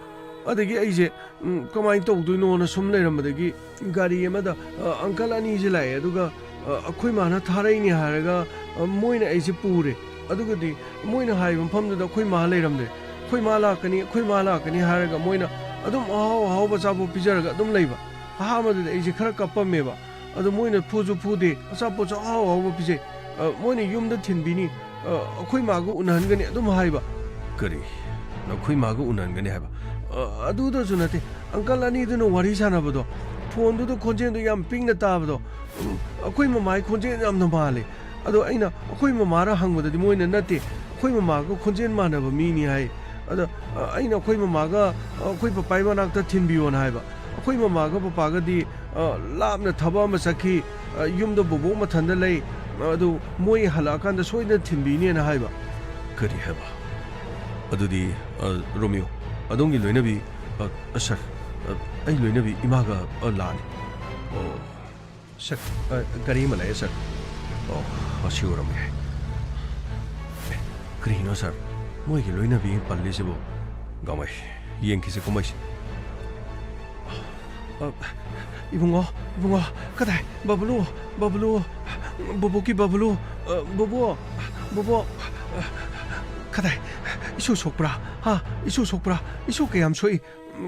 ꯑꯗꯒꯤ ꯑꯩꯁꯦ, ꯎꯝ, ꯀꯃꯥꯏꯅ ꯇꯧꯗꯣꯏꯅꯣꯅ ꯁꯨꯝ ꯂꯩꯔꯝꯕꯗꯒꯤ ꯒꯥꯔꯤ ꯑꯃꯗ, ꯑ, ꯑꯪꯀꯜ ꯑꯅꯤꯁꯦ ꯂꯥꯛꯑꯦ꯫ ꯑꯗꯨꯒ, ꯑ, ꯑꯩꯈꯣꯏ ꯃꯥꯅ ꯊꯥꯔꯛꯏꯅꯦ ꯍꯥꯏꯔꯒ, ꯑ, ꯃꯣꯏꯅ ꯑꯩꯁꯦ ꯄꯨꯔꯦ꯫ ꯑꯗꯨꯒꯗꯤ ꯃꯣꯏꯅ ꯍꯥꯏꯕ ꯃꯐꯝꯗꯨꯗ ꯑꯩꯈꯣꯏ ꯃꯥ ꯂꯩꯔꯝꯗ꯭ꯔꯦ꯫ "ꯑꯩꯈꯣꯏ ꯃꯥ ꯂꯥꯛꯀꯅꯤ, ꯑꯩꯈꯣꯏ ꯃꯥ ꯂꯥꯛꯀꯅꯤ" ꯍꯥꯏꯔꯒ ꯃꯣꯏꯅ ꯑꯗꯨꯝ ꯑꯍꯥꯎ ꯑꯍꯥꯎꯕ ꯑꯆꯥꯄꯣꯠ ꯄꯤꯖꯔꯒ ꯑꯗꯨꯝ ꯂꯩꯕ꯫ ꯑꯍꯥꯟꯕꯗꯗꯤ ꯑꯩꯁꯦ ꯈꯔ ꯀꯞꯄꯝꯃꯦꯕ꯫ ꯑꯗꯣ ꯃꯣꯏꯅ ꯐꯨꯁꯨ ꯐꯨꯗꯦ, ꯑꯆꯥꯄꯣꯠꯁꯨ ꯑꯍꯥꯎ ꯑꯍꯥꯎꯕ ꯄꯤꯖꯩ꯫ ꯑ, ꯃꯣꯏꯅ ꯌꯨꯝꯗ ꯊꯤꯟꯕꯤꯅꯤ, ꯑ, ꯑꯩꯈꯣꯏ ꯃꯥꯒ ꯎꯅꯍꯟꯒꯅꯤ ꯑꯗꯨꯝ ꯍꯥꯏꯕ꯫ ꯀꯔꯤ? ꯅꯈꯣꯏ ꯃꯥꯒ ꯎꯅꯍꯟꯒꯅꯤ ꯍꯥꯏꯕ? ꯑ, ꯑꯗꯨꯗꯁꯨ ꯅꯠꯇꯦ, ꯑꯪꯀꯜ ꯑꯅꯤꯗꯨꯅ ꯋꯥꯔꯤ ꯁꯥꯟꯅꯕꯗꯣ, ꯐꯣꯟꯗꯨꯗ ꯈꯣꯟꯖꯦꯜꯗꯣ ꯌꯥꯝ ꯄꯤꯛꯅ ꯇꯥꯕꯗꯣ, ꯎꯝ, ꯑꯩꯈꯣꯏ ꯃꯃꯥꯒꯤ ꯈꯣꯟꯖꯦꯜ ꯌꯥꯝꯅ ꯃꯥꯜꯂꯦ꯫ ꯑꯗꯣ ꯑꯩꯅ ꯑꯩꯈꯣꯏ ꯃꯃꯥꯔ ꯍꯪꯕꯗꯗꯤ ꯃꯣꯏꯅ "ꯅꯠꯇꯦ, ꯑꯩꯈꯣꯏ ꯃꯃꯥꯒ ꯈꯣꯟꯖꯦꯜ ꯃꯥꯟꯅꯕ ꯃꯤꯅꯤ" ꯍꯥꯏ꯫ ꯑꯗ, ꯑ, ꯑꯩꯅ ꯑꯩꯈꯣꯏ ꯃꯃꯥꯒ, ꯑ, ꯑꯩꯈꯣꯏ ꯄꯄꯥꯒꯤ ꯃꯅꯥꯛꯇ ꯊꯤꯟꯕꯤꯌꯣꯅ ꯍꯥꯏꯕ꯫ ꯑꯩꯈꯣꯏ ꯃꯃꯥꯒ ꯄꯄꯥꯒꯗꯤ, ꯑ, ꯂꯥꯞꯅ ꯊꯕꯛ ꯑꯃ ꯆꯠꯈꯤ, ꯑ, ꯌꯨꯝꯗ ꯕꯣꯕꯣꯛ ꯃꯊꯟꯗ ꯂꯩ, ꯑꯗꯨ ꯃꯣꯏ ꯍꯜꯂꯛꯑꯀꯥꯟꯗ ꯁꯣꯏꯗꯅ ꯊꯤꯟꯕꯤꯅꯦꯅ ꯍꯥꯏꯕ꯫ ꯀꯔꯤ ꯍꯥꯏꯕ? ꯑꯗꯨꯗꯤ, ꯑ, ꯔꯣꯃꯤꯌꯣ, ꯑꯗꯣꯝꯒꯤ ꯂꯣꯏꯅꯕꯤ, ꯑ, ꯑ, ꯁꯥꯔ, ꯑ, ꯑꯩ ꯂꯣꯏꯅꯕꯤ ꯏꯃꯥꯒ, ꯑ, ꯂꯥꯛꯑꯅꯤ꯫ ꯑꯣ, ꯁꯥꯔ, ꯑ, ꯒꯥꯔꯤ ꯑꯃ ꯂꯥꯛꯑꯦ, ꯁꯥꯔ꯫ ꯑꯣ, ꯑꯁꯤ ꯑꯣꯏꯔꯝꯃꯦ꯫ ꯑꯦ, ꯀꯔꯤꯅꯣ, ꯁꯥꯔ? ꯃꯣꯏꯒꯤ ꯂꯣꯏꯅꯕꯤ ꯄꯜꯂꯤꯁꯤꯕꯨ? ꯒꯥꯡꯃꯩ, ꯌꯦꯡꯈꯤꯁꯦ ꯀꯨꯝꯍꯩꯁꯦ꯫ ꯑ, ꯏꯕꯨꯡꯉꯣ, ꯏꯕꯨꯡꯉꯣ, ꯀꯗꯥꯏ? ꯕꯕꯂꯨ, ꯕꯕꯂꯨ, ꯕꯣꯕꯣꯛꯀꯤ ꯕꯕꯂꯨ, ꯑ, ꯕꯣꯕꯣ, ꯕꯣꯕꯣ, ꯑ, ꯀꯗꯥꯏ? ꯏꯁꯨ ꯁꯣꯛꯄ꯭ꯔꯥ? ꯍꯥ? ꯏꯁꯨ ꯁꯣꯛꯄ꯭ꯔꯥ? ꯏꯁꯨ ꯀꯌꯥꯝ ꯁꯣꯛꯏ?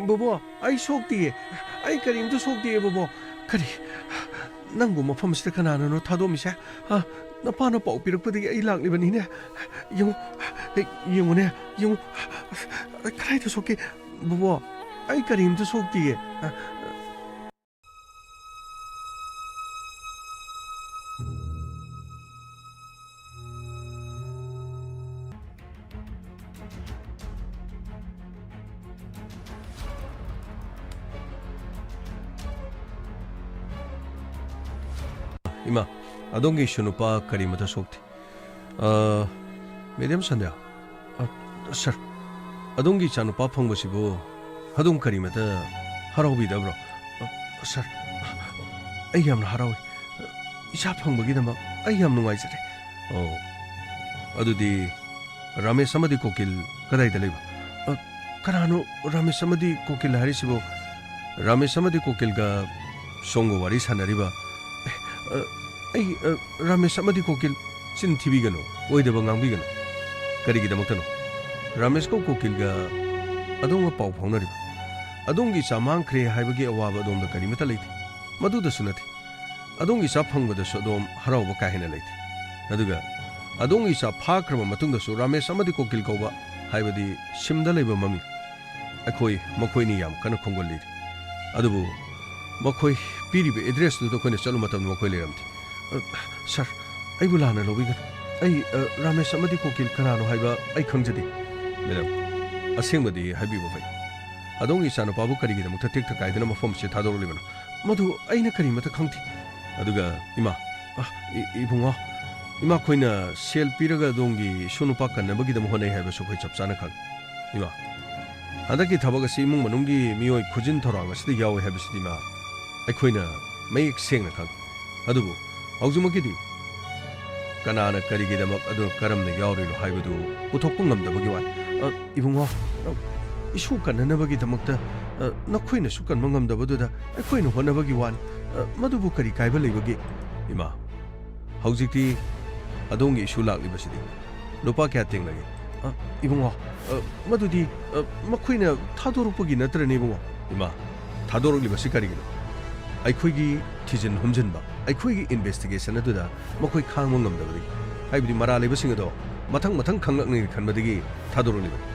ꯕꯣꯕꯣ, ꯑꯩ ꯁꯣꯛꯇꯤꯌꯦ꯫ ꯑꯩ ꯀꯔꯤꯝꯇ ꯁꯣꯛꯇꯤꯌꯦ, ꯕꯣꯕꯣ꯫ ꯀꯔꯤ? ꯅꯪꯕꯨ ꯃꯐꯝꯁꯤꯗ ꯀꯅꯥꯅꯅꯣ ꯊꯥꯗꯣꯛꯑꯝꯃꯤꯁꯦ? ꯍꯥ? ꯅꯄꯥꯅ ꯄꯥꯎ ꯄꯤꯔꯛꯄꯗꯒꯤ ꯑꯩ ꯂꯥꯛꯂꯤꯕꯅꯤꯅꯦ꯫ ꯌꯦꯡꯉꯨ, ꯌꯦꯡꯉꯨꯅꯦ, ꯌꯦꯡꯉꯨ꯫ ꯀꯗꯥꯏꯗ ꯁꯣꯛꯀꯦ? ꯕꯣꯕꯣ, ꯑꯩ ꯀꯔꯤꯝꯇ ꯁꯣꯛꯇꯤꯌꯦ꯫ ꯏꯃꯥ, ꯑꯗꯣꯝꯒꯤ ꯏꯁꯨ ꯅꯨꯄꯥ ꯀꯔꯤꯃꯇ ꯁꯣꯛꯇꯦ꯫ ꯑ, ꯃꯦꯗꯥꯝ ꯁꯟꯙ꯭ꯌꯥ, ꯑ, ꯁꯥꯔ, ꯑꯗꯣꯝꯒꯤ ꯏꯆꯥꯅꯨꯄꯥ ꯐꯪꯕꯁꯤꯕꯨ ꯑꯗꯣꯝ ꯀꯔꯤꯃꯇ ꯍꯔꯥꯎꯕꯤꯗꯕ꯭ꯔꯣ? ꯑ, ꯁꯥꯔ, ꯑꯩ ꯌꯥꯝꯅ ꯍꯔꯥꯎꯏ꯫ ꯏꯆꯥ ꯐꯪꯕꯒꯤꯗꯃꯛ ꯑꯩ ꯌꯥꯝ ꯅꯨꯡꯉꯥꯏꯖꯔꯦ꯫ ꯑꯣ, ꯑꯗꯨꯗꯤ ꯔꯥꯃꯦꯁ ꯑꯃꯗꯤ ꯀꯣꯀꯤꯜ ꯀꯗꯥꯏꯗ ꯂꯩꯕ? ꯑ, ꯀꯅꯥꯅꯣ ꯔꯥꯃꯦꯁ ꯑꯃꯗꯤ ꯀꯣꯀꯤꯜ ꯍꯥꯏꯔꯤꯁꯤꯕꯣ? ꯔꯥꯃꯦꯁ ꯑꯃꯗꯤ ꯀꯣꯀꯤꯜꯒ ꯁꯣꯝꯒ ꯋꯥꯔꯤ ꯁꯥꯟꯅꯔꯤꯕ? ꯑꯦ, ꯑ, ꯑꯩ, ꯑ, ꯔꯥꯃꯦꯁ ꯑꯃꯗꯤ ꯀꯣꯀꯤꯜ, ꯆꯤꯟ ꯊꯤꯕꯤꯒꯅꯨ, ꯑꯣꯏꯗꯕ ꯉꯥꯡꯕꯤꯒꯅꯨ꯫ ꯀꯔꯤꯒꯤꯗꯃꯛꯇꯅꯣ ꯔꯥꯃꯦꯁꯀ ꯀꯣꯀꯤꯜꯒ ꯑꯗꯣꯝꯒ ꯄꯥꯎ ꯐꯥꯎꯅꯔꯤꯕ? ꯑꯗꯣꯝꯒꯤ ꯏꯆꯥ ꯃꯥꯡꯈ꯭ꯔꯦ ꯍꯥꯏꯕꯒꯤ ꯑꯋꯥꯕ ꯑꯗꯣꯝꯗ ꯀꯔꯤꯃꯠꯇ ꯂꯩꯇꯦ꯫ ꯃꯗꯨꯗꯁꯨ ꯅꯠꯇꯦ, ꯑꯗꯣꯝꯒꯤ ꯏꯆꯥ ꯐꯪꯕꯗꯁꯨ ꯑꯗꯣꯝ ꯍꯔꯥꯎꯕ ꯀꯥ ꯍꯦꯟꯅ ꯂꯩꯇꯦ꯫ ꯑꯗꯨꯒ ꯑꯗꯣꯝꯒꯤ ꯏꯆꯥ ꯐꯥꯈ꯭ꯔꯕ ꯃꯇꯨꯡꯗꯁꯨ ꯔꯥꯃꯦꯁ ꯑꯃꯗꯤ ꯀꯣꯀꯤꯜ ꯀꯧꯕ, ꯍꯥꯏꯕꯗꯤ ꯁꯤꯝꯗ ꯂꯩꯕ ꯃꯃꯤꯡ, ꯑꯩꯈꯣꯏ ꯃꯈꯣꯏꯅꯤ ꯌꯥꯝ ꯀꯟꯅ ꯈꯣꯡꯒꯜꯂꯤꯔꯤ꯫ ꯑꯗꯨꯕꯨ ꯃꯈꯣꯏ ꯄꯤꯔꯤꯕ ꯑꯦꯗ꯭ꯔꯦꯁꯇꯨꯗ ꯑꯩꯈꯣꯏꯅ ꯆꯠꯂꯨ ꯃꯇꯝꯗ ꯃꯈꯣꯏ ꯂꯩꯔꯝꯗꯦ꯫ ꯑ, ꯁꯥꯔ, ꯑꯩꯕꯨ ꯂꯥꯟꯅ ꯂꯧꯕꯤꯒꯅꯨ꯫ ꯑꯩ, ꯑ, ꯔꯥꯃꯦꯁ ꯑꯃꯗꯤ ꯀꯣꯀꯤꯜ ꯀꯅꯥꯅꯣ ꯍꯥꯏꯕ ꯑꯩ ꯈꯪꯖꯗꯦ꯫ ꯃꯦꯗꯥꯝ, ꯑꯁꯦꯡꯕꯗꯤ ꯍꯥꯏꯕꯤꯕ ꯐꯩ꯫ ꯑꯗꯣꯝꯒꯤ ꯏꯆꯥꯅꯨꯄꯥꯕꯨ ꯀꯔꯤꯒꯤꯗꯃꯛꯇ ꯇꯦꯛꯇ ꯀꯥꯏꯗꯅ ꯃꯐꯝ ꯑꯁꯤꯗ ꯊꯥꯗꯣꯔꯛꯂꯤꯕꯅꯣ? ꯃꯗꯨ ꯑꯩꯅ ꯀꯔꯤꯃꯠꯇ ꯈꯪꯗꯦ꯫ ꯑꯗꯨꯒ ꯏꯃꯥ, ꯑ, ꯏ-, ꯏꯕꯨꯡꯉꯣ, ꯏꯃꯥꯈꯣꯏꯅ ꯁꯦꯜ ꯄꯤꯔꯒ ꯑꯗꯣꯝꯒꯤ ꯏꯁꯨ ꯅꯨꯄꯥ ꯀꯟꯅꯕꯒꯤꯗꯃꯛ ꯍꯣꯠꯅꯩ ꯍꯥꯏꯕꯁꯨ ꯑꯩꯈꯣꯏ ꯆꯞ ꯆꯥꯅ ꯈꯪꯏ꯫ ꯏꯃꯥ, ꯍꯟꯗꯛꯀꯤ ꯊꯕꯛ ꯑꯁꯤ ꯏꯃꯨꯡ ꯃꯅꯨꯡꯒꯤ ꯃꯤꯑꯣꯏ ꯈꯨꯖꯤꯟ ꯊꯧꯔꯥꯡ ꯑꯁꯤꯗ ꯌꯥꯎꯏ ꯍꯥꯏꯕꯁꯤꯗꯤ, ꯏꯃꯥ, ꯑꯩꯈꯣꯏꯅ ꯃꯌꯦꯛ ꯁꯦꯡꯅ ꯈꯪꯏ꯫ ꯑꯗꯨꯕꯨ ꯍꯧꯖꯤꯛꯃꯛꯀꯤꯗꯤ ꯀꯅꯥꯅ ꯀꯔꯤꯒꯤꯗꯃꯛ ꯑꯗꯨꯒ ꯀꯔꯝꯅ ꯌꯥꯎꯔꯤꯅꯣ ꯍꯥꯏꯕꯗꯨ ꯄꯨꯊꯣꯛꯄ ꯉꯝꯗꯕꯒꯤ ꯋꯥꯅꯤ꯫ ꯑ, ꯏꯕꯨꯡꯉꯣ, ꯑ, ꯏꯁꯨ ꯀꯟꯅꯅꯕꯒꯤꯗꯃꯛꯇ, ꯑ, ꯅꯈꯣꯏꯅꯁꯨ ꯀꯟꯕ ꯉꯝꯗꯕꯗꯨꯗ ꯑꯩꯈꯣꯏꯅ ꯍꯣꯠꯅꯕꯒꯤ ꯋꯥꯅꯤ꯫ ꯑ, ꯃꯗꯨꯕꯨ ꯀꯔꯤ ꯀꯥꯏꯕ ꯂꯩꯕꯒꯦ? ꯏꯃꯥ, ꯍꯧꯖꯤꯛꯇꯤ ꯑꯗꯣꯝꯒꯤ ꯏꯁꯨ ꯂꯥꯛꯂꯤꯕꯁꯤꯗꯤ ꯂꯨꯄꯥ ꯀꯌꯥ ꯇꯦꯡꯂꯒꯦ? ꯑ, ꯏꯕꯨꯡꯉꯣ, ꯑ, ꯃꯗꯨꯗꯤ, ꯑ, ꯃꯈꯣꯏꯅ ꯊꯥꯗꯣꯔꯛꯄꯒꯤ ꯅꯠꯇ꯭ꯔꯅꯦ, ꯏꯕꯨꯡꯉꯣ? ꯏꯃꯥ, ꯊꯥꯗꯣꯔꯛꯂꯤꯕꯁꯤ ꯀꯔꯤꯒꯤꯅꯣ? ꯑꯩꯈꯣꯏꯒꯤ ꯊꯤꯖꯤꯟ ꯍꯨꯝꯖꯤꯟꯕ, ꯑꯩꯈꯣꯏꯒꯤ ꯏꯟꯚꯦꯁꯇꯤꯒꯦꯁꯟ ꯑꯗꯨꯗ ꯃꯈꯣꯏ ꯈꯥꯡꯕ ꯉꯝꯗꯕꯗꯒꯤ, ꯍꯥꯏꯕꯗꯤ ꯃꯔꯥ ꯂꯩꯕꯁꯤꯡ ꯑꯗꯣ ꯃꯊꯪ ꯃꯊꯪ ꯈꯪꯂꯛꯅꯤ ꯈꯟꯕꯗꯒꯤ ꯊꯥꯗꯣꯔꯛꯂꯤꯕꯅꯤ꯫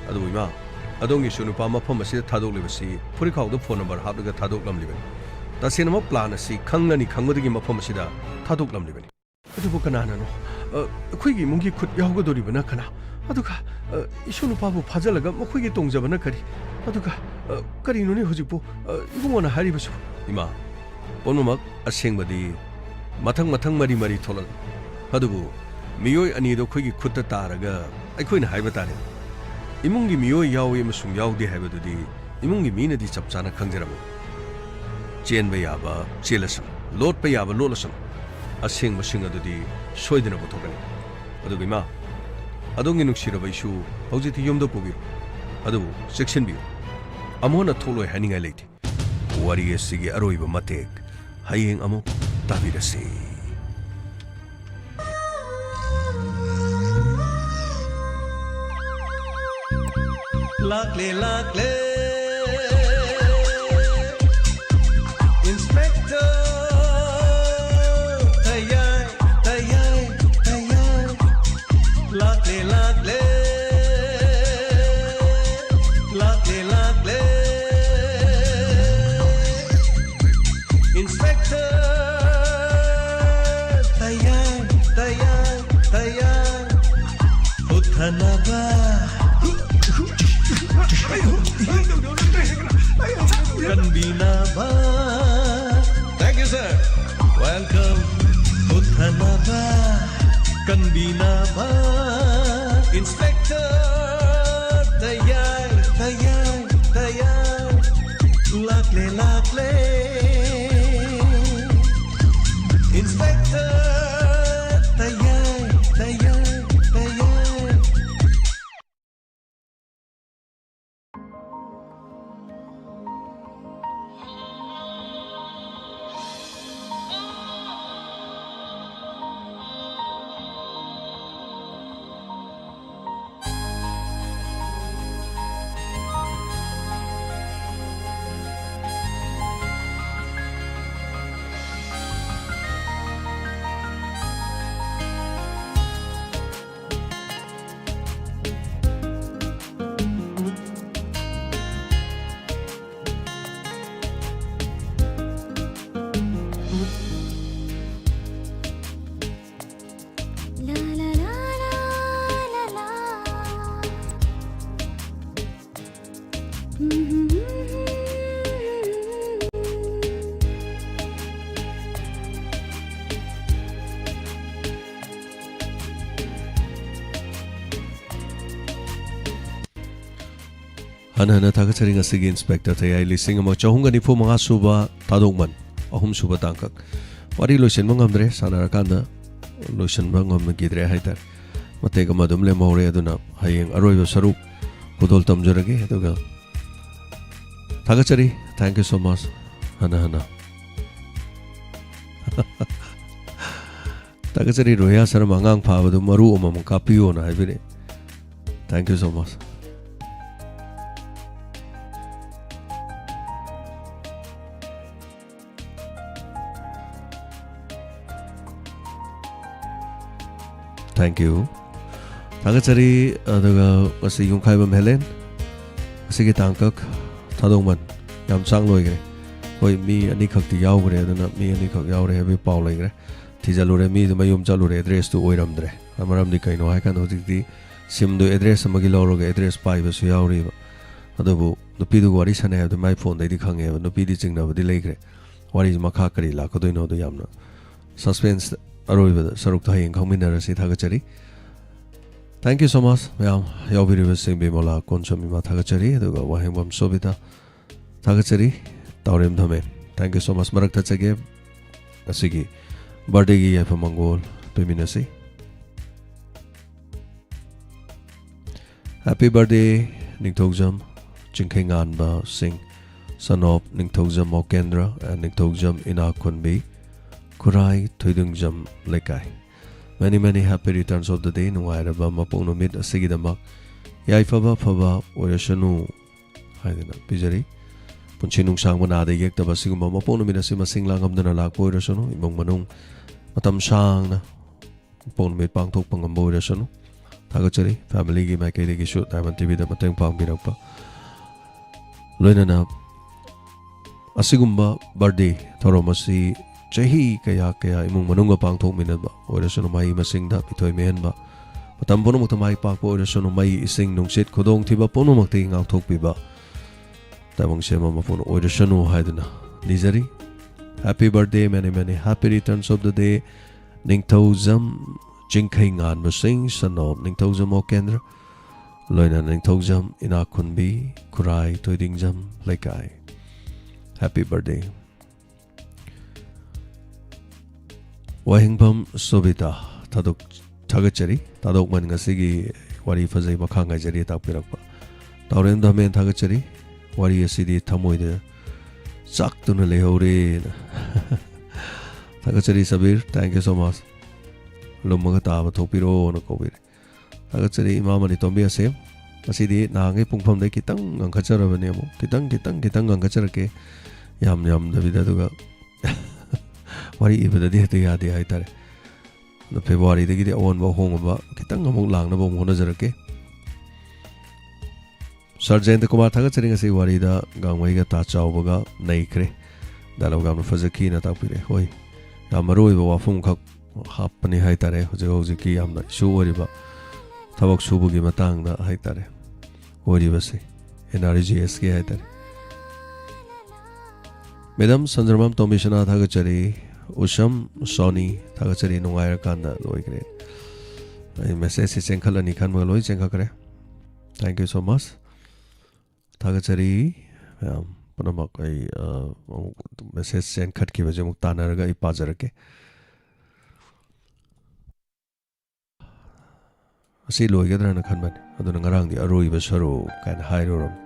ꯑꯗꯨꯕꯨ ꯏꯃꯥ, ꯑꯗꯣꯝꯒꯤ ꯏꯁꯨ ꯅꯨꯄꯥ ꯃꯐꯝ ꯑꯁꯤꯗ ꯊꯥꯗꯣꯛꯂꯤꯕꯁꯤ ꯐꯨꯔꯤꯠꯈꯥꯎꯗ ꯐꯣꯟ ꯅꯝꯕꯔ ꯍꯥꯞꯂꯒ ꯊꯥꯗꯣꯛꯂꯝꯂꯤꯕꯅꯤ꯫ ꯇꯁꯦꯡꯅꯃꯛ ꯄ꯭ꯂꯥꯟ ꯑꯁꯤ ꯈꯪꯂꯅꯤ ꯈꯪꯕꯗꯒꯤ ꯃꯐꯝ ꯑꯁꯤꯗ ꯊꯥꯗꯣꯛꯂꯝꯂꯤꯕꯅꯤ꯫ ꯑꯗꯨꯕꯨ ꯀꯅꯥꯅꯅꯣ? ꯑ, ꯑꯩꯈꯣꯏꯒꯤ ꯏꯃꯨꯡꯒꯤ ꯈꯨꯠ ꯌꯥꯎꯒꯗꯧꯔꯤꯕꯅ ꯀꯅꯥ? ꯑꯗꯨꯒ, ꯑ, ꯏꯁꯨ ꯅꯨꯄꯥꯕꯨ ꯐꯥꯖꯤꯜꯂꯒ ꯃꯈꯣꯏꯒꯤ ꯇꯣꯡꯖꯕꯅ ꯀꯔꯤ? ꯑꯗꯨꯒ, ꯑ, ꯀꯔꯤꯅꯣꯅꯦ ꯍꯧꯖꯤꯛꯄꯨ, ꯑ, ꯏꯕꯨꯡꯉꯣꯅ ꯍꯥꯏꯔꯤꯕꯁꯤꯕꯨ? ꯏꯃꯥ, ꯄꯨꯝꯅꯃꯛ ꯑꯁꯦꯡꯕꯗꯤ ꯃꯊꯪ ꯃꯊꯪ ꯃꯔꯤ ꯃꯔꯤ ꯊꯣꯛꯂꯛ꯫ ꯑꯗꯨꯕꯨ ꯃꯤꯑꯣꯏ ꯑꯅꯤꯗꯣ ꯑꯩꯈꯣꯏꯒꯤ ꯈꯨꯠꯇ ꯇꯥꯔꯒ ꯑꯩꯈꯣꯏꯅ ꯍꯥꯏꯕ ꯇꯥꯔꯦ, ꯏꯃꯨꯡꯒꯤ ꯃꯤꯑꯣꯏ ꯌꯥꯎꯏ ꯑꯃꯁꯨꯡ ꯌꯥꯎꯗꯦ ꯍꯥꯏꯕꯗꯨꯗꯤ ꯏꯃꯨꯡꯒꯤ ꯃꯤꯅꯗꯤ ꯆꯞ ꯆꯥꯅ ꯈꯪꯖꯔꯝꯃꯤ꯫ ꯆꯦꯟꯕ ꯌꯥꯕ ꯆꯦꯜꯂꯁꯅꯨ, ꯂꯣꯠꯄ ꯌꯥꯕ ꯂꯣꯠꯂꯁꯅꯨ, ꯑꯁꯦꯡꯕꯁꯤꯡ ꯑꯗꯨꯗꯤ ꯁꯣꯏꯗꯅ ꯄꯨꯊꯣꯛꯀꯅꯤ꯫ ꯑꯗꯨꯒ ꯏꯃꯥ, ꯑꯗꯣꯝꯒꯤ ꯅꯨꯡꯁꯤꯔꯕ ꯏꯁꯨ ꯍꯧꯖꯤꯛꯇꯤ ꯌꯨꯝꯗ ꯄꯨꯕꯤꯔꯣ, ꯑꯗꯨꯕꯨ ꯆꯦꯛꯁꯤꯟꯕꯤꯌꯨ, ꯑꯃꯨꯛ ꯍꯟꯅ ꯊꯣꯛꯂꯣꯏ ꯍꯥꯏꯅꯤꯡꯉꯥꯏ ꯂꯩꯇꯦ꯫ ꯋꯥꯔꯤ ꯑꯁꯤꯒꯤ ꯑꯔꯣꯏꯕ ꯃꯇꯦꯛ ꯍꯌꯦꯡ ꯑꯃꯨꯛ ꯇꯥꯕꯤꯔꯁꯤ꯫ ꯂꯥꯛꯂꯦ, ꯂꯥꯛꯂꯦ, Inspector ꯇꯌꯥꯏ, ꯇꯌꯥꯏ, ꯇꯌꯥꯏ꯫ ꯂꯥꯛꯂꯦ, ꯂꯥꯛꯂꯦ, ꯂꯥꯛꯂꯦ, ꯂꯥꯛꯂꯦ, Inspector ꯇꯌꯥꯏ, ꯇꯌꯥꯏ, ꯇꯌꯥꯏ꯫ ꯍꯨꯠꯊꯅꯕ꯫ ꯀꯟꯕꯤꯅꯕ꯫ Thank you, sir. Welcome. ꯍꯨꯠꯊꯅꯕ, ꯀꯟꯕꯤꯅꯕ, Inspector ꯇꯌꯥꯏ, ꯇꯌꯥꯏ, ꯇꯌꯥꯏ꯫ ꯂꯥꯛꯂꯦ, ꯂꯥꯛꯂꯦ, Inspector ꯇꯌꯥꯏ, ꯇꯌꯥꯏ, ꯇꯌꯥꯏ꯫ ꯍꯟꯅ ꯍꯟꯅ ꯊꯥꯒꯠꯆꯔꯤ ꯉꯁꯤꯒꯤ ꯏꯟꯁꯄꯦꯛꯇꯔ ꯊꯌꯥꯏ ꯂꯤꯁꯤꯡ ꯑꯃ ꯆꯍꯨꯝꯒ ꯅꯤꯐꯨ ꯃꯉꯥ ꯁꯨꯕ ꯊꯥꯗꯣꯛꯃꯟ ꯑꯍꯨꯝ ꯁꯨꯕ ꯇꯥꯡꯀꯛ꯫ ꯋꯥꯔꯤ ꯂꯣꯏꯁꯤꯟꯕ ꯉꯝꯗ꯭ꯔꯦ, ꯁꯥꯟꯅꯔꯀꯥꯟꯗ ꯂꯣꯏꯁꯤꯟꯕ ꯉꯝꯈꯤꯗ꯭ꯔꯦ ꯍꯥꯏꯇꯥꯔꯦ꯫ ꯃꯇꯦꯛ ꯑꯃ ꯑꯗꯨꯝ ꯂꯦꯝꯍꯧꯔꯦ, ꯑꯗꯨꯅ ꯍꯌꯦꯡ ꯑꯔꯣꯏꯕ ꯁꯔꯨꯛ ꯈꯨꯗꯣꯜ ꯇꯝꯖꯔꯒꯦ꯫ ꯑꯗꯨꯒ ꯊꯥꯒꯠꯆꯔꯤ, thank you so much꯫ ꯍꯟꯅ ꯍꯟꯅ ꯊꯥꯒꯠꯆꯔꯤ꯫ ꯔꯣꯍꯤꯌꯥ ꯁꯔꯃ, ꯑꯉꯥꯡ ꯐꯥꯕꯗꯨ ꯃꯔꯨ ꯑꯃꯃꯝ ꯀꯥꯞꯄꯤꯌꯣꯅ ꯍꯥꯏꯕꯤꯔꯛꯑꯦ꯫ Thank you so much꯫ Thank you꯫ ꯊꯥꯒꯠꯆꯔꯤ꯫ ꯑꯗꯨꯒ ꯉꯁꯤ ꯌꯨꯝꯈꯥꯏꯕꯝ ꯍꯦꯂꯦꯟ, ꯉꯁꯤꯒꯤ ꯇꯥꯡꯀꯛ ꯊꯥꯗꯣꯛꯃꯟ ꯌꯥꯝ ꯆꯥꯡ ꯂꯣꯏꯈ꯭ꯔꯦ꯫ ꯍꯣꯏ, ꯃꯤ ꯑꯅꯤꯈꯛꯇꯤ ꯌꯥꯎꯈ꯭ꯔꯦ, ꯑꯗꯨꯅ ꯃꯤ ꯑꯅꯤꯈꯛ ꯌꯥꯎꯔꯦ ꯍꯥꯏꯕꯒꯤ ꯄꯥꯎ ꯂꯩꯈ꯭ꯔꯦ꯫ ꯊꯤꯖꯤꯜꯂꯨꯔꯦ, ꯃꯤꯗꯨ ꯃꯌꯨꯝ ꯆꯠꯂꯨꯔꯦ, ꯑꯦꯗ꯭ꯔꯦꯁꯇꯨ ꯑꯣꯏꯔꯝꯗ꯭ꯔꯦ꯫ ꯃꯔꯝꯗꯤ ꯀꯩꯅꯣ ꯍꯥꯏꯀꯥꯟꯗ ꯍꯧꯖꯤꯛꯇꯤ ꯁꯤꯝꯗꯨ ꯑꯦꯗ꯭ꯔꯦꯁ ꯑꯃꯒꯤ ꯂꯧꯔꯒ ꯑꯦꯗ꯭ꯔꯦꯁ ꯄꯥꯏꯕꯁꯨ ꯌꯥꯎꯔꯤꯕ꯫ ꯑꯗꯨꯕꯨ ꯅꯨꯄꯤꯗꯨꯒ ꯋꯥꯔꯤ ꯁꯥꯟꯅꯩ ꯍꯥꯏꯕꯗꯨ ꯃꯥꯏ ꯐꯣꯟꯗꯩꯗꯤ ꯈꯪꯉꯦꯕ꯫ ꯅꯨꯄꯤꯗꯤ ꯆꯤꯡꯅꯕꯗꯤ ꯂꯩꯈ꯭ꯔꯦ꯫ ꯋꯥꯔꯤꯁꯤ ꯃꯈꯥ ꯀꯔꯤ ꯂꯥꯛꯀꯗꯣꯏꯅꯣꯗꯣ ꯌꯥꯝꯅ ꯁꯁꯄꯦꯟꯁ ꯑꯔꯣꯏꯕꯗ ꯁꯔꯨꯛꯇ ꯍꯌꯦꯡ ꯈꯪꯃꯤꯟꯅꯔꯁꯤ꯫ ꯊꯥꯒꯠꯆꯔꯤ꯫ Thank you so much ꯃꯌꯥꯝ ꯌꯥꯎꯕꯤꯔꯤꯕꯁꯤꯡ꯫ ꯕꯤꯃꯣꯂꯥ ꯀꯣꯟꯁꯝ ꯏꯃꯥ ꯊꯥꯒꯠꯆꯔꯤ, ꯑꯗꯨꯒ ꯋꯥꯍꯦꯡꯕꯝ ꯁꯣꯕꯤꯇꯥ ꯊꯥꯒꯠꯆꯔꯤ꯫ ꯇꯥꯎꯔꯦꯝ ꯊꯝꯃꯦ꯫ Thank you so much꯫ ꯃꯔꯛ ꯊꯠꯆꯒꯦ꯫ ꯉꯁꯤꯒꯤ ꯕꯥꯔꯗꯦꯒꯤ ꯌꯥꯏꯐ ꯃꯪꯒꯣꯜ ꯄꯤꯃꯤꯟꯅꯁꯤ꯫ Happy birthday, ꯅꯤꯡꯊꯧꯖꯝ ꯆꯤꯡꯈꯩꯉꯥꯟꯕ ꯁꯤꯡ, son of ꯅꯤꯡꯊꯧꯖꯝ ꯃꯣꯀꯦꯟꯗ꯭ꯔ and ꯅꯤꯡꯊꯧꯖꯝ ꯏꯅꯥꯛꯈꯨꯟꯕꯤ, ꯈꯨꯔꯥꯏ ꯊꯣꯏꯗꯤꯡꯖꯝ ꯂꯩꯀꯥꯏ꯫ Many, many happy returns of the day꯫ ꯅꯨꯡꯉꯥꯏꯔꯕ ꯃꯄꯣꯛ ꯅꯨꯃꯤꯠ ꯑꯁꯤꯒꯤꯗꯃꯛ ꯌꯥꯏꯐꯕ ꯐꯕ ꯑꯣꯏꯔꯁꯅꯨ ꯍꯥꯏꯗꯨꯅ ꯄꯤꯖꯔꯤ꯫ ꯄꯨꯟꯁꯤ ꯅꯨꯡꯁꯥꯡꯕ, ꯅꯥꯗ ꯌꯦꯛꯇꯕ ꯑꯁꯤꯒꯨꯝꯕ ꯃꯄꯣꯛ ꯅꯨꯃꯤꯠ ꯑꯁꯤ ꯃꯁꯤꯡ ꯂꯥꯡꯉꯝꯗꯅ ꯂꯥꯛꯄ ꯑꯣꯏꯔꯁꯅꯨ꯫ ꯏꯃꯨꯡ ꯃꯅꯨꯡ ꯃꯇꯝ ꯁꯥꯡꯅ ꯃꯄꯣꯛ ꯅꯨꯃꯤꯠ ꯄꯥꯡꯊꯣꯛꯄ ꯉꯝꯕ ꯑꯣꯏꯔꯁꯅꯨ꯫ ꯊꯥꯒꯠꯆꯔꯤ꯫ Family ꯒꯤ ꯃꯥꯏꯀꯩꯗꯒꯤꯁꯨ Diamond T V ꯗ ꯃꯇꯦꯡ ꯄꯥꯡꯕꯤꯔꯛꯄ ꯂꯣꯏꯅꯅ ꯑꯁꯤꯒꯨꯝꯕ birthday ꯊꯧꯔꯝ ꯑꯁꯤ ꯆꯍꯤ ꯀꯌꯥ ꯀꯌꯥ ꯏꯃꯨꯡ ꯃꯅꯨꯡꯒ ꯄꯥꯡꯊꯣꯛꯃꯤꯟꯅꯕ ꯑꯣꯏꯔꯁꯅꯨ, ꯃꯍꯩ ꯃꯁꯤꯡꯗ ꯃꯤꯊꯣꯏ ꯃꯤꯍꯦꯟꯕ, ꯃꯇꯝ ꯄꯨꯝꯅꯃꯛꯇ ꯃꯥꯏ ꯄꯥꯛꯄ ꯑꯣꯏꯔꯁꯅꯨ, ꯃꯩ, ꯏꯁꯤꯡ, ꯅꯨꯡꯁꯤꯠ, ꯈꯨꯗꯣꯡꯊꯤꯕ ꯄꯨꯝꯅꯃꯛꯇꯒꯤ ꯉꯥꯛꯊꯣꯛꯄꯤꯕ ꯇꯥꯏꯕꯪ ꯁꯦꯝꯕ ꯃꯄꯨꯅ ꯑꯣꯏꯔꯁꯅꯨ ꯍꯥꯏꯗꯨꯅ ꯅꯤꯖꯔꯤ꯫ Happy birthday, many, many happy returns of the day, ꯅꯤꯡꯊꯧꯖꯝ ꯆꯤꯡꯈꯩ ꯉꯥꯟꯕ ꯁꯤꯡ, son of ꯅꯤꯡꯊꯧꯖꯝ ꯑꯣꯀꯦꯟꯗ꯭ꯔ, ꯂꯣꯏꯅꯅ ꯅꯤꯡꯊꯧꯖꯝ ꯏꯅꯥꯛꯈꯨꯟꯕꯤ ꯈꯨꯔꯥꯏ ꯊꯣꯏꯗꯤꯡꯖꯝ ꯂꯩꯀꯥꯏ꯫ Happy birthday꯫ ꯋꯥꯍꯦꯡꯕꯝ ꯁꯣꯕꯤꯇꯥ, ꯊꯥꯗꯣꯛ-, ꯊꯥꯒꯠꯆꯔꯤ꯫ ꯊꯥꯗꯣꯛꯃꯟ ꯉꯁꯤꯒꯤ ꯋꯥꯔꯤ ꯐꯖꯩ, ꯃꯈꯥ ꯉꯥꯏꯖꯔꯤ ꯇꯥꯛꯄꯤꯔꯛꯄ꯫ ꯇꯥꯎꯔꯦꯝ ꯙꯃꯦꯟ, ꯊꯥꯒꯠꯆꯔꯤ꯫ ꯋꯥꯔꯤ ꯑꯁꯤꯗꯤ ꯊꯃꯣꯏꯗ ꯆꯥꯛꯇꯨꯅ ꯂꯩꯍꯧꯔꯦꯅ꯫ ꯊꯥꯒꯠꯆꯔꯤ Sabir, thank you so much꯫ ꯂꯨꯝꯃꯒ ꯇꯥꯕ ꯊꯣꯛꯄꯤꯔꯣꯅ ꯀꯧꯕꯤꯔꯦ꯫ ꯊꯥꯒꯠꯆꯔꯤ ꯏꯃꯥ ꯃꯅꯤꯇꯣꯝꯕꯤ ꯑꯁꯦꯝ꯫ ꯉꯁꯤꯗꯤ ꯅꯍꯥꯟꯈꯩ ꯄꯨꯡꯐꯝꯗꯩ ꯈꯤꯇꯪ ꯉꯟꯈꯠꯆꯔꯕꯅꯦ, ꯑꯃꯨꯛ ꯈꯤꯇꯪ, ꯈꯤꯇꯪ, ꯈꯤꯇꯪ ꯉꯟꯈꯠꯆꯔꯛꯀꯦ꯫ ꯌꯥꯝ ꯌꯥꯝꯗꯕꯤꯗ, ꯑꯗꯨꯒ ꯋꯥꯔꯤ ꯏꯕꯗꯗꯤ ꯍꯦꯛꯇ ꯌꯥꯗꯦ ꯍꯥꯏꯇꯥꯔꯦ꯫ ꯑꯗꯣ ꯐꯦꯕ꯭ꯔꯨꯋꯥꯔꯤꯗꯒꯤꯗꯤ ꯑꯑꯣꯟꯕ ꯑꯍꯣꯡꯕ ꯈꯤꯇꯪ ꯑꯃꯨꯛ ꯂꯥꯡꯅꯕ ꯑꯃꯨꯛ ꯍꯣꯠꯅꯖꯔꯛꯀꯦ꯫ ꯁꯥꯔ ꯖꯌꯟꯇ ꯀꯨꯃꯥꯔ, ꯊꯥꯒꯠꯆꯔꯤ꯫ ꯉꯁꯤ ꯋꯥꯔꯤꯗ ꯒꯥꯡꯃꯩꯒ ꯇꯥ ꯆꯥꯎꯕꯒ ꯅꯩꯈ꯭ꯔꯦ꯫ Dialogue ꯌꯥꯝꯅ ꯐꯖꯈꯤꯅ ꯇꯥꯛꯄꯤꯔꯛꯑꯦ꯫ ꯍꯣꯏ, ꯌꯥꯝ ꯃꯔꯨ ꯑꯣꯏꯕ ꯋꯥꯐꯝ ꯈꯛ ꯍꯥꯞꯄꯅꯤ ꯍꯥꯏꯇꯥꯔꯦ꯫ ꯍꯧꯖꯤꯛ ꯍꯧꯖꯤꯛꯀꯤ ꯌꯥꯝꯅ issue ꯑꯣꯏꯔꯤꯕ ꯊꯕꯛ ꯁꯨꯕꯒꯤ ꯃꯇꯥꯡꯗ ꯍꯥꯏꯇꯥꯔꯦ, ꯑꯣꯏꯔꯤꯕꯁꯦ, NREGSꯀꯤ ꯍꯥꯏꯇꯥꯔꯦ꯫ ꯃꯦꯗꯥꯝ ꯁꯟꯗ꯭ꯔꯃꯥꯝ ꯇꯣꯝꯕꯤꯁꯅꯥ, ꯊꯥꯒꯠꯆꯔꯤ꯫ ꯎꯁꯝ ꯁꯣꯅꯤ, ꯊꯥꯒꯠꯆꯔꯤ꯫ ꯅꯨꯡꯉꯥꯏꯔꯀꯥꯟꯗ ꯂꯣꯏꯈ꯭ꯔꯦ꯫ ꯑꯩ messageꯁꯦ ꯆꯦꯟꯈꯠꯂꯅꯤ ꯈꯟꯕꯒ ꯂꯣꯏ ꯆꯦꯟꯈꯠꯈ꯭ꯔꯦ꯫ Thank you so much꯫ ꯊꯥꯒꯠꯆꯔꯤ ꯃꯌꯥꯝ ꯄꯨꯝꯅꯃꯛ꯫ ꯑꯩ, ꯑ, ꯑꯃꯨꯛ message ꯆꯦꯟꯈꯠꯈꯤꯕꯁꯦ ꯑꯃꯨꯛ ꯇꯥꯟꯅꯔꯒ ꯑꯩ ꯄꯥꯖꯔꯛꯀꯦ꯫ ꯑꯁꯤ ꯂꯣꯏꯒꯗ꯭ꯔꯅ ꯈꯟꯕꯅꯤ, ꯑꯗꯨꯅ ꯉꯔꯥꯡꯗꯤ ꯑꯔꯣꯏꯕ ꯁꯔꯨꯛ ꯀꯥꯏꯅ ꯍꯥꯏꯔꯨꯔꯕꯅꯤ꯫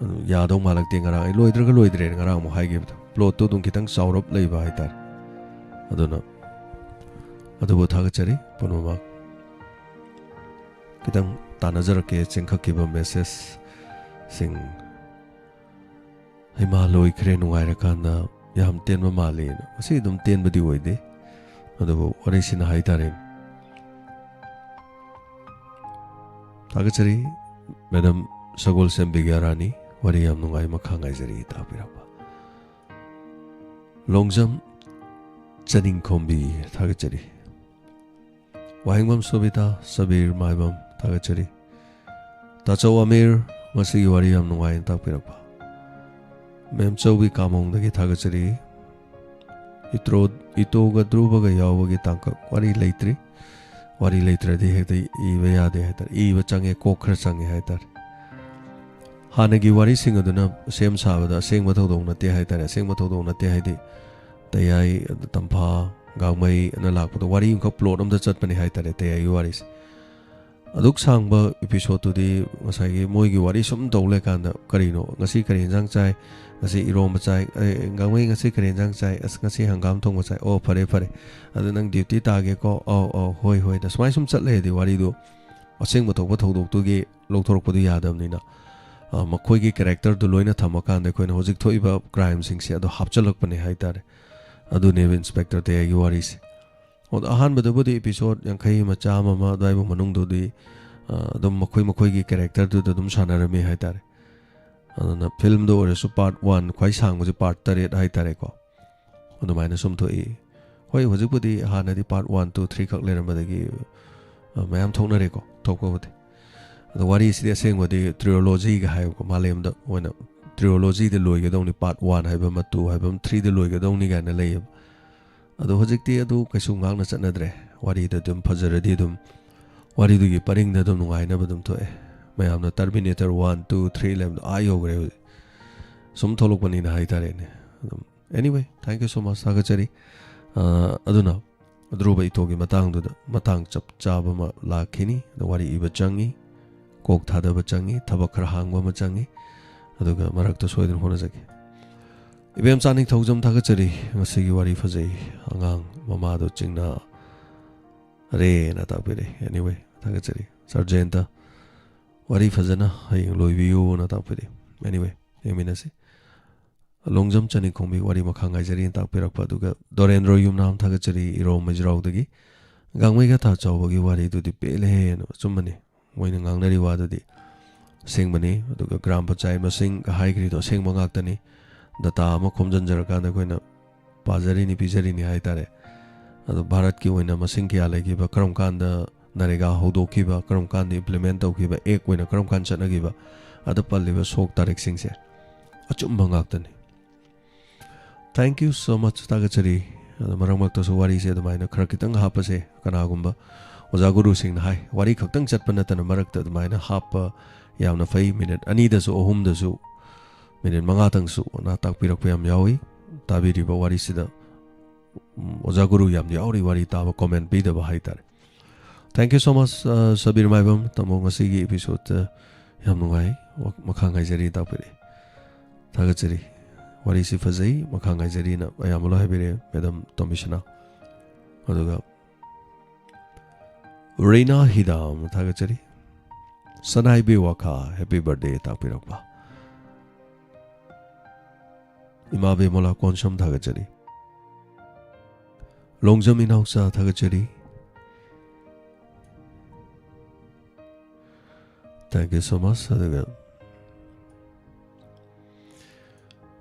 ꯑꯗꯨ ꯌꯥꯗꯧ ꯃꯥꯜꯂꯛꯇꯦ꯫ ꯉꯔꯥꯡ ꯑꯩ ꯂꯣꯏꯗ꯭ꯔꯒ ꯂꯣꯏꯗ꯭ꯔꯦꯅ ꯉꯔꯥꯡ ꯑꯃꯨꯛ ꯍꯥꯏꯈꯤꯕꯗꯣ, plotꯇꯣ ꯑꯗꯨꯝ ꯈꯤꯇꯪ ꯆꯥꯎꯔꯞ ꯂꯩꯕ ꯍꯥꯏꯇꯥꯔꯦ꯫ ꯑꯗꯨꯅ ꯑꯗꯨꯕꯨ ꯊꯥꯒꯠꯆꯔꯤ ꯄꯨꯝꯅꯃꯛ꯫ ꯈꯤꯇꯪ ꯇꯥꯟꯅꯖꯔꯛꯀꯦ ꯆꯦꯟꯈꯠꯈꯤꯕ messageꯁꯤꯡ꯫ ꯍꯩꯃꯥ, ꯂꯣꯏꯈ꯭ꯔꯦ, ꯅꯨꯡꯉꯥꯏꯔꯀꯥꯟꯗ꯫ ꯌꯥꯝ ꯇꯦꯟꯕ ꯃꯥꯜꯂꯦꯅ꯫ ꯃꯁꯤ ꯑꯗꯨꯝ ꯇꯦꯟꯕꯗꯤ ꯑꯣꯏꯗꯦ, ꯑꯗꯨꯕꯨ ꯋꯥꯔꯤꯁꯤꯅ ꯍꯥꯏꯇꯥꯔꯦꯅꯦ꯫ ꯊꯥꯒꯠꯆꯔꯤ ꯃꯦꯗꯥꯝ ꯁꯒꯣꯜꯁꯦꯝ ꯕꯤꯒ꯭ꯌꯥꯔꯥꯅꯤ, ꯋꯥꯔꯤ ꯌꯥꯝ ꯅꯨꯡꯉꯥꯏ, ꯃꯈꯥ ꯉꯥꯏꯖꯔꯤ ꯇꯥꯛꯄꯤꯔꯛꯄ꯫ ꯂꯣꯡꯖꯝ ꯆꯅꯤꯡꯈꯣꯝꯕꯤ, ꯊꯥꯒꯠꯆꯔꯤ꯫ ꯋꯥꯍꯦꯡꯕꯝ ꯁꯣꯕꯤꯇꯥ, ꯁꯕꯤꯔ ꯃꯥꯏꯕꯝ, ꯊꯥꯒꯠꯆꯔꯤ꯫ ꯇꯥꯆꯧ ꯑꯃꯤꯔ, ꯉꯁꯤꯒꯤ ꯋꯥꯔꯤ ꯌꯥꯝ ꯅꯨꯡꯉꯥꯏꯅ ꯇꯥꯛꯄꯤꯔꯛꯄ꯫ ꯃꯦꯝꯆꯧꯕꯤ ꯀꯥꯃꯣꯡꯗꯒꯤ ꯊꯥꯒꯠꯆꯔꯤ꯫ ꯏꯇ꯭ꯔꯣ-, ꯏꯇꯣꯒ ꯙ꯭ꯔꯨꯕꯒ ꯌꯥꯎꯕꯒꯤ ꯇꯥꯡꯀꯛ ꯋꯥꯔꯤ ꯂꯩꯇ꯭ꯔꯤ꯫ ꯋꯥꯔꯤ ꯂꯩꯇ꯭ꯔꯗꯤ ꯍꯦꯛꯇ ꯏꯕ ꯌꯥꯗꯦ ꯍꯥꯏꯇꯥꯔꯦ, ꯏꯕ ꯆꯪꯉꯦ, ꯀꯣꯛ ꯈꯔ ꯆꯪꯉꯦ ꯍꯥꯏꯇꯥꯔꯦ꯫ ꯍꯥꯟꯅꯒꯤ ꯋꯥꯔꯤꯁꯤꯡ ꯑꯗꯨꯅ ꯁꯦꯝ ꯁꯥꯕꯗ ꯑꯁꯦꯡꯕ ꯊꯧꯗꯣꯛ ꯅꯠꯇꯦ ꯍꯥꯏꯇꯥꯔꯦ꯫ ꯑꯁꯦꯡꯕ ꯊꯧꯗꯣꯛ ꯅꯠꯇꯦ ꯍꯥꯏꯗꯤ ꯇꯌꯥꯏ, ꯑꯗ ꯇꯝꯐꯥ, ꯒꯥꯡꯃꯩ ꯑꯅ ꯂꯥꯛꯄꯗ ꯋꯥꯔꯤ ꯑꯃꯈꯛ ꯄ꯭ꯂꯣꯠ ꯑꯝꯗ ꯆꯠꯄꯅꯦ ꯍꯥꯏꯇꯥꯔꯦ ꯇꯌꯥꯏꯒꯤ ꯋꯥꯔꯤꯁꯦ꯫ ꯑꯗꯨꯛ ꯁꯥꯡꯕ ꯏꯄꯤꯁꯣꯠꯇꯨꯗꯤ ꯉꯁꯥꯏꯒꯤ ꯃꯣꯏꯒꯤ ꯋꯥꯔꯤ ꯁꯨꯝ ꯇꯧ ꯂꯩꯀꯥꯟꯗ, "ꯀꯔꯤꯅꯣ, ꯉꯁꯤ ꯀꯔꯤ ꯌꯦꯟꯖꯥꯡ ꯆꯥꯏ? ꯉꯁꯤ ꯏꯔꯣꯝꯕ ꯆꯥꯏ꯫ ꯑꯦ, ꯒꯥꯡꯃꯩ ꯉꯁꯤ ꯀꯔꯤ ꯌꯦꯟꯖꯥꯡ ꯆꯥꯏ? ꯑꯁ, ꯉꯁꯤ ꯍꯪꯒꯥꯝ ꯊꯣꯡꯕ ꯆꯥꯏ꯫ ꯑꯣ, ꯐꯔꯦ, ꯐꯔꯦ꯫ ꯑꯗꯨ ꯅꯪ ꯗ꯭ꯌꯨꯇꯤ ꯇꯥꯒꯦꯀꯣ? ꯑꯧ, ꯑꯧ, ꯍꯣꯏ, ꯍꯣꯏ"ꯅ ꯁꯨꯃꯥꯏꯅ ꯁꯨꯝ ꯆꯠ ꯂꯩꯔꯗꯤ ꯋꯥꯔꯤꯗꯨ ꯑꯁꯦꯡꯕ ꯊꯣꯛꯄ ꯊꯧꯗꯣꯛꯇꯨꯒꯤ ꯂꯧꯊꯣꯔꯛꯄꯗꯨ ꯌꯥꯗꯕꯅꯤꯅ, ꯑ, ꯃꯈꯣꯏꯒꯤ ꯀꯦꯔꯦꯛꯇꯔꯗꯨ ꯂꯣꯏꯅ ꯊꯝꯃꯀꯥꯟꯗ ꯑꯩꯈꯣꯏꯅ ꯍꯧꯖꯤꯛ ꯊꯣꯛꯏꯕ ꯀ꯭ꯔꯥꯏꯝꯁꯤꯡꯁꯦ ꯑꯗꯣ ꯍꯥꯞꯆꯤꯜꯂꯛꯄꯅꯦ ꯍꯥꯏꯇꯥꯔꯦ꯫ ꯑꯗꯨꯅꯦꯕ ꯏꯟꯁꯄꯦꯛꯇꯔ ꯇꯌꯥꯏꯒꯤ ꯋꯥꯔꯤꯁꯦ꯫ ꯑꯗꯣ ꯑꯍꯥꯟꯕꯗꯕꯨꯗꯤ ꯏꯄꯤꯁꯣꯠ ꯌꯥꯡꯈꯩ ꯑꯃ, ꯆꯥꯝꯃ ꯑꯃ ꯑꯗꯨꯋꯥꯏꯕꯨ ꯃꯅꯨꯡꯗꯨꯗꯤ, ꯑ, ꯑꯗꯨꯝ ꯃꯈꯣꯏ ꯃꯈꯣꯏꯒꯤ ꯀꯦꯔꯦꯛꯇꯔꯗꯨꯗ ꯑꯗꯨꯝ ꯁꯥꯟꯅꯔꯝꯃꯤ ꯍꯥꯏꯇꯥꯔꯦ꯫ ꯑꯗꯨꯅ ꯐꯤꯂꯝꯗ ꯑꯣꯏꯔꯁꯨ ꯄꯥꯔꯠ ꯋꯥꯟ ꯈ꯭ꯋꯥꯏ ꯁꯥꯡꯕꯁꯦ ꯄꯥꯔꯠ ꯇꯔꯦꯠ ꯍꯥꯏꯇꯥꯔꯦꯀꯣ꯫ ꯑꯗꯨꯃꯥꯏꯅ ꯁꯨꯝ ꯊꯣꯛꯏ꯫ ꯍꯣꯏ, ꯍꯧꯖꯤꯛꯄꯨꯗꯤ ꯍꯥꯟꯅꯗꯤ ꯄꯥꯔꯠ ꯋꯥꯟ, ꯇꯨ, ꯊ꯭ꯔꯤ ꯈꯛ ꯂꯩꯔꯝꯕꯗꯒꯤ, ꯑ, ꯃꯌꯥꯝ ꯊꯣꯛꯅꯔꯦꯀꯣ, ꯊꯣꯛꯄꯕꯨꯗꯤ꯫ ꯑꯗꯣ ꯋꯥꯔꯤꯁꯤꯗꯤ ꯑꯁꯦꯡꯕꯗꯤ ꯇ꯭ꯔꯤꯌꯣꯂꯣꯖꯤꯒ ꯍꯥꯏꯕꯀꯣ, ꯃꯥꯂꯦꯝꯗ ꯑꯣꯏꯅ ꯇ꯭ꯔꯤꯌꯣꯂꯣꯖꯤꯗ ꯂꯣꯏꯒꯗꯧꯅꯤ, ꯄꯥꯔꯠ ꯋꯥꯟ ꯍꯥꯏꯕ ꯑꯃ, ꯇꯨ ꯍꯥꯏꯕ ꯑꯃ, ꯊ꯭ꯔꯤꯗ ꯂꯣꯏꯒꯗꯧꯅꯤ ꯀꯥꯏꯅ ꯂꯩꯌꯦꯕ꯫ ꯑꯗꯣ ꯍꯧꯖꯤꯛꯇꯤ ꯑꯗꯨ ꯀꯩꯁꯨ ꯉꯥꯛꯅ ꯆꯠꯅꯗ꯭ꯔꯦ꯫ ꯋꯥꯔꯤꯗ ꯑꯗꯨꯝ ꯐꯖꯔꯗꯤ ꯑꯗꯨꯝ ꯋꯥꯔꯤꯗꯨꯒꯤ ꯄꯔꯤꯡꯗ ꯑꯗꯨꯝ ꯅꯨꯡꯉꯥꯏꯅꯕ ꯑꯗꯨꯝ ꯊꯣꯛꯑꯦ꯫ ꯃꯌꯥꯝꯅ ꯇꯔꯃꯤꯅꯦꯇꯔ ꯋꯥꯟ, ꯇꯨ, ꯊ꯭ꯔꯤ ꯂꯩꯕꯗꯣ ꯑꯥ ꯌꯧꯈ꯭ꯔꯦ ꯍꯧꯖꯤꯛ꯫ ꯁꯨꯝ ꯊꯣꯛꯂꯛꯄꯅꯤꯅ ꯍꯥꯏꯇꯥꯔꯦꯅꯦ꯫ ꯑꯗꯨꯝ, anyway, thank you so much, ꯊꯥꯒꯠꯆꯔꯤ꯫ ꯑ, ꯑꯗꯨꯅ ꯙ꯭ꯔꯨꯕ ꯏꯇꯣꯒꯤ ꯃꯇꯥꯡꯗꯨꯗ, ꯃꯇꯥꯡ ꯆꯞ ꯆꯥꯕ ꯑꯃ ꯂꯥꯛꯈꯤꯅꯤ꯫ ꯑꯗꯣ ꯋꯥꯔꯤ ꯏꯕ ꯆꯪꯉꯤ, ꯀꯣꯛ ꯊꯥꯗꯕ ꯆꯪꯉꯤ, ꯊꯕꯛ ꯈꯔ ꯍꯥꯡꯕ ꯑꯃ ꯆꯪꯉꯤ꯫ ꯑꯗꯨꯒ ꯃꯔꯛꯇ ꯁꯣꯏꯗꯅ ꯍꯣꯠꯅꯖꯒꯦ꯫ ꯏꯕꯦꯝꯆꯥ ꯅꯤꯡꯊꯧꯖꯝ, ꯊꯥꯒꯠꯆꯔꯤ꯫ ꯉꯁꯤꯒꯤ ꯋꯥꯔꯤ ꯐꯖꯩ꯫ ꯑꯉꯥꯡ ꯃꯃꯥꯗꯣ ꯆꯤꯡꯅ ꯑꯔꯦꯅ ꯇꯥꯛꯄꯤꯔꯛꯏ꯫ Anyway, ꯊꯥꯒꯠꯆꯔꯤ꯫ ꯁꯥꯔ ꯖꯌꯟꯇ, ꯋꯥꯔꯤ ꯐꯖꯅ ꯍꯌꯦꯡ ꯂꯣꯏꯕꯤꯌꯨꯅ ꯇꯥꯛꯄꯤꯔꯛꯏ꯫ Anyway, ꯌꯦꯡꯃꯤꯟꯅꯁꯤ꯫ ꯂꯣꯡꯖꯝ ꯆꯅꯤꯈꯣꯡꯕꯤ ꯋꯥꯔꯤ ꯃꯈꯥ ꯉꯥꯏꯖꯔꯤꯅ ꯇꯥꯛꯄꯤꯔꯛꯄ꯫ ꯑꯗꯨꯒ ꯗꯣꯔꯦꯟꯗ꯭ꯔꯣ ꯌꯨꯝꯅꯥꯝ, ꯊꯥꯒꯠꯆꯔꯤ, ꯏꯔꯣꯝ ꯃꯩꯖ꯭ꯔꯥꯎꯗꯒꯤ꯫ ꯒꯥꯡꯃꯩ ꯒꯥꯊꯥ ꯆꯥꯎꯕꯒꯤ ꯋꯥꯔꯤꯗꯨꯗꯤ ꯄꯦꯜꯂꯦꯍꯦꯅ꯫ ꯑꯆꯨꯝꯕꯅꯤ, ꯃꯣꯏꯅ ꯉꯥꯡꯅꯔꯤ ꯋꯥꯗꯨꯗꯤ ꯑꯁꯦꯡꯕꯅꯤ꯫ ꯑꯗꯨꯒ ꯒ꯭ꯔꯥꯝ ꯄꯟꯆꯥꯌꯠ ꯃꯁꯤꯡ ꯍꯥꯏꯈ꯭ꯔꯤꯗꯣ ꯑꯁꯦꯡꯕ ꯉꯥꯛꯇꯅꯤ꯫ ꯗꯇꯥ ꯑꯃ ꯈꯣꯝꯖꯤꯟꯖꯔꯀꯥꯟꯗ ꯑꯩꯈꯣꯏꯅ ꯄꯥꯖꯔꯤꯅꯤ, ꯄꯤꯖꯔꯤꯅꯤ ꯍꯥꯏꯇꯥꯔꯦ꯫ ꯑꯗꯣ ꯚꯥꯔꯠꯀꯤ ꯑꯣꯏꯅ ꯃꯁꯤꯡ ꯀꯌꯥ ꯂꯩꯈꯤꯕ, ꯀꯔꯝ ꯀꯥꯟꯗ ꯅꯔꯦꯒꯥ ꯍꯧꯗꯣꯛꯈꯤꯕ, ꯀꯔꯝ ꯀꯥꯟꯗ ꯏꯝꯄ꯭ꯂꯤꯃꯦꯟ ꯇꯧꯈꯤꯕ, ꯑꯦꯛ ꯑꯣꯏꯅ ꯀꯔꯝ ꯀꯥꯟꯗ ꯆꯠꯅꯈꯤꯕ, ꯑꯗ ꯄꯜꯂꯤꯕ ꯁꯣꯛ ꯇꯥꯔꯤꯛꯁꯤꯡꯁꯦ ꯑꯆꯨꯝꯕ ꯉꯥꯛꯇꯅꯤ꯫ Thank you so much, ꯊꯥꯒꯠꯆꯔꯤ꯫ ꯑꯗꯣ ꯃꯔꯛ ꯃꯔꯛꯇꯁꯨ ꯋꯥꯔꯤꯁꯦ ꯑꯗꯨꯃꯥꯏꯅ ꯈꯔ ꯈꯤꯇꯪ ꯍꯥꯞꯄꯁꯦ, ꯀꯅꯥꯒꯨꯝꯕ ꯑꯣꯖꯥ ꯒꯨꯔꯨꯁꯤꯡꯅ ꯍꯥꯏ, ꯋꯥꯔꯤ ꯈꯛꯇꯪ ꯆꯠꯄ ꯅꯠꯇꯅ ꯃꯔꯛꯇ ꯑꯗꯨꯃꯥꯏꯅ ꯍꯥꯞꯄ ꯌꯥꯝꯅ ꯐꯩ꯫ ꯃꯤꯅꯤꯠ ꯑꯅꯤꯗꯁꯨ, ꯑꯍꯨꯝꯗꯁꯨ, ꯃꯤꯅꯤꯠ ꯃꯉꯥꯇꯪꯁꯨ ꯑꯣꯖꯥꯅ ꯇꯥꯛꯄꯤꯔꯛꯄ ꯌꯥꯝ ꯌꯥꯎꯏ꯫ ꯇꯥꯕꯤꯔꯤꯕ ꯋꯥꯔꯤꯁꯤꯗ, ꯎꯝ, ꯑꯣꯖꯥ ꯒꯨꯔꯨ ꯌꯥꯝ ꯌꯥꯎꯔꯤ ꯋꯥꯔꯤ ꯇꯥꯕ, comment ꯄꯤꯗꯕ ꯍꯥꯏꯇꯥꯔꯦ꯫ Thank you so much, ꯑ, ꯁꯕꯤꯔ ꯃꯥꯏꯕꯝ꯫ ꯇꯥꯃꯣ, ꯉꯁꯤꯒꯤ episode ꯌꯥꯝ ꯅꯨꯡꯉꯥꯏ꯫ ꯋꯥ-, ꯃꯈꯥ ꯉꯥꯏꯖꯔꯤ ꯇꯥꯛꯄꯤꯔꯛꯑꯦ꯫ ꯊꯥꯒꯠꯆꯔꯤ꯫ ꯋꯥꯔꯤꯁꯤ ꯐꯖꯩ, ꯃꯈꯥ ꯉꯥꯏꯖꯔꯤꯅ ꯑꯌꯥꯝꯕ ꯂꯣꯏ ꯍꯥꯏꯕꯤꯔꯛꯑꯦ, ꯃꯦꯗꯥꯝ ꯇꯣꯝꯕꯤꯁꯅꯥ꯫ ꯑꯗꯨꯒ ꯔꯤꯅꯥ ꯍꯤꯗꯥꯝ, ꯊꯥꯒꯠꯆꯔꯤ꯫ ꯁꯅꯥꯏꯕꯤ ꯋꯥꯈꯥ, happy birthday ꯇꯥꯛꯄꯤꯔꯛꯄ꯫ ꯏꯃꯥ ꯕꯦꯃꯣꯂꯥ ꯀꯣꯟꯁꯝ, ꯊꯥꯒꯠꯆꯔꯤ꯫ ꯂꯣꯡꯖꯝ ꯏꯅꯥꯎꯆꯥ, ꯊꯥꯒꯠꯆꯔꯤ꯫ Thank you so much꯫ ꯑꯗꯨꯒ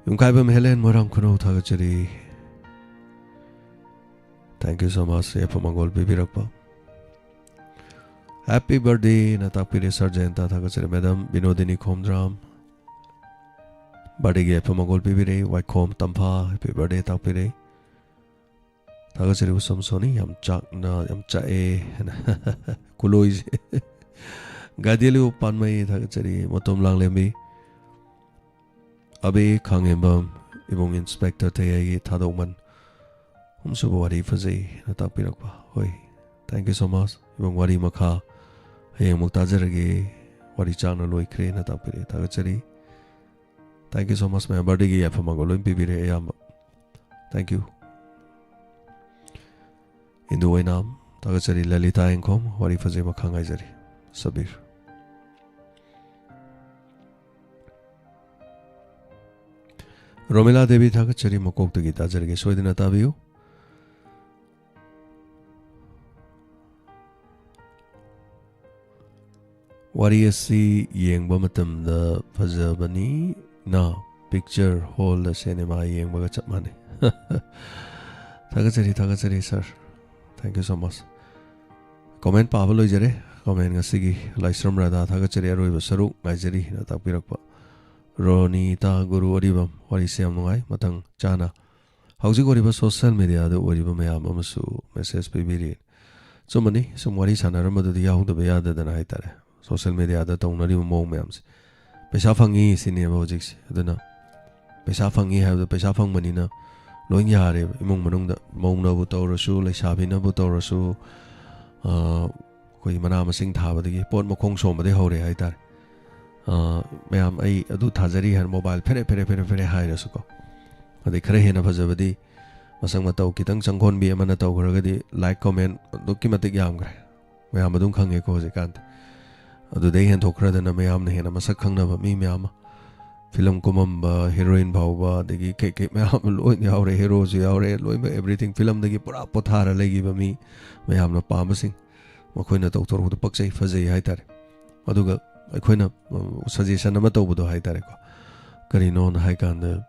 ꯌꯨꯝꯈꯥꯏꯕꯝ ꯍꯦꯂꯦꯟ, ꯃꯣꯏꯔꯥꯡ ꯈꯨꯅꯧ, ꯊꯥꯒꯠꯆꯔꯤ꯫ Thank you so much꯫ ꯌꯥꯏꯐ ꯃꯪꯒꯣꯜ ꯄꯤꯕꯤꯔꯛꯄ꯫ Happy birthday ꯅ ꯇꯥꯛꯄꯤꯔꯦ ꯁꯥꯔ ꯖꯌꯟꯇ, ꯊꯥꯒꯠꯆꯔꯤ꯫ ꯃꯦꯗꯥꯝ ꯕꯤꯅꯣꯗꯤꯅꯤ ꯈꯣꯝꯗ꯭ꯔꯥꯝ, birthday ꯒꯤ ꯌꯥꯏꯐ ꯃꯪꯒꯣꯜ ꯄꯤꯕꯤꯔꯦ꯫ ꯋꯥꯏꯈꯣꯝ ꯇꯝꯐꯥ, happy birthday ꯇꯥꯛꯄꯤꯔꯦ꯫ ꯊꯥꯒꯠꯆꯔꯤ ꯎꯁꯝ ꯁꯣꯅꯤ, ꯌꯥꯝ ꯆꯥꯛꯅ, ꯌꯥꯝ ꯆꯥꯛꯑꯦ ꯍꯥꯏꯅ꯫ ꯀꯨꯂꯣꯏꯁꯦ꯫ ꯒꯥꯗꯦꯂꯤꯌꯣ ꯄꯥꯟꯃꯩ, ꯊꯥꯒꯠꯆꯔꯤ꯫ ꯃꯣꯇꯣꯝ ꯂꯥꯡꯂꯦꯝꯕꯤ, ꯑꯕꯦ ꯈꯥꯡꯉꯦꯝꯕꯝ, ꯏꯕꯨꯡ ꯏꯟꯁꯄꯦꯛꯇꯔ ꯊꯩꯌꯥꯏꯒꯤ ꯊꯥꯗꯣꯛꯃꯟ, ꯑꯍꯨꯝꯁꯨꯕ ꯋꯥꯔꯤ ꯐꯖꯩ ꯍꯥꯏꯅ ꯇꯥꯛꯄꯤꯔꯛꯄ꯫ ꯍꯣꯏ, thank you so much꯫ ꯏꯕꯨꯡ, ꯋꯥꯔꯤ ꯃꯈꯥ ꯍꯌꯦꯡ ꯑꯃꯨꯛ ꯇꯥꯖꯔꯒꯦ, ꯋꯥꯔꯤ ꯆꯥꯛꯅ ꯂꯣꯏꯈ꯭ꯔꯦꯅ ꯇꯥꯛꯄꯤꯔꯛꯑꯦ, ꯊꯥꯒꯠꯆꯔꯤ꯫ Thank you so much ꯃꯌꯥꯝ꯫ Birthday ꯒꯤ ꯌꯥꯏꯐ ꯃꯪꯒꯣꯜ ꯂꯣꯏ ꯄꯤꯕꯤꯔꯦ ꯑꯌꯥꯝꯕ꯫ Thank you꯫ ꯏꯟꯗꯨ ꯑꯣꯏꯅꯥꯝ, ꯊꯥꯒꯠꯆꯔꯤ꯫ ꯂꯂꯤꯇꯥ ꯏꯪꯈꯣꯝ, ꯋꯥꯔꯤ ꯐꯖꯩ, ꯃꯈꯥ ꯉꯥꯏꯖꯔꯤ꯫ ꯁꯕꯤꯔ꯫ ꯔꯣꯃꯤꯂꯥ ꯗꯦꯕꯤ, ꯊꯥꯒꯠꯆꯔꯤ꯫ ꯃꯀꯣꯛꯇꯒꯤ ꯇꯥꯖꯔꯒꯦ, ꯁꯣꯏꯗꯅ ꯇꯥꯕꯤꯌꯨ꯫ ꯋꯥꯔꯤ ꯑꯁꯤ ꯌꯦꯡꯕ ꯃꯇꯝꯗ ꯐꯖꯕꯅꯤꯅ, picture hall ꯗ cinema ꯌꯦꯡꯕꯒ ꯆꯞ ꯃꯥꯟꯅꯩ꯫ ꯊꯥꯒꯠꯆꯔꯤ, ꯊꯥꯒꯠꯆꯔꯤ, sir꯫ Thank you so much꯫ Comment ꯄꯥꯕ ꯂꯣꯏꯖꯔꯦ꯫ Comment ꯉꯁꯤꯒꯤ ꯂꯥꯏꯁ꯭ꯔꯝ ꯔꯥꯙꯥ, ꯊꯥꯒꯠꯆꯔꯤ꯫ ꯑꯔꯣꯏꯕ ꯁꯔꯨꯛ ꯉꯥꯏꯖꯔꯤ ꯍꯥꯏꯅ ꯇꯥꯛꯄꯤꯔꯛꯄ ꯔꯣꯅꯤꯇꯥ ꯒꯨꯔꯨ ꯑꯔꯤꯕꯝ, ꯋꯥꯔꯤꯁꯦ ꯌꯥꯝ ꯅꯨꯡꯉꯥꯏ꯫ ꯃꯊꯪ ꯆꯥꯅ ꯍꯧꯖꯤꯛ ꯑꯣꯏꯔꯤꯕ social media ꯗ ꯑꯣꯏꯔꯤꯕ ꯃꯌꯥꯝ ꯑꯃꯁꯨ message ꯄꯤꯕꯤꯔꯤ꯫ ꯆꯨꯝꯃꯅꯤ, ꯁꯨꯝ ꯋꯥꯔꯤ ꯁꯥꯟꯅꯔꯝꯕꯗꯨꯗꯤ ꯌꯥꯎꯗꯕ ꯌꯥꯗꯗꯅ ꯍꯥꯏꯇꯥꯔꯦ, ꯁꯣꯁꯦꯜ ꯃꯦꯗꯤꯌꯥꯗ ꯇꯧꯅꯔꯤꯕ ꯃꯑꯣꯡ ꯃꯌꯥꯝꯁꯦ꯫ ꯄꯩꯁꯥ ꯐꯪꯉꯤ ꯁꯤꯅꯦꯕ ꯍꯧꯖꯤꯛꯁꯦ꯫ ꯑꯗꯨꯅ ꯄꯩꯁꯥ ꯐꯪꯉꯤ ꯍꯥꯏꯕꯗꯣ, ꯄꯩꯁꯥ ꯐꯪꯕꯅꯤꯅ ꯂꯣꯏ ꯌꯥꯔꯦꯕ꯫ ꯏꯃꯨꯡ ꯃꯅꯨꯡꯗ ꯃꯧꯅꯕꯨ ꯇꯧꯔꯁꯨ, ꯂꯩꯁꯥꯕꯤꯅꯕꯨ ꯇꯧꯔꯁꯨ, ꯑꯩꯈꯣꯏ ꯃꯅꯥ ꯃꯁꯤꯡ ꯊꯥꯕꯗꯒꯤ, ꯄꯣꯠ ꯃꯈꯣꯡ ꯁꯣꯝꯕꯗꯒꯤ ꯍꯧꯔꯦ ꯍꯥꯏꯇꯥꯔꯦ꯫ ꯃꯌꯥꯝ, "ꯑꯩ ꯑꯗꯨ ꯊꯥꯖꯔꯤ" ꯍꯥꯏꯅ ꯃꯣꯕꯥꯏꯜ ꯐꯦꯔꯦ ꯐꯦꯔꯦ ꯐꯦꯔꯦ ꯐꯦꯔꯦ ꯍꯥꯏꯔꯁꯨꯀꯣ꯫ ꯑꯗꯩ ꯈꯔ ꯍꯦꯟꯅ ꯐꯖꯕꯗꯤ, ꯃꯁꯛ ꯃꯇꯧ ꯈꯤꯇꯪ ꯆꯪꯈꯣꯟꯕꯤ ꯑꯃꯅ ꯇꯧꯈ꯭ꯔꯒꯗꯤ ꯂꯥꯏꯛ ꯀꯣꯃꯦꯟ ꯑꯗꯨꯛꯀꯤ ꯃꯇꯤꯛ ꯌꯥꯝꯈ꯭ꯔꯦ꯫ ꯃꯌꯥꯝ ꯑꯗꯨꯝ ꯈꯪꯉꯦꯀꯣ ꯍꯧꯖꯤꯛꯀꯥꯟꯗꯤ꯫ ꯑꯗꯨꯗꯩ ꯍꯦꯟꯗꯣꯛꯈ꯭ꯔꯗꯅ ꯃꯌꯥꯝꯅ ꯍꯦꯟꯅ ꯃꯁꯛ ꯈꯪꯅꯕ ꯃꯤ ꯃꯌꯥꯝ ꯑꯃ, ꯐꯤꯂꯝ ꯀꯨꯝꯃꯝꯕ ꯍꯦꯔꯣꯏꯟ ꯐꯥꯎꯕ, ꯑꯗꯒꯤ ꯀꯩ ꯀꯩ ꯃꯌꯥꯝ ꯑꯃ ꯂꯣꯏ ꯌꯥꯎꯔꯦ, ꯍꯦꯔꯣꯁꯨ ꯌꯥꯎꯔꯦ, ꯂꯣꯏꯅꯃꯛ ꯑꯦꯕ꯭ꯔꯤꯊꯤꯡ, ꯐꯤꯂꯝꯗꯒꯤ ꯄꯨꯔꯥ ꯄꯣꯊꯥꯔ ꯂꯩꯈꯤꯕ ꯃꯤ ꯃꯌꯥꯝꯅ ꯄꯥꯝꯕꯁꯤꯡ, ꯃꯈꯣꯏꯅ ꯇꯧꯊꯣꯔꯛꯄꯗꯣ ꯄꯛꯆꯩ, ꯐꯖꯩ ꯍꯥꯏꯇꯥꯔꯦ꯫ ꯑꯗꯨꯒ ꯑꯩꯈꯣꯏꯅ, ꯎꯝ, ꯁꯖꯦꯁꯟ ꯑꯃ ꯇꯧꯕꯗꯣ ꯍꯥꯏꯇꯥꯔꯦꯀꯣ꯫ ꯀꯔꯤꯅꯣꯅ ꯍꯥꯏ ꯀꯥꯟꯗ,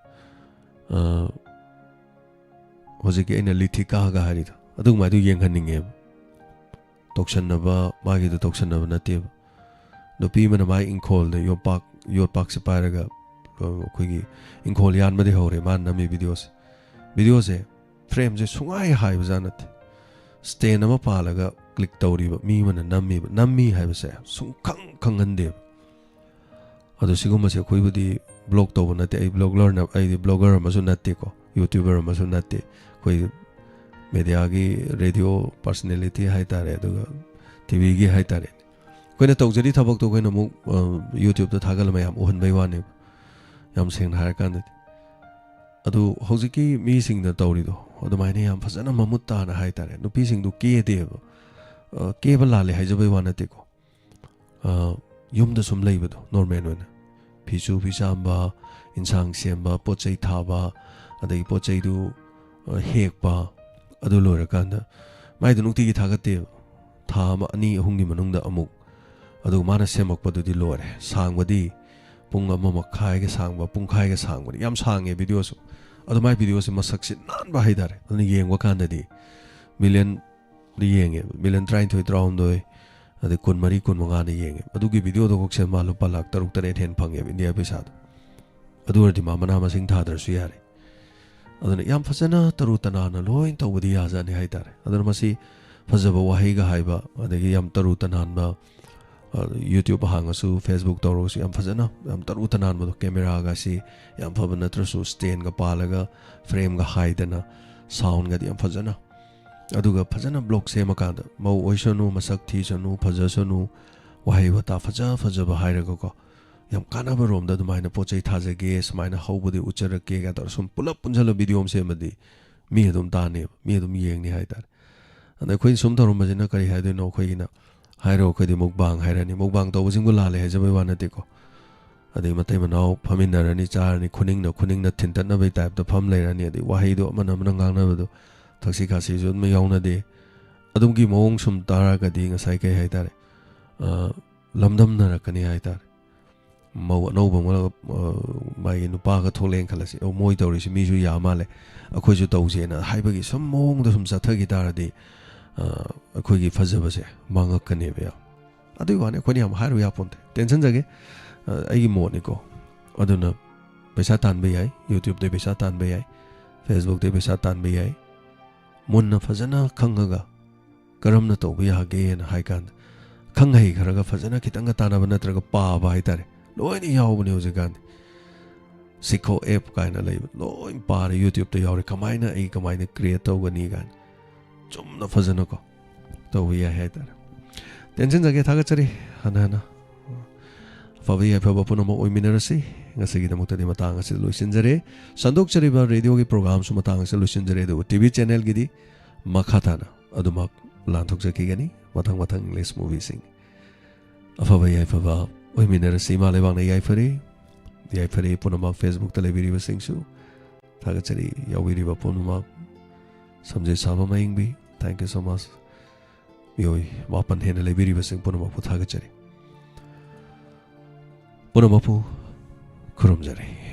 ꯑ, ꯍꯧꯖꯤꯛꯀꯤ ꯑꯩꯅ ꯂꯤꯊꯤꯀꯥꯒ ꯍꯥꯏꯔꯤꯗꯣ, ꯑꯗꯨꯃꯥꯏꯗꯨ ꯌꯦꯡꯍꯟꯅꯤꯡꯉꯦꯕ꯫ ꯇꯧꯁꯟꯅꯕ, ꯃꯥꯒꯤꯗꯣ ꯇꯧꯁꯟꯅꯕ ꯅꯠꯇꯦꯕ꯫ ꯅꯨꯄꯤ ꯑꯃꯅ ꯃꯥꯒꯤ ꯏꯪꯈꯣꯜꯗ ꯌꯣꯠꯄꯥꯛ, ꯌꯣꯠꯄꯥꯛꯁꯦ ꯄꯥꯏꯔꯒ, ꯑ, ꯑꯩꯈꯣꯏꯒꯤ ꯏꯪꯈꯣꯜ ꯌꯥꯟꯕꯗꯤ ꯍꯧꯔꯦ ꯃꯥꯅ ꯅꯝꯃꯤ ꯚꯤꯗꯤꯑꯣꯁꯦ꯫ ꯚꯤꯗꯤꯑꯣꯁꯦ ꯐ꯭ꯔꯦꯝꯁꯦ ꯁꯨꯡꯍꯥꯏ ꯍꯥꯏꯕꯖꯥꯠ ꯅꯠꯇꯦ꯫ ꯁ꯭ꯇꯦꯟ ꯑꯃ ꯄꯥꯜꯂꯒ ꯀ꯭ꯂꯤꯛ ꯇꯧꯔꯤꯕ ꯃꯤ ꯑꯃꯅ ꯅꯝꯃꯤꯕ, ꯅꯝꯃꯤ ꯍꯥꯏꯕꯁꯦ ꯁꯨꯡꯈꯪ ꯈꯪꯍꯟꯗꯦꯕ꯫ ꯑꯗꯣ ꯁꯤꯒꯨꯝꯕꯁꯦ ꯑꯩꯈꯣꯏꯕꯨꯗꯤ ꯕ꯭ꯂꯣꯛ ꯇꯧꯕ ꯅꯠꯇꯦ, ꯑꯩ ꯕ꯭ꯂꯣꯒꯔꯅ, ꯑꯩꯗꯤ ꯕ꯭ꯂꯣꯒꯔ ꯑꯃꯁꯨ ꯅꯠꯇꯦꯀꯣ, ꯌꯨꯇ꯭ꯌꯨꯕꯔ ꯑꯃꯁꯨ ꯅꯠꯇꯦ꯫ ꯑꯩꯈꯣꯏ ꯃꯦꯗꯤꯌꯥꯒꯤ ꯔꯦꯗꯤꯑꯣ ꯄꯥꯔꯁꯅꯦꯂꯤꯇꯤ ꯍꯥꯏꯇꯥꯔꯦ, ꯑꯗꯨꯒ ꯇꯤ ꯚꯤꯒꯤ ꯍꯥꯏꯇꯥꯔꯦ꯫ ꯑꯩꯈꯣꯏꯅ ꯇꯧꯖꯔꯤ ꯊꯕꯛꯇꯣ ꯑꯩꯈꯣꯏꯅ ꯑꯃꯨꯛ, ꯑ, ꯌꯨꯇ꯭ꯌꯨꯕꯇ ꯊꯥꯒꯠꯂ ꯃꯌꯥꯝ ꯎꯍꯟꯕꯩ ꯋꯥꯅꯦꯕ, ꯌꯥꯝ ꯁꯦꯡꯅ ꯍꯥꯏꯔꯀꯥꯟꯗꯗꯤ꯫ ꯑꯗꯨ ꯍꯧꯖꯤꯛꯀꯤ ꯃꯤꯁꯤꯡꯅ ꯇꯧꯔꯤꯗꯣ ꯑꯗꯨꯃꯥꯏꯅ ꯌꯥꯝ ꯐꯖꯅ ꯃꯃꯨꯠ ꯇꯥꯅ ꯍꯥꯏꯇꯥꯔꯦ, ꯅꯨꯄꯤꯁꯤꯡꯗꯨ ꯀꯦꯗꯦꯕ꯫ ꯑ, ꯀꯦꯕ ꯂꯥꯜꯂꯦ ꯍꯥꯏꯖꯕꯩ ꯋꯥ ꯅꯠꯇꯦꯀꯣ꯫ ꯑ, ꯌꯨꯝꯗ ꯁꯨꯝ ꯂꯩꯕꯗꯣ, ꯅꯣꯔꯃꯦꯜ ꯑꯣꯏꯅ ꯐꯤꯁꯨ ꯐꯤꯆꯥꯝꯕ, ꯏꯟꯁꯥꯡ ꯁꯦꯝꯕ, ꯄꯣꯠ ꯆꯩ ꯊꯥꯕ, ꯑꯗꯒꯤ ꯄꯣꯠ ꯆꯩꯗꯨ, ꯑ, ꯍꯦꯛꯄ, ꯑꯗꯨ ꯂꯣꯏꯔꯀꯥꯟꯗ ꯃꯥꯏꯗꯣ ꯅꯨꯡꯇꯤꯒꯤ ꯊꯥꯒꯠꯇꯦꯕ, ꯊꯥ ꯑꯃ, ꯑꯅꯤ, ꯑꯍꯨꯝꯒꯤ ꯃꯅꯨꯡꯗ ꯑꯃꯨꯛ꯫ ꯑꯗꯨꯒ ꯃꯥꯅ ꯁꯦꯝꯃꯛꯄꯗꯨꯗꯤ ꯂꯣꯏꯔꯦ, ꯁꯥꯡꯕꯗꯤ ꯄꯨꯡ ꯑꯃ ꯃꯈꯥꯏꯒ ꯁꯥꯡꯕ, ꯄꯨꯡꯈꯥꯏꯒ ꯁꯥꯡꯕꯅꯤ, ꯌꯥꯝ ꯁꯥꯡꯉꯦ ꯚꯤꯗꯤꯑꯣꯁꯨ꯫ ꯑꯗꯣ ꯃꯥꯏ ꯚꯤꯗꯤꯑꯣꯁꯦ ꯃꯁꯛꯁꯦ ꯅꯥꯟꯕ ꯍꯥꯏꯇꯥꯔꯦ, ꯑꯗꯨꯅ ꯌꯦꯡꯕ ꯀꯥꯟꯗꯗꯤ ꯃꯤꯂꯤꯌꯟ ꯌꯦꯡꯉꯦꯕ, ꯃꯤꯂꯤꯌꯟ ꯇꯔꯥꯅꯤꯊꯣꯏ, ꯇꯔꯥꯍꯨꯝꯗꯣꯏ, ꯑꯗꯩ ꯀꯨꯟꯃꯔꯤ, ꯀꯨꯟꯃꯉꯥꯅ ꯌꯦꯡꯉꯦꯕ꯫ ꯑꯗꯨꯒꯤ ꯚꯤꯗꯤꯑꯣꯗꯣ ꯈꯛ ꯁꯦꯝꯕ ꯂꯨꯄꯥ ꯂꯥꯈ ꯇꯔꯨꯛ ꯇꯔꯦꯠ ꯍꯦꯟꯅ ꯐꯪꯉꯦꯕ ꯏꯟꯗꯤꯌꯥ ꯄꯩꯁꯥꯗꯣ꯫ ꯑꯗꯨ ꯑꯣꯏꯔꯗꯤ ꯃꯥ ꯃꯅꯥ ꯃꯁꯤꯡ ꯊꯥꯗ꯭ꯔꯁꯨ ꯌꯥꯔꯦ꯫ ꯑꯗꯨꯅ ꯌꯥꯝ ꯐꯖꯅ ꯇꯔꯨ ꯇꯅꯥꯟꯅ ꯂꯣꯏ ꯇꯧꯕꯗꯤ ꯌꯥꯖꯥꯠꯅꯤ ꯍꯥꯏꯇꯥꯔꯦ꯫ ꯑꯗꯨꯅ ꯃꯁꯤ ꯐꯖꯕ ꯋꯥꯍꯩꯒ ꯍꯥꯏꯕ, ꯑꯗꯒꯤ ꯌꯥꯝ ꯇꯔꯨ ꯇꯅꯥꯟꯕ, ꯑ, YouTube ꯍꯥꯡꯉꯁꯨ, Facebook ꯇꯧꯔꯒꯁꯨ ꯌꯥꯝ ꯐꯖꯅ, ꯌꯥꯝ ꯇꯔꯨ ꯇꯅꯥꯟꯕꯗꯣ, ꯀꯦꯃꯦꯔꯥꯒꯁꯤ ꯌꯥꯝ ꯐꯕ ꯅꯠꯇ꯭ꯔꯁꯨ stand ꯒ ꯄꯥꯜꯂꯒ, frame ꯒ ꯍꯥꯏꯗꯅ, sound ꯒꯗꯤ ꯌꯥꯝ ꯐꯖꯅ, ꯑꯗꯨꯒ ꯐꯖꯅ vlog ꯁꯦꯝꯃꯀꯥꯟꯗ, ꯃꯧ ꯑꯣꯏꯁꯅꯨ, ꯃꯁꯛ ꯊꯤꯁꯅꯨ, ꯐꯖꯁꯅꯨ, ꯋꯥꯍꯩ ꯋꯥꯇꯥ ꯐꯖ ꯐꯖꯕ ꯍꯥꯏꯔꯒꯀꯣ, ꯌꯥꯝ ꯀꯥꯟꯅꯕ ꯔꯣꯝꯗ ꯑꯗꯨꯃꯥꯏꯅ ꯄꯣꯠ ꯆꯩ ꯊꯥꯖꯒꯦ, ꯁꯨꯃꯥꯏꯅ ꯍꯧꯕꯗꯤ ꯎꯠꯆꯔꯛꯀꯦ ꯀꯥꯏꯅ ꯇꯧꯔ ꯁꯨꯝ ꯄꯨꯂꯞ ꯄꯨꯟꯁꯤꯜꯂ video ꯑꯃ ꯁꯦꯝꯃꯗꯤ ꯃꯤ ꯑꯗꯨꯝ ꯇꯥꯅꯦꯕ, ꯃꯤ ꯑꯗꯨꯝ ꯌꯦꯡꯅꯤ ꯍꯥꯏꯇꯥꯔꯦ꯫ ꯑꯗ ꯑꯩꯈꯣꯏꯅ ꯁꯨꯝ ꯇꯧꯔꯝꯕꯁꯤꯅ ꯀꯔꯤ ꯍꯥꯏꯗꯣꯏꯅꯣ? ꯑꯩꯈꯣꯏꯒꯤꯅ ꯍꯥꯏꯔꯣ, ꯑꯩꯈꯣꯏꯗꯤ mukbang ꯍꯥꯏꯔꯅꯤ, mukbang ꯇꯧꯕꯁꯤꯡꯕꯨ ꯂꯥꯜꯂꯦ ꯍꯥꯏꯖꯕꯩ ꯋꯥ ꯅꯠꯇꯦꯀꯣ꯫ ꯑꯗꯩ ꯃꯇꯩ ꯃꯅꯥꯎ ꯐꯝꯃꯤꯟꯅꯔꯅꯤ, ꯆꯥꯔꯅꯤ, ꯈꯨꯅꯤꯡꯅ ꯈꯨꯅꯤꯡꯅ ꯊꯤꯟꯇꯠꯅꯕꯩ type ꯇ ꯐꯝ ꯂꯩꯔꯅꯤ, ꯑꯗꯩ ꯋꯥꯍꯩꯗꯣ ꯑꯃꯅ ꯑꯃꯅ ꯉꯥꯡꯅꯕꯗꯣ, ꯊꯛꯁꯤ ꯈꯥꯁꯤꯁꯨ ꯑꯗꯨꯝ ꯌꯥꯎꯅꯗꯦ꯫ ꯑꯗꯨꯝꯒꯤ ꯃꯑꯣꯡ ꯁꯨꯝ ꯇꯥꯔꯒꯗꯤ ꯉꯁꯥꯏ ꯀꯩ ꯍꯥꯏꯇꯥꯔꯦ, ꯑ, ꯂꯝꯗꯝꯅꯔꯛꯀꯅꯤ ꯍꯥꯏꯇꯥꯔꯦ꯫ ꯃꯧ ꯑꯅꯧꯕ ꯑꯃꯒ, ꯑ, ꯃꯥꯒꯤ ꯅꯨꯄꯥꯒ ꯊꯣꯛꯂꯛꯑꯦꯅ ꯈꯜꯂꯁꯤ, "ꯑꯣ, ꯃꯣꯏ ꯇꯧꯔꯤꯁꯤ ꯃꯤꯁꯨ ꯌꯥ ꯃꯥꯜꯂꯦ, ꯑꯩꯈꯣꯏꯁꯨ ꯇꯧꯁꯦꯅ" ꯍꯥꯏꯕꯒꯤ ꯁꯨꯝ ꯃꯑꯣꯡꯗ ꯁꯨꯝ ꯆꯠꯊꯈꯤ ꯇꯥꯔꯗꯤ, ꯑ, ꯑꯩꯈꯣꯏꯒꯤ ꯐꯖꯕꯁꯦ ꯃꯥꯡꯉꯛꯀꯅꯦꯕ ꯌꯥꯝ꯫ ꯑꯗꯨꯒꯤ ꯋꯥꯅꯤ, ꯑꯩꯈꯣꯏꯅ ꯌꯥꯝ ꯍꯥꯏꯔꯨ ꯌꯥꯄꯣꯟꯇꯦ, ꯇꯦꯟꯁꯟꯖꯒꯦ꯫ ꯑ, ꯑꯩꯒꯤ ꯃꯣꯠꯅꯤꯀꯣ꯫ ꯑꯗꯨꯅ ꯄꯩꯁꯥ ꯇꯥꯟꯕ ꯌꯥꯏ, YouTube ꯇꯩ ꯄꯩꯁꯥ ꯇꯥꯟꯕ ꯌꯥꯏ, Facebook ꯇꯩ ꯄꯩꯁꯥ ꯇꯥꯟꯕ ꯌꯥꯏ꯫ ꯃꯨꯟꯅ ꯐꯖꯅ ꯈꯪꯉꯒ ꯀꯔꯝꯅ ꯇꯧꯕ ꯌꯥꯒꯦꯅ ꯍꯥꯏ ꯀꯥꯟꯗ, ꯈꯪ ꯍꯩ ꯈꯔꯒ ꯐꯖꯅ ꯈꯤꯇꯪꯒ ꯇꯥꯟꯅꯕ ꯅꯠꯇ꯭ꯔꯒ ꯄꯥꯕ ꯍꯥꯏꯇꯥꯔꯦ, ꯂꯣꯏꯅ ꯌꯥꯎꯕꯅꯦ ꯍꯧꯖꯤꯛꯀꯥꯟꯗꯤ꯫ ꯁꯤꯈꯣ app ꯀꯥꯏꯅ ꯂꯩꯕ, ꯂꯣꯏ ꯄꯥꯔꯦ, YouTube ꯇ ꯌꯥꯎꯔꯦ, ꯀꯃꯥꯏꯅ ꯑꯩ ꯀꯃꯥꯏꯅ create ꯇꯧꯒꯅꯤ ꯀꯥꯏꯅ ꯆꯨꯝꯅ ꯐꯖꯅꯀꯣ ꯇꯧꯕ ꯌꯥꯏ ꯍꯥꯏꯇꯥꯔꯦ꯫ ꯇꯦꯟꯁꯤꯟꯖꯒꯦ, ꯊꯥꯒꯠꯆꯔꯤ꯫ ꯍꯟꯅ ꯍꯟꯅ ꯑꯐꯕ ꯌꯥꯏꯐꯕ ꯄꯨꯝꯅꯃꯛ ꯑꯣꯏꯃꯤꯟꯅꯔꯁꯤ꯫ ꯉꯁꯤꯒꯤꯗꯃꯛꯇꯗꯤ ꯃꯇꯥꯡ ꯑꯁꯤꯗ ꯂꯣꯏꯁꯤꯟꯖꯔꯦ꯫ ꯁꯟꯗꯣꯛꯆꯔꯤꯕ radio ꯒꯤ program ꯁꯨ ꯃꯇꯥꯡ ꯑꯁꯤꯗ ꯂꯣꯏꯁꯤꯟꯖꯔꯦ, ꯑꯗꯨꯕꯨ TV channel ꯒꯤꯗꯤ ꯃꯈꯥ ꯇꯥꯅ ꯑꯗꯨꯃꯛ ꯂꯥꯟꯊꯣꯛꯆꯈꯤꯒꯅꯤ꯫ ꯃꯊꯪ ꯃꯊꯪ English movie ꯁꯤꯡ꯫ ꯑꯐꯕ ꯌꯥꯏꯐꯕ ꯑꯣꯏꯃꯤꯟꯅꯔꯁꯤ꯫ ꯏꯃꯥ ꯂꯩꯕꯥꯛꯅ ꯌꯥꯏꯐꯔꯦ꯫ ꯌꯥꯏꯐꯔꯦ ꯄꯨꯝꯅꯃꯛ, Facebook ꯇ ꯂꯩꯕꯤꯔꯤꯕꯁꯤꯡꯁꯨ꯫ ꯊꯥꯒꯠꯆꯔꯤ ꯌꯥꯎꯕꯤꯔꯤꯕ ꯄꯨꯝꯅꯃꯛ꯫ ꯁꯝꯖꯦꯠ ꯁꯥꯕ ꯃꯌꯤꯡꯕꯤ, thank you so much꯫ ꯃꯤꯑꯣꯏ ꯃꯥꯄꯟ ꯍꯦꯟꯅ ꯂꯩꯕꯤꯔꯤꯕꯁꯤꯡ ꯄꯨꯝꯅꯃꯛꯄꯨ ꯊꯥꯒꯠꯆꯔꯤ꯫ ꯄꯨꯝꯅꯃꯛꯄꯨ ꯈꯨꯔꯨꯝꯖꯔꯤ꯫